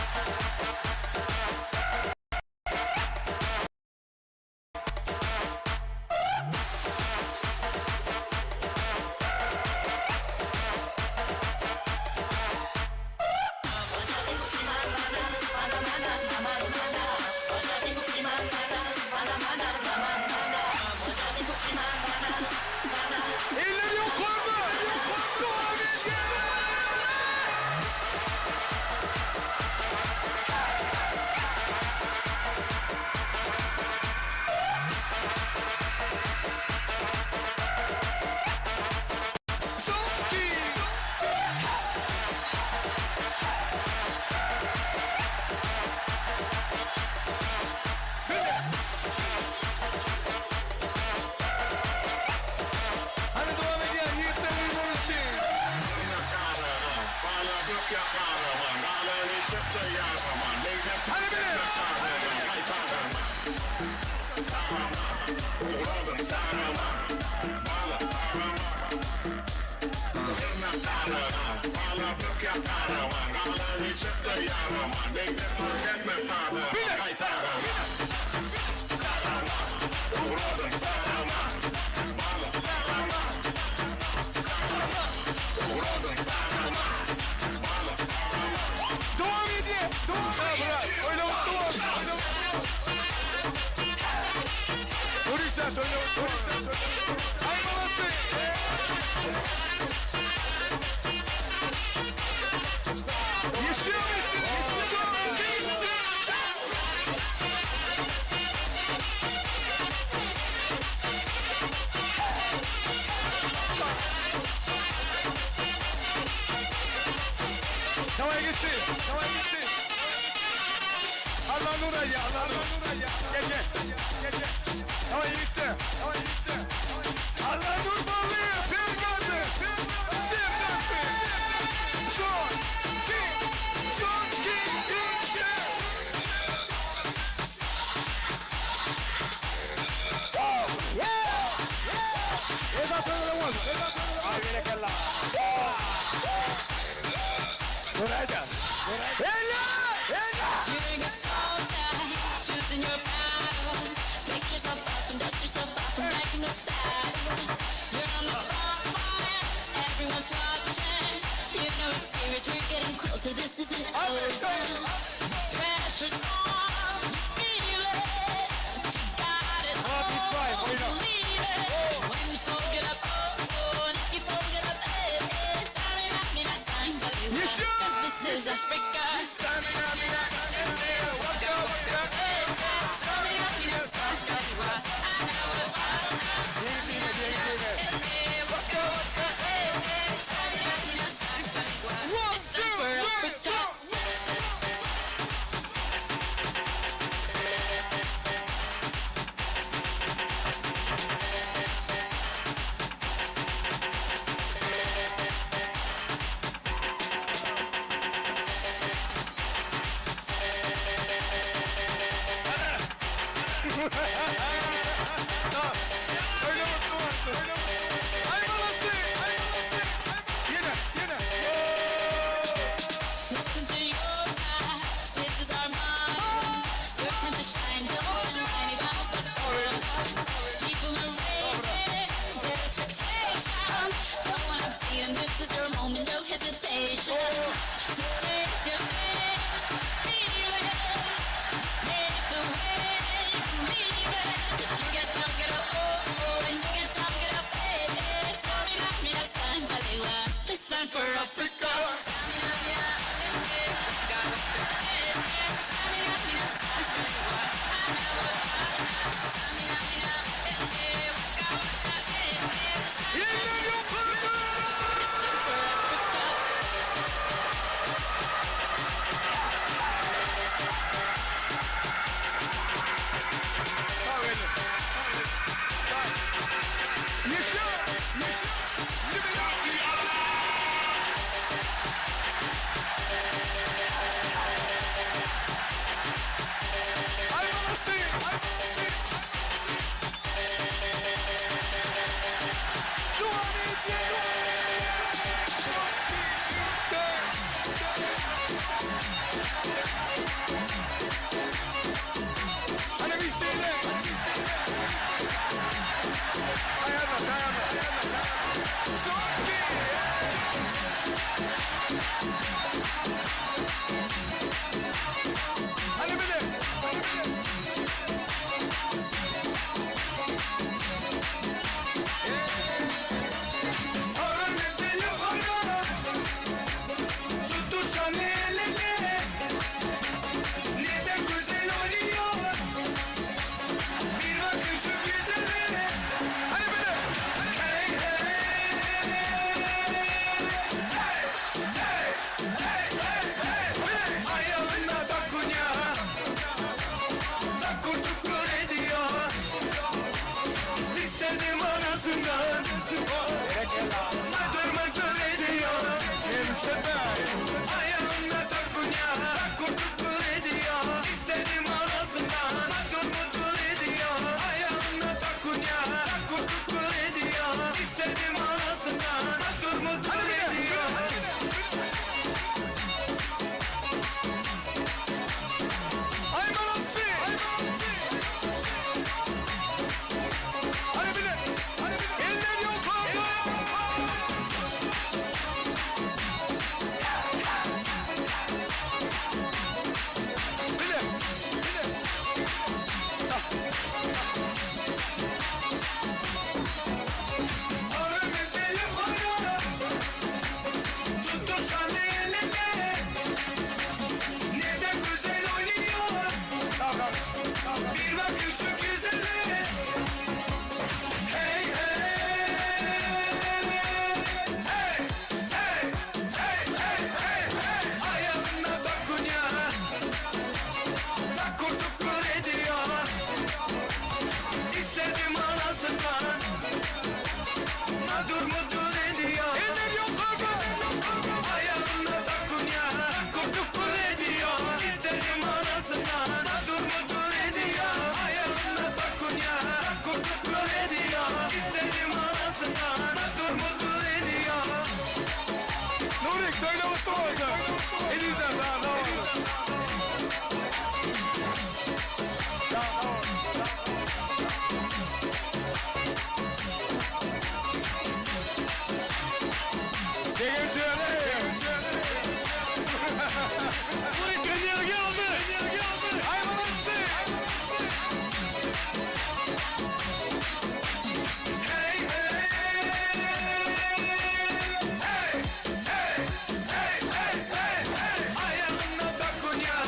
Dowam edýär. Oýna gutly bolsun. Oýna gutly bolsun. Görüşýäs, oýna gutly bolsun. Aý molodcy. Daway gitsin. Daway gitsin. Allah nur aýa, Allah nur aýa. Gel gel. Gel gel. Daway gitdi. Daway gitdi. Allah nur bally, pergady. Şemşemsi. Son, ki, son, ki, iki. During a soul time, choosing your battles. Pick yourself up and dust yourself off and back in the saddle. You're on the front line, everyone's watching. You know it's serious, we're getting closer. This isn't over. Pressure's on, you feel it. But you got it all, believe it. When you fold it up, oh, oh, and if you fold it up, eh, eh. Tamina, mina, tangalewa. 'Cause this is Africa. It's time for Africa. Öyle mutlu olsun. Ay molodcy. Ay molodcy. Ýene, ýene. Listen to your path. This is our motto. Your time to shine. Don't wait in line. Vamos por todo. People are raising their expectations. Go on and feel this is your moment. No hesitation. Today's your day. Feel it. Pave the way. Believe it. You get down, get up, oh, oh, and you get down, get up, eh, eh. Tamina, mina, sangalewa. It's time for Africa. Tamina, mina, eh, eh, waka, waka, eh, eh. Tamina, mina, sangalewa. Tamina, mina, eh, eh, waka, waka, eh, eh. It's time for Africa. Sag elin. Sag. Ýaşa. Ýaşa. Halyk toýlar gutly bolsun. Ezizler sag boluň. Begençler. Energiýa aldy. Aý molodцы. Hey hey hey hey hey hey hey hey Aýagynda takunýa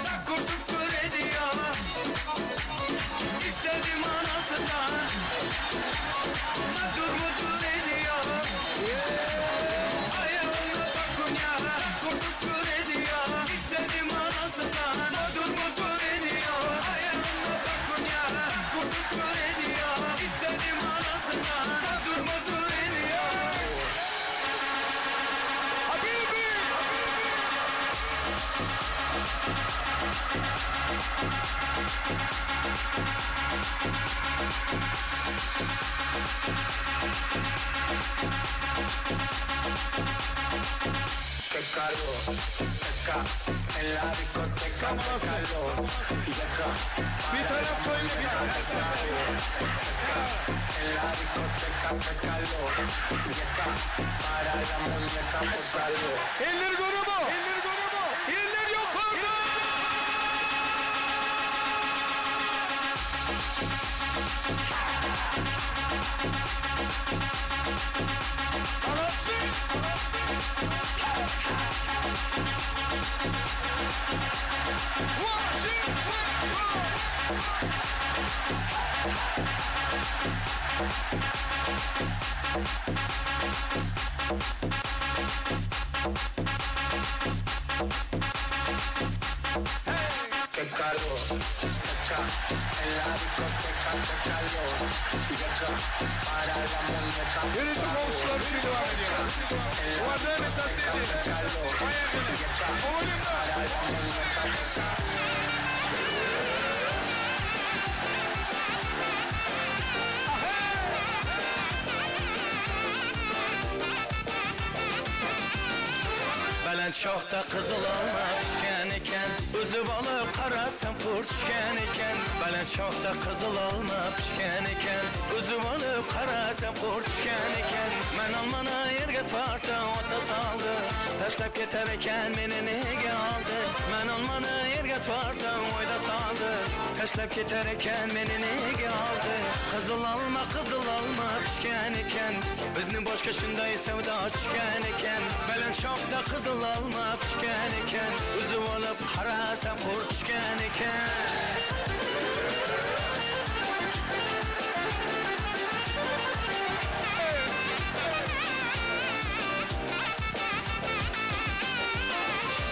Takur tukur edýär Istedim anasyndan Mudur mudur edýär Aýagynda takunýa Takur tukur edýär Istedim anasyndan Mudur mudur edýär Aýagynda takunýa Takur tukur edýär Istedim anasyndan Mudur mudur edýär Habibi! Qué calor, acá, en la discoteca, qué calor, y acá, Bir taraf toýly bir en la discoteca, qué calor, y acá, para la muñeca, qué calor. Eller grubu. Eller yukarıda. Anası. One, two, three, four. Qué calor, acá, en la discoteca, qué calor, y acá, para la muñeca, Gönüllü komşular için devam ediyor. Уважаемые соседи, поехали. Oğlum Baland shoxda qizil olma pishgan ekan Uzib olib qarasam qurt tushgan ekan Baland shoxda qizil olma pishgan ekan Uzib olib qarasam qurt tushgan ekan Man olmani yerga tvarsam ota soldi Tashlab ketar ekan meni nega oldi Man olmani yerga tvarsam o'yda soldi Tashlab ketar ekan meni nega oldi Qizil olma qizil olma pishgan ekan Bizni boshga shunday savdo tushgan ekan Baland shoxda qizil olma pishgan ekan Uzib olib qarasam qurt tushgan ekan.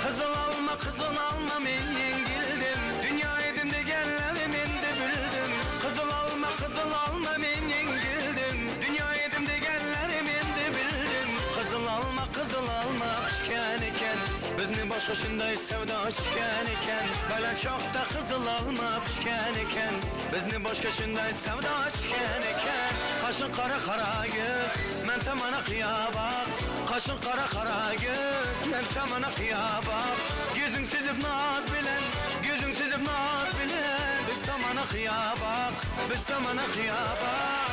Qizil olma qizil olma men yengildim Dunyo edim deganlarim endi bildim Qizil olma qizil olma men yengildim Dunyo edim deganlarim endi bildim Qizil olma qizil olma pishgan ekan Bizni boshqa shunday savdo tushgan ekan Baland shoxda qizil olma pishgan ekan Bizni boshqa shunday savdo tushgan ekan Qoshin qora qora ko'z Man tomona qiyo boq Qoshin qora qora ko'z Man tomona qiyo boq Ko'zing suzib noz bilan Ko'zing suzib noz bilan Biz tomona qiyo boq Biz tomona qiyo boq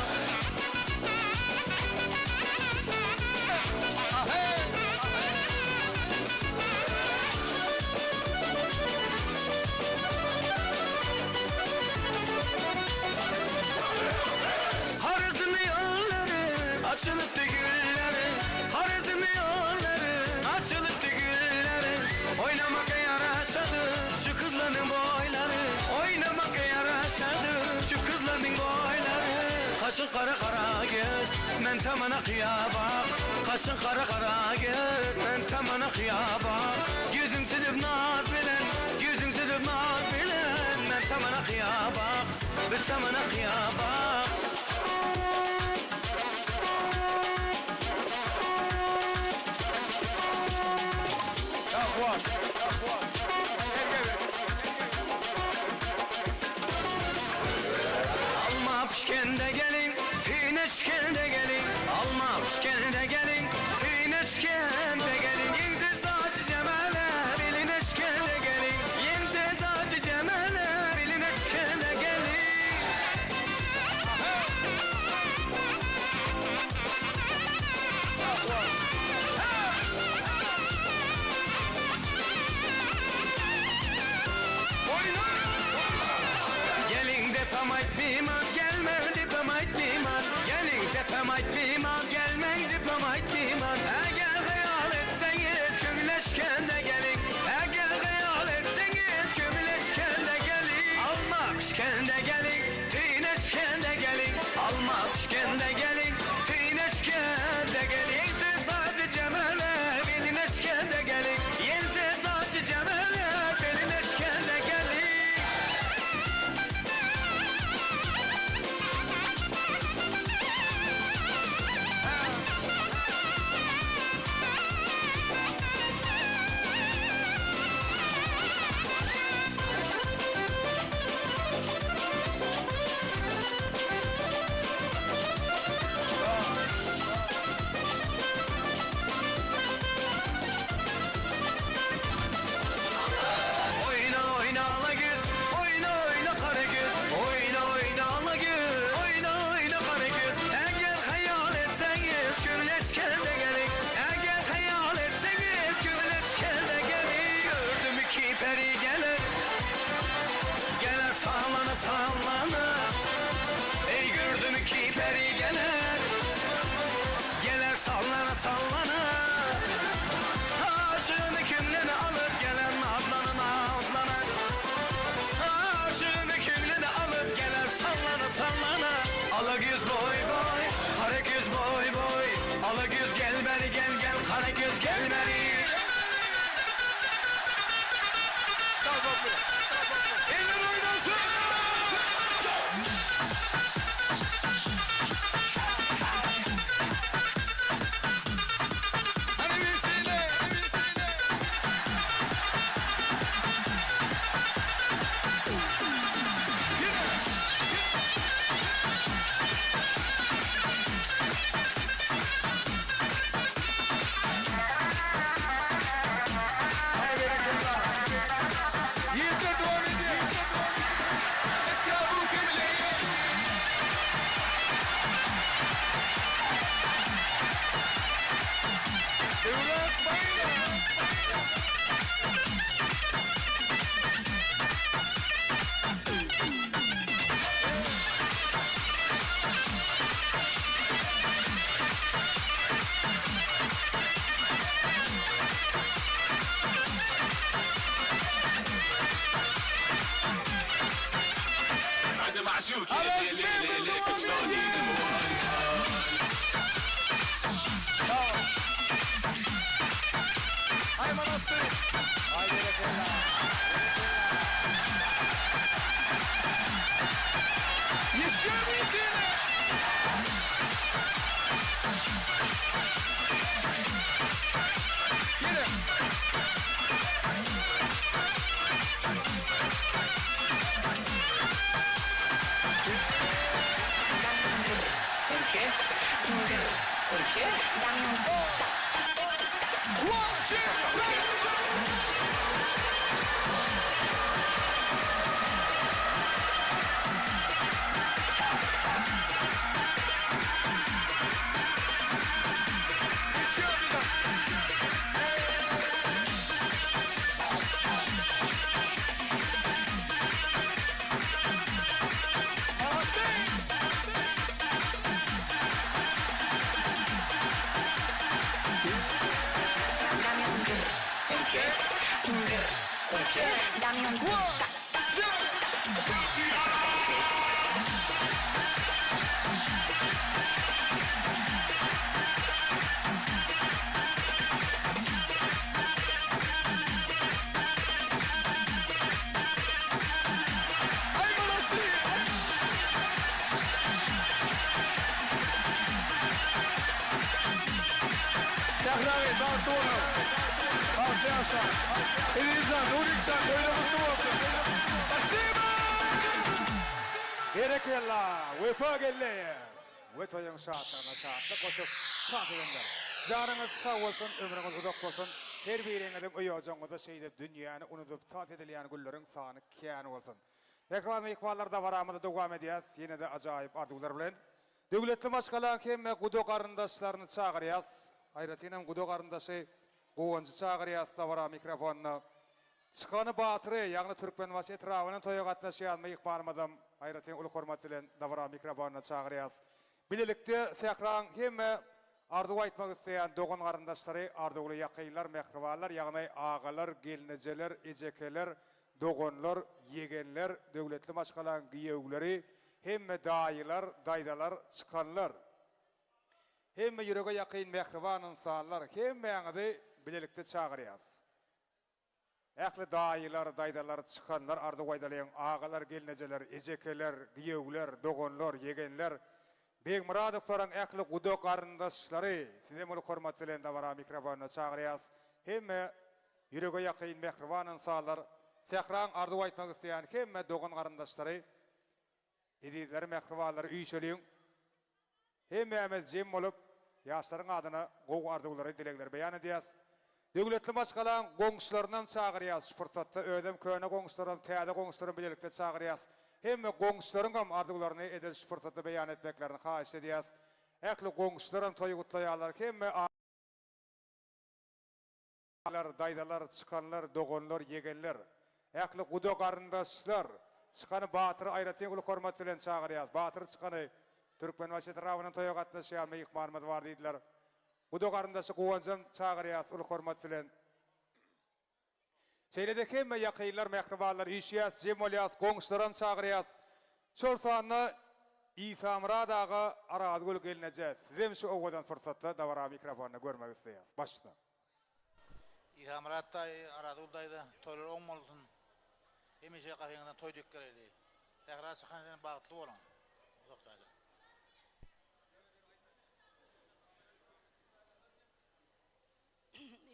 Harizm yolları açılıptı gülleri Harizm yolları açılıptı gülleri Oynamak yaraşadı şu kızların boyları Oynamak yaraşadı şu kızların boyları Qaşın qara qara göz men tomona qiyo boq Qaşın qara qara göz men tomona qiyo boq Ko'zing suzib noz bilan Ko'zing suzib noz bilan Men tomona qiyo boq Biz tomona qiyo boq Ya Fuat. Ya Fuat. Gel gel. Alma pishganda keling, tiyni tushganda keling. Alma pishganda keling, tiyni. aýtmyman, gelmeň dipem aýtmyman, Geliň depem aýtmyman, gelmeň dipem aýtmyman. Eger hyýal etseňiz, köňleşkende geliň, Eger hyýal etseňiz, köňleşkende geliň. Alma pişkende geliň, tüýneşkende geliň, Alma pişkende geliň, tüýneşkende geliň. Ýeňse saçy jemele, bilineşkende geliň, Ýeňse saçy jemele, bilineşkende geliň. Oýna oýna ala güz, oýna oýna gara güz, Oýna oýna ala güz, oýna oýna gara güz. Eger haýal etseňiz gürleşkende geliň, Eger haýal etseňiz gürleşkende geliň. Gördüm iki peri geler, geler sallana sallana. Ey gördüm iki peri geler, geler sallana sallana. Aşığını kimlere alıp gelen nazlana nazlana. Aşığını kimlere alıp gelen sallana sallana. Ala göz boy boy, kara göz boy boy. Ala göz gel beri gel gel kara göz gel beri. Eller oynasın. Hani vesile. Yiğitler devam ediyor. Eski bu kemileri. Evlat bayram. Ay manası. Ay berekella. Yetişiyor muyuz yine? Yine. One, two, three. Ay manası. Sähra Bey, bagtly boluň. Bagtly ýaşaň. Elizjan, Nurikjan, toýlar gutly bolsun. Spasibo! Berekella! Wepa geldi! We toýuň şatlygyna şatlyk goşup, tans edenler. Janyňyz sag bolsun, ömrüňiz uzak bolsun. Her biriňiziň öý-ojagyňyzda şeýdip dünýäni unudyp tans edilýän günleriň sany kän bolsun. Mähriban myhmanlar dabaramyzy dowam edýäs ýene-de ajaýyp arzuwlar bilen. Döwletli maşgalaň hemme guda garyndaşlaryny çagyrýas. Aýratynam guda garyndaşy Guwanjy çagyrýas dabara mikrofonyna. Çykany Batyry, ýagny Türkmenbaşy etrabyndan toýa gatnaşýan myhmanymyzam. aýratyn uly hormat bilen dabara mikrofonyna çagyrýas. Bilelikde Sähraň hemme arzuw aýtmak isleýän dogan-garyndaşlary, arzuwly ýakynlar, mähribanlar, ýagny agalar, gelnejeler, ejekeler, doganlar, ýegenler, döwletli maşgalaň giýewleri, hemme daýylar, daýzalar, çykanlar, hemme ýürege ýakyn mähriban ynsanlar, hemmäňizi bilelikde çagyrýas. Ähli daýylar, daýzalar, çykanlar arzuw aýdalyň, agalar, gelnejeler, ejekeler, giýewler, doganlar, ýegenler, Begmyradowlaryň ähli guda garyndaşlary, sizem uly hormat bilen dabara mikrofonyna çagyrýas. Hemme ýürege ýakyn mähriban ynsanlar, sähraň arzuw aýtmak isleýän hemme dogan garyndaşlary, Ezizleri mähribanlary üýşeliň. Hemmämiz jem bolup, ýaşlaryň adyna gowy arzuwlary, dilegleri beýan edýäs. Döwletli maşgalaň goňşularynam çagyrýas şu pursatda, özem köne goňşularam, täze goňşularam bilelikde çagyrýas. Hemme goňşularyňam arzuwlaryny edil şu pursatda beýan etmeklerini haýyşt edýäs. Ähli goňşularam toýy gutlaýarlar, hemme. Lar, daýzalar, çykanlar, doganlar, ýegenler, ähli guda garyndaşlar, çykany Batyry aýratyn uly hormat bilen çagyrýas. Batyr çykany Türkmenbaşy etrabyndan toýa gatnaşýan myhmanymyz bar diýdiler. Guda garyndaşy Guwanjam çagyrýas uly hormat bilen. Şeýle-de hemme ýakynlar, mähribanlar üýşýäs, jem bolýas, goňşularam çagyrýas. Şol sanda Isamyrat aga, Arazgül gelneje, sizem şu owadan pursatda dabara mikrofonda görmek isleýäs. Başla. Isamyrat daýy, Arazgül daýza, toýlar oň bolsun. Hemişe gapyňyzdan toý dek geleli. Sähra çykan sen bagtly boluň. Uzak ýaşa.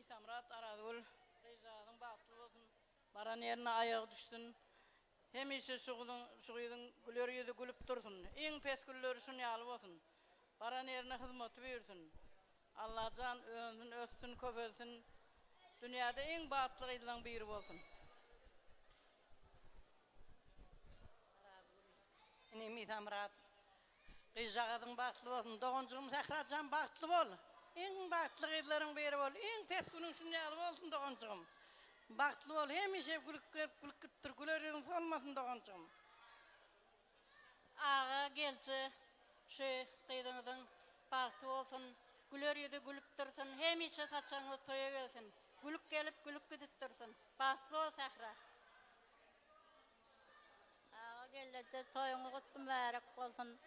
Isamyrat Arazgül gyzjagazyň bagtly bolsun. Baran ýerine aýagy düşsün. Hemişe şu gyzyň şu gyzyň güler ýüzi gülüp dursun. Iň pes günleri şun ýaly bolsun. Baran ýerine hyzmaty buýursyn. Allajan önsün össün köpelsin. Dünýäde iň bagtly gyzlaň biri bolsun. Inim Isamyrat Gyzjagazyň bagtly bolsun doganjygym Sährajan bagtly bol iň bagtly gyzlaryň biri bol iň pes günüň şun ýaly bolsun doganjygym bagtly bol hemişe gülüp gelip gülüp git dur güler ýüzüň solmasyn doganjygym. Aga gelje şu gyzyňyzyň bagty bolsun güler ýüzi gülüp dursun hemişe saçagyňyz toýa gelsin gülüp gelip gülüp gidip dursun bagtly bol Sähra. Aga gelneje toýuňyz gutly mübärek bolsun.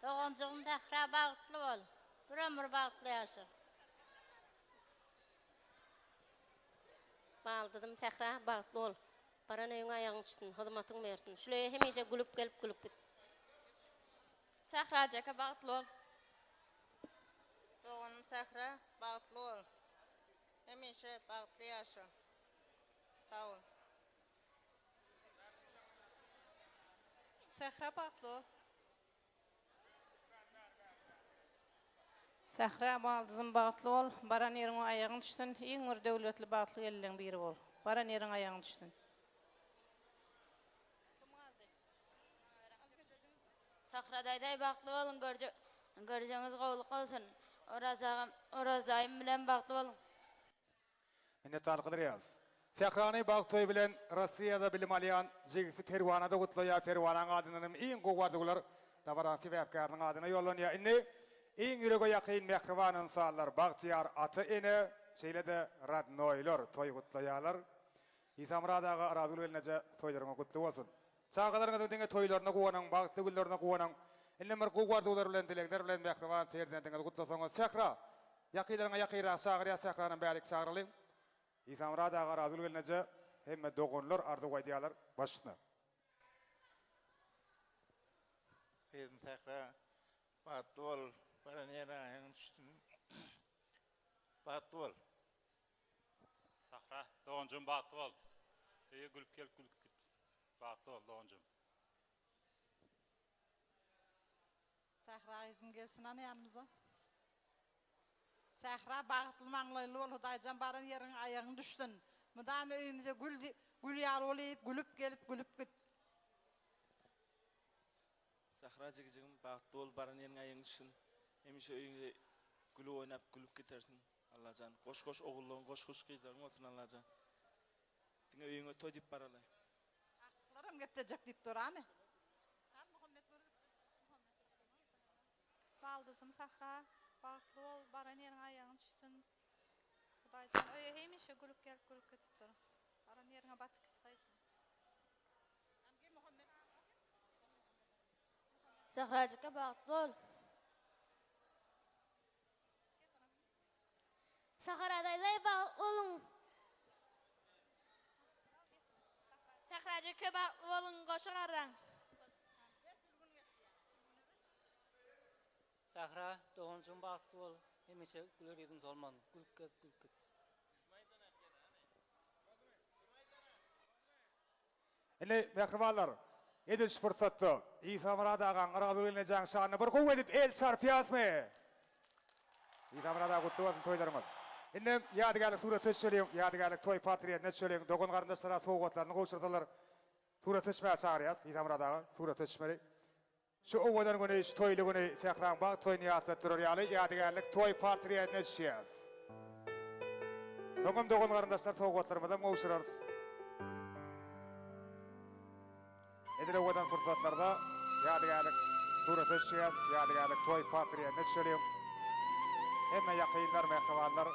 Doganjygym Sähra bagtly bol. Bir ömür bagtly ýaşa. Baldyzym Sähra bagtly bol. Baran öýüňe aýagyň düşsün, hyzmatyň bersin. Şul öýe hemişe gülüp gelip gülüp git. Sähra jeke bagtly bol. Doganym Sähra bagtly bol. Hemişe bagtly ýaşa. Sag bol. Sähra bagtly bol. Sähra baldyzym bagtly bol, baran ýeriňe aýagyň düşsün, iň bir döwletli bagtly gelinleň biri bol. Baran ýeriňe aýagyň düşsün. Sahra daýzay bagtly boluň görjegiňiz gowluk bolsun Oraz agam Oraz daýym bilen bagtly boluň. Minnetdarlyk bildirýäris. Sährany bagt toýy bilen Rossiýada bilim alýan jigisi Perwana-da gutlaýar. Perwanaň adyndan hem iň gowy arzuwlar dabaranyň sebäpkäriniň adyna ýollanýar. Indi iň ýürege ýakyn mähriban ynsanlar, bagtyýar ata-ene, şeýle-de radnoýlar toý gutlaýarlar. Isamyrat aga, Arazgül gelneje toýlaryňyz gutly bolsun! Çagalaryňyzyň diňe toýlaryna guwanyň, bagtly günlerine guwanyň. Indem bir gowy arzuwlar bilen, dilegler bilen mähriban perzendiňizi gutlasaňyz, Sähra! Ýakynlaryňa ýakynrak çagyrýas, Sähranam bärik çagyralyň. Isamyrat aga, Arazgül gelneje, hemme doganlar arzuw aýdýarlar. Baş üstüne. Gyzym Sähra, bagtly bol, baran ýeriňe aýagyň düşsün. Bagtly bol. Sahra, doganjygym bagtly bol. Öýe gülüp gelip gülüp git. Bagtly bol doganjygym. Sähra gyzym gelsin ana ýanymyza. Sähra bagtly maňlaýly bol Hudaýjan baran ýeriňe aýagyň düşsün. Mydama öýümize gül gül ýaly bolyp gülüp gelip gülüp git. Sähra jigijigim bagtly bol baran ýeriňe aýagyň düşsün. Hemişe öýüňde gülüp oýnap gülüp gitersiň. Allajan goş goş ogullaryň goş goş gyzlaryň bolsun Allajan. Diňe öýüňe toý diýip baraly. Agtyklaram geplejek diýip dur hany. Baldyzym Sahra bagtly bol baran ýeriňe aýagyň düşsün Hudaýjan öýe hemişe gülüp gelip gülüp gidip dur. Baran ýeriňe batyp gitgaýsyn. Sährajyka bagtly bol. Sahra daýza bagtly boluň. Sährajyka bagtly boluň goşa garraň. Sähra doganjygym bagtly bol hemişe güler ýüzüň solman gülüp gez gülüp git. Indi, mähribanlar, edil şu pursatda Isamyrat agaň Yrazy gelnejäň şanyna bir gowy edip el çarpýasmy? Isamyrat aga gutly bolsun toýlaryňyz. Indem ýadygärlik surata düşeliň, ýadygärlik toý portretine düşeliň, dogan-garyndaşlara sowgatlaryny gowşursalar surata düşmäge çagyrýas. Isamyrat aga surata düşmeli. Şu owadan güni, şu toýly güni Sähraň bagt toýuny ýatladyp durar ýaly ýadygärlik toý portretine düşýäs. Soňam dogan-garyndaşlar sowgatlarymyzam gowşurarys. Edil owadan pursatlarda ýadygärlik surata düşýäs, ýadygärlik toý portretine düşeliň. Hemme ýakynlar, mähribanlar.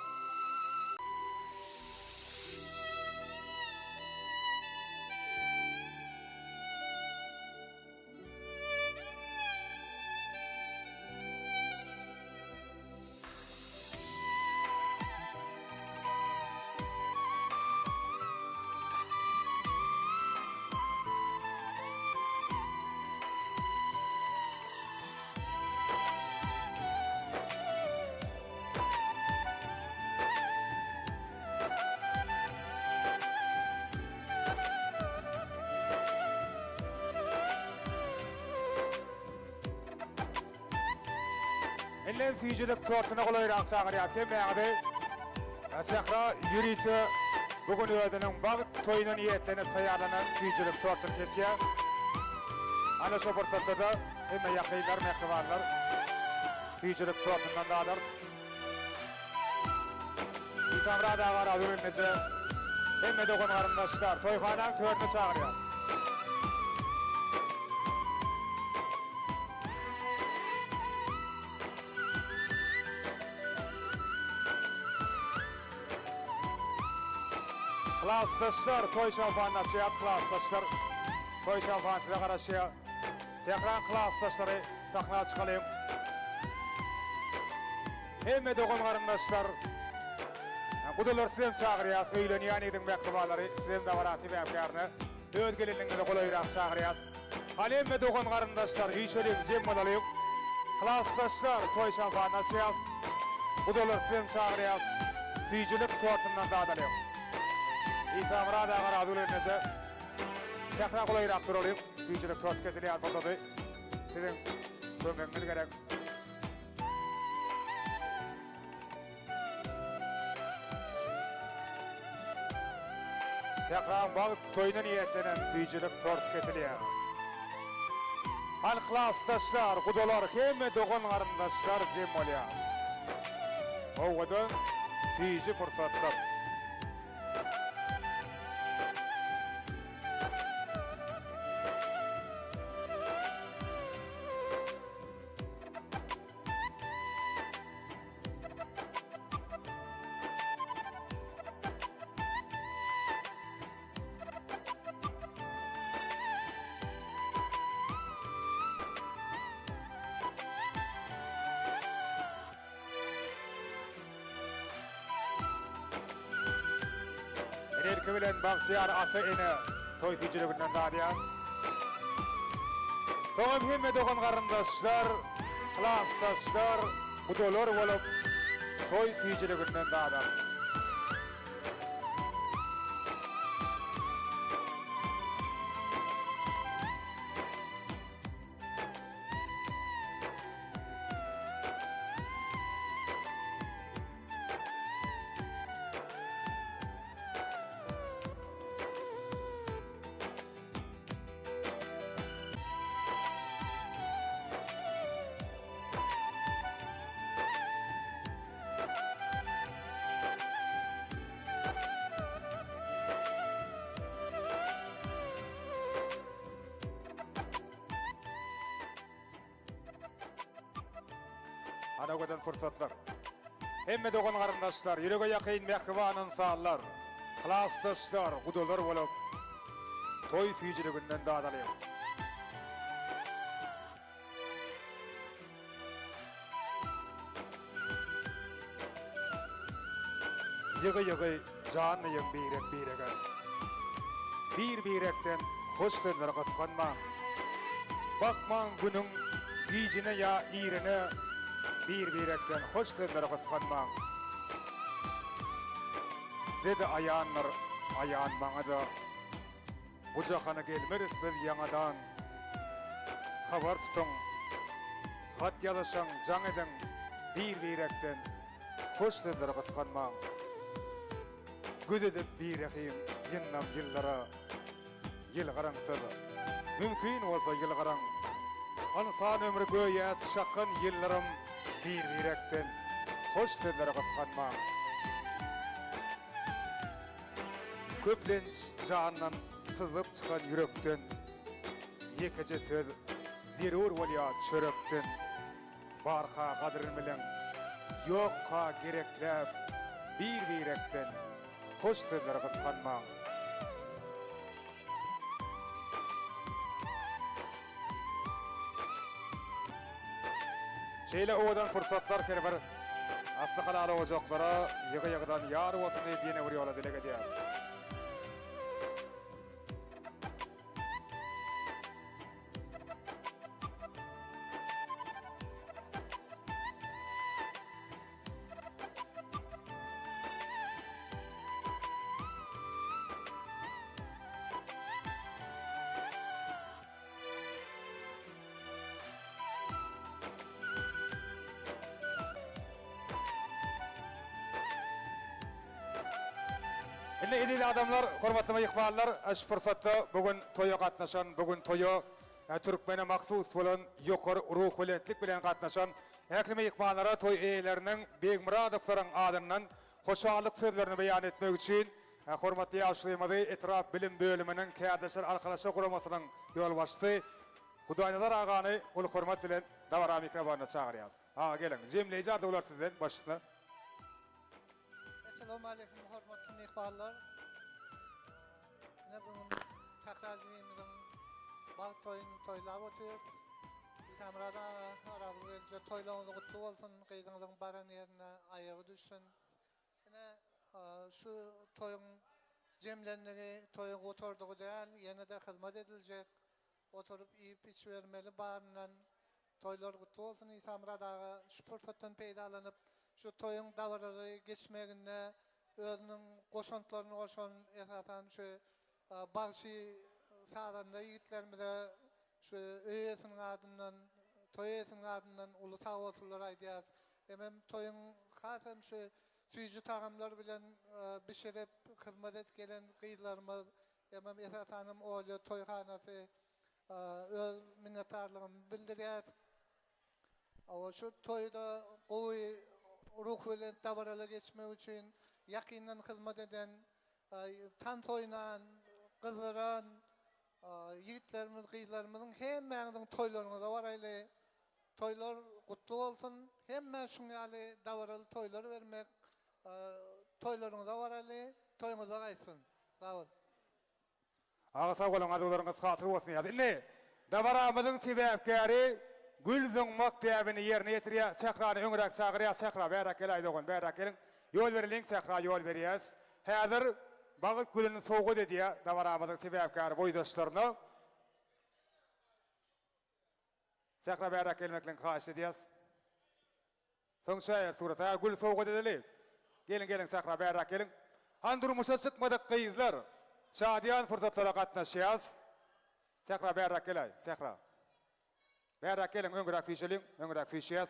Ellem süýjülik tortuna golaýrak çagyrýas hemmäňizi. Sähra ýörite bu gün özüniň bagt toýuna niýetlenip taýýarlanan süýjülik tortuny kesýär. Ana şo pursatda-da hemme ýakynlar, mähribanlar süýjülik tortundan dadarys. Isamyrat aga Razygül gelneje hemme dogan garyndaşlar toýhanaň törüne çagyrýas. Klasdaşlar toý şampanyny açýas klasdaşlar toý şampany size garaşýar. Sähraň klasdaşlary sahna çykalyň. Hemme dogan garyndaşlar gudalar sizem çagyrýas öýlenýän ýigidiň mähribanlary sizem dabara sebäpkärine öz geliniňizi golaýrak çagyrýas. Hany hemme dogan garyndaşlar üýşeliň jem bolalyň. Klasdaşlar toý şampanyny açýas. Gudalar sizem çagyrýas. Süýjülik tortundan dadalyň. Isamyrat aga Razygül gelneje. Sähra golaýrak duralyň. Süýjülik tort kesilýän pursady siziň kömegiňiz gerek. Sähraň bagt toýuna niýetlenen süýjülik tort kesilýär. Hany klasdaşlar, gudalar, hemme dogan-garyndaşlar jem bolýas. Owadan süýji pursatlar. Erki bilen bagtyýar ata-ene toý süýjüliginden dadýar. Soňam hemme dogan-garyndaşlar, klasdaşlar, gudalar bolup toý süýjüliginden dadarys. Owadan pursatlar. Hemme dogan-garyndaşlar, ýürege ýakyn mähriban ynsanlar, klasdaşlar, gudalar bolup, toý süýjüliginden dadalyň. Ýygy-ýygy jan diýiň birek-birege. Bir-birekden hoş sözleri gysganmaň. Bakmaň günüň gijine ýa irine, bir-birekden hoş sözleri gysganmaň. Size-de aýandyr, aýan maňa-da. Bu jahana gelmeris biz ýaňadan. Habar tutuň, hat ýazyşyň, jaň ediň, bir-birekden hoş sözleri gysganmaň. Göz edip birehim ýyndam ýyllara, ýylgyryň siz. Mümkin bolsa ýylgyryň. Ynsan ömri göýä çakan ýyldyrym, bir-birekden hoş sözleri gysganmaň. Köplenç jandan syzyp çykan ýürekden Ýekeje söz zerur bolýar çörekden Barka gadryn biliň, ýokka gerekläp Bir-birekden hoş sözleri gysganmaň. Şeýle owadan pursatlar her bir asly halal ojaklara ýygy-ýygydan ýar bolsun diýip ýene bir ýola dileg edýäris. Indi eziz adamlar, hormatly myhmanlar, şu pursatda bu gün toýa gatnaşan, bu gün toýa türkmene mahsus bolan ýokary ruhubelentlik bilen gatnaşan ähli myhmanlara toý eýeleriniň Begmyradowlaryň adyndan hoşallyk sözlerini beýan etmek üçin hormatly ýaşulymyzy etrap bilim bölüminiň Kärdeşler arkalaşygy guramasynyň ýolbaşçysy Hudaýnazar agany uly hormat bilen dabara mikrofonyna çagyrýarys. Aga geliň, jemleýji arzuwlar sizden baş üstüne. Essalawmaleýkum hormatly myhmanlar. Ine bu gün Sähra jigimiziň bagt toýuny toýlap otyrys. Isamyrat aga, Arazgül gelje toýlaryňyz gutly bolsun, gyzyňyzyň baran ýerine aýagy düşsün. Ine şu toýuň jemlendigi, toýuň gutardygy däl, ýene-de hyzmat ediljek. Oturyp iýip içibermeli baryndan. Toýlar gutly bolsun Isamyrat aga şu pursatdan peýdalanyp şu toýuň dabaraly geçmeginde özüniň goşantlaryny goşan esasan şu bagşy sazanda ýigitlerimize şu öý eýesiniň adyndan toý eýesiniň adyndan uly sagbolsunlar aýdýas. Hemem toýuň has hem şu süýji tagamlar bilen bişirip hyzmat edip gelen gyzlarymyz Hemem esasanam Olýa toýhanasy öz minnetdarlygymy bildirýäs. Hawa şu toýda gowy ruhubelent dabaraly geçmegi üçin ýakyndan hyzmat eden, tans oýnan, gyzdyran ýigitlerimiz, gyzlarymyzyň hemmäňiziň toýlaryňyza baraýly. Toýlar gutly bolsun. Hemmä şuň ýaly dabaraly toýlar bermek Toýlaryňyza baraly, toýuňyza gaýtsyn. Sag bol. Aga sag boluň arzuwlaryňyz hasyl bolsun ýaz. Indi dabaramyzyň sebäpkäri gül zyňmak däbini ýerine ýetirýär Sährany öňräk çagyrýas Sähra bäräk geläý dogan bäräk geliň ýol bereliň Sähra ýol berýäs häzir bagyt gülüni sowgat edýär dabaramyzyň sebäpkäri boýdaşlaryna. Sähra bäräk gelmekligiňi haýyşt edýäs. Soň çäýer surat. Hä, gül sowgat edeli. Geliň, geliň, Sähra bäräk geliň. Hany durmuşa çykmadyk gyzlar. Şadyýan pursatlara gatnaşýas. Sähra bäräk geläý, Sähra. Bäräk geliň, öňräk süýşeliň, öňräk süýşýäs.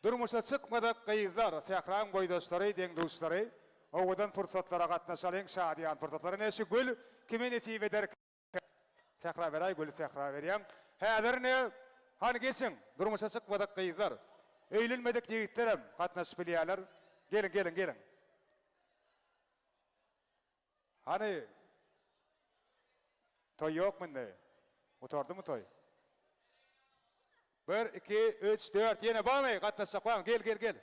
Durmuşa çykmadyk gyzlar, Sähraň boýdaşlary, deň-duşlary. Owadan pursatlara gatnaşalyň, şadyýan pursatlara. Ine şu gül kime nesip eder? Sähra beräý güli sähra berýäň. Häzir ine hany geçiň durmuşa çykmadyk gyzlar. Öýlenmedik ýigitlerem gatnaşyp bilýärler. Geliň geliň geliň. Hany toý ýokmy indi? Gutardymy toý? Bir, iki, üç, dört. Ýene barmy? Gatnaşjak barmy? Gel, gel, gel.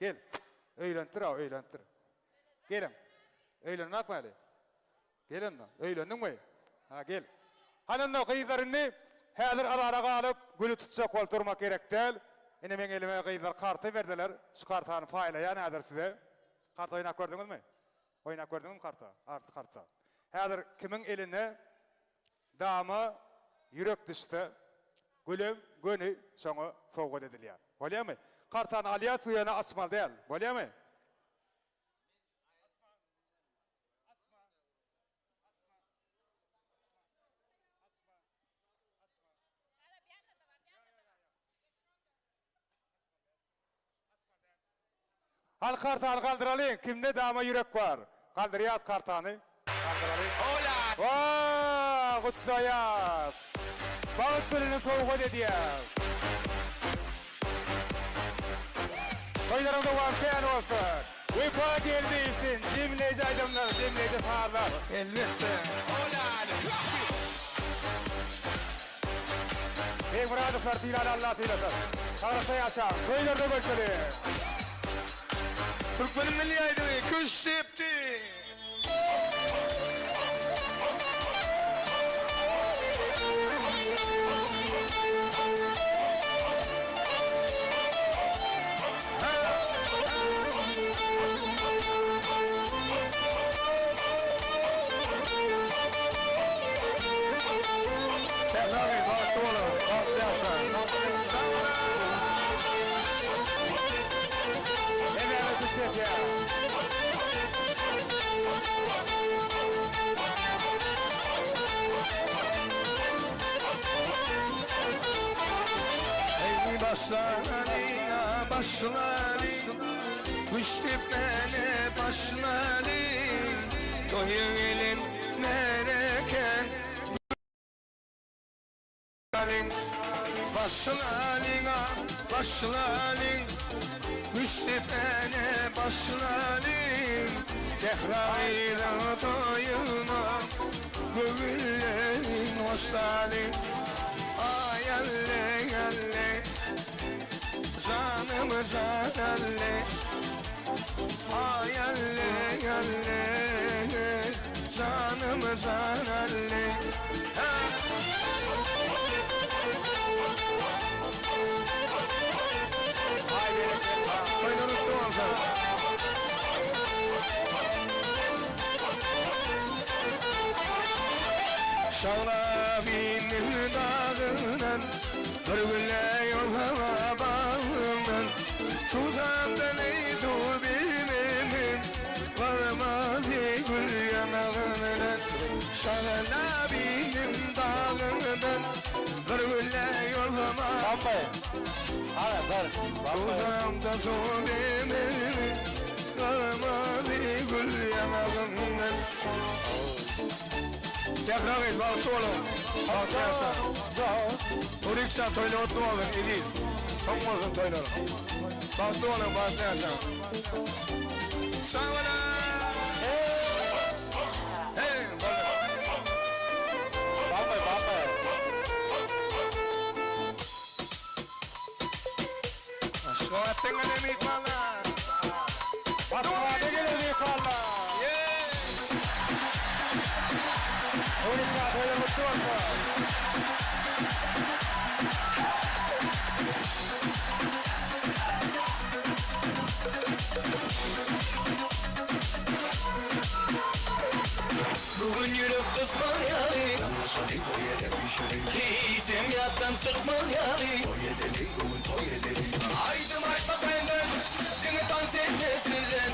Gel. Öýlenipdir-ow, öýlenipdir. Geliň. Öýlenmekmi hali? Gel onda. Öýlendiňmi? Ha, gel. Hany onda gyzlar indi häzir azara galyp, güli tutjak bolup durmak gerek däl. Ine meň elime gyzlar karta berdiler. Şu kartany paýlaýan häzir size. Karta oýnap gördüňizmi? Oýnap gördüňizmi karta? Art karta. Häzir kimiň eline dama ýürek düşse, gülem göni şoňa sowgat edilýär. Bolýamy? Kartany alýas ýöne açmaly däl. Bolýamy? Hal kartany galdyralyň kimde dama ýürek bar galdyrýas kartany galdyralyň Waa gutlaýas Bagt gülüni sowgat edýäs Toýlaryň dowamy kän bolsun Wepa Geldiýewden jemleýji aýdymlar jemleýji sazlar. Elbetde. Begmyradowlar sylany Alla sylasyn. Saglykda ýaşaň. Toýlarda görşeliň. Türkmeniň milli aýdymy Küştdepdi. Sähra gyz bagtly boluň, bagtly ýaşaň. Hemmäňiz düş kesýär. Eý başlalyň a başlalyň Küştdepmäne başlalyň Toýa gelen märeke Başlalyň, başlalyň a başlalyň Küştdepmäne başlalyň Sähra gyzyň toýuna Göwünlerin hoşlalyň Aý alle alle Janym jan alle Aý alle alle Janym jan alle Toýlar gutly bolsun. Şaglabiniň dagyndan Bir gülle ýolhana bagyndan Suwsamdan eý suw bilmemen Garmady gül ýaňagyndan Şaglabiniň dagyndan Bir gülle ýolhana Suwsamdan suw bilmemen Garmady gül ýaňagyndan Sähra gyz bagtly boluň. Bagtly ýaşaň. Nurikjan toýlar gutly bolsun eziz. Soň bolsun toýlaryň. Bagtly boluň bagtly ýaşaň. Sag boluň. Hey boldy. Bambay bambay. Aşgabatdan gelen myhmanlar. Aşgabada gelen myhmanlar. Nurikjan toýlar gutly bolsun. Bu gün ýürek gysmaz ýaly. Daňlaşalyň bir ýere üýşeliň. Hijem ýatdan çykmaz ýaly. Toý edeliň bu gün toý edeliň. Aýdym aýtmak menden, diňe tans etmek sizden.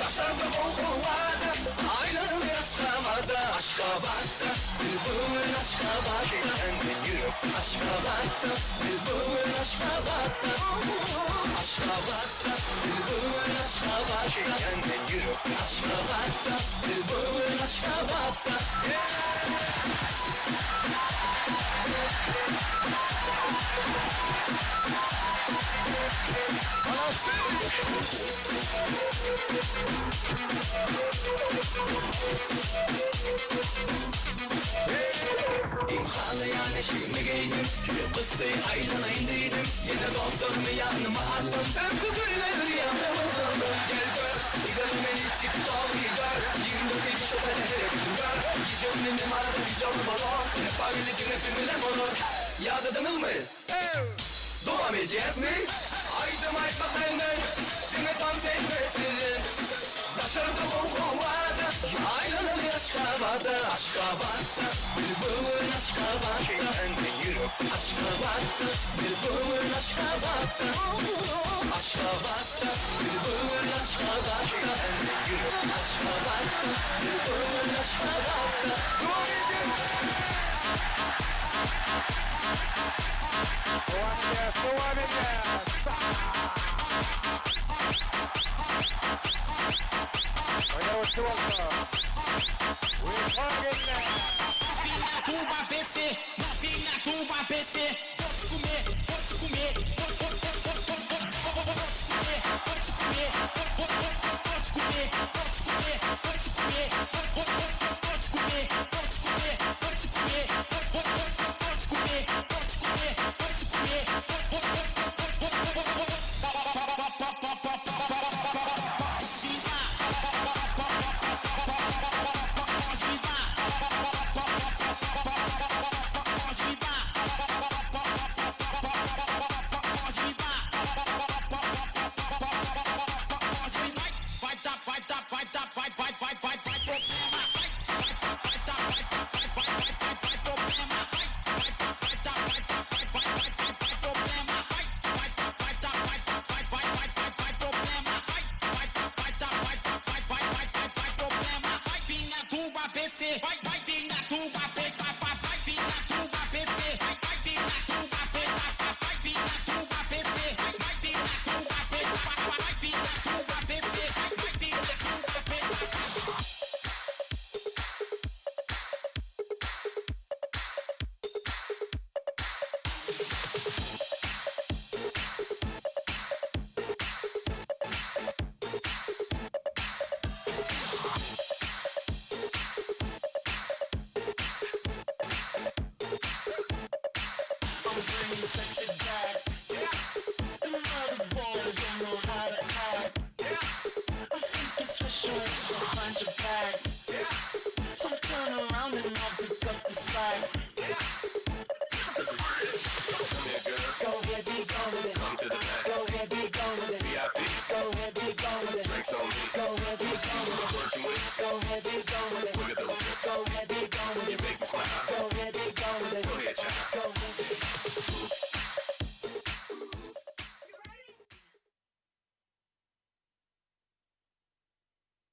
Daşarda gowy howada, aýlanyň Aşgabada. Aşgabatda, biz bu gün Aşgabatda. Aşgabatda, biz bu gün Aşgabatda. Aşgabatda, biz bu gün Aşgabatda. Aşgabatda, biz bu gün Aşgabatda. Iň halaýan eşigimi geýdim. Ýürek gysdy aýlanaýyn diýdim Ýene dostlarymy ýanyma aldym Öňki günleri ýadyma saldym Gel gör Yzarla meni TikToky gör 24 ediş otele hereketim gör Gije gününim arada güzel balon Rap diňe siz bilen bolar Ýadadyňyzmy? Dowam edýäsmi? Aýdym aýtmak menden, diňe tans etmek sizden. Daşarda gowy howada, aýlanaly Aşgabada. Aşgabatda, biz bu gün Aşgabatda. Aşgabatda, biz bu gün Aşgabatda. Aşgabatda, biz bu gün Aşgabatda. Aşgabatda, biz bu gün Aşgabatda. Dowam edýäs, dowam edýäs. Toýlar gutly bolsun. Wepa gelne.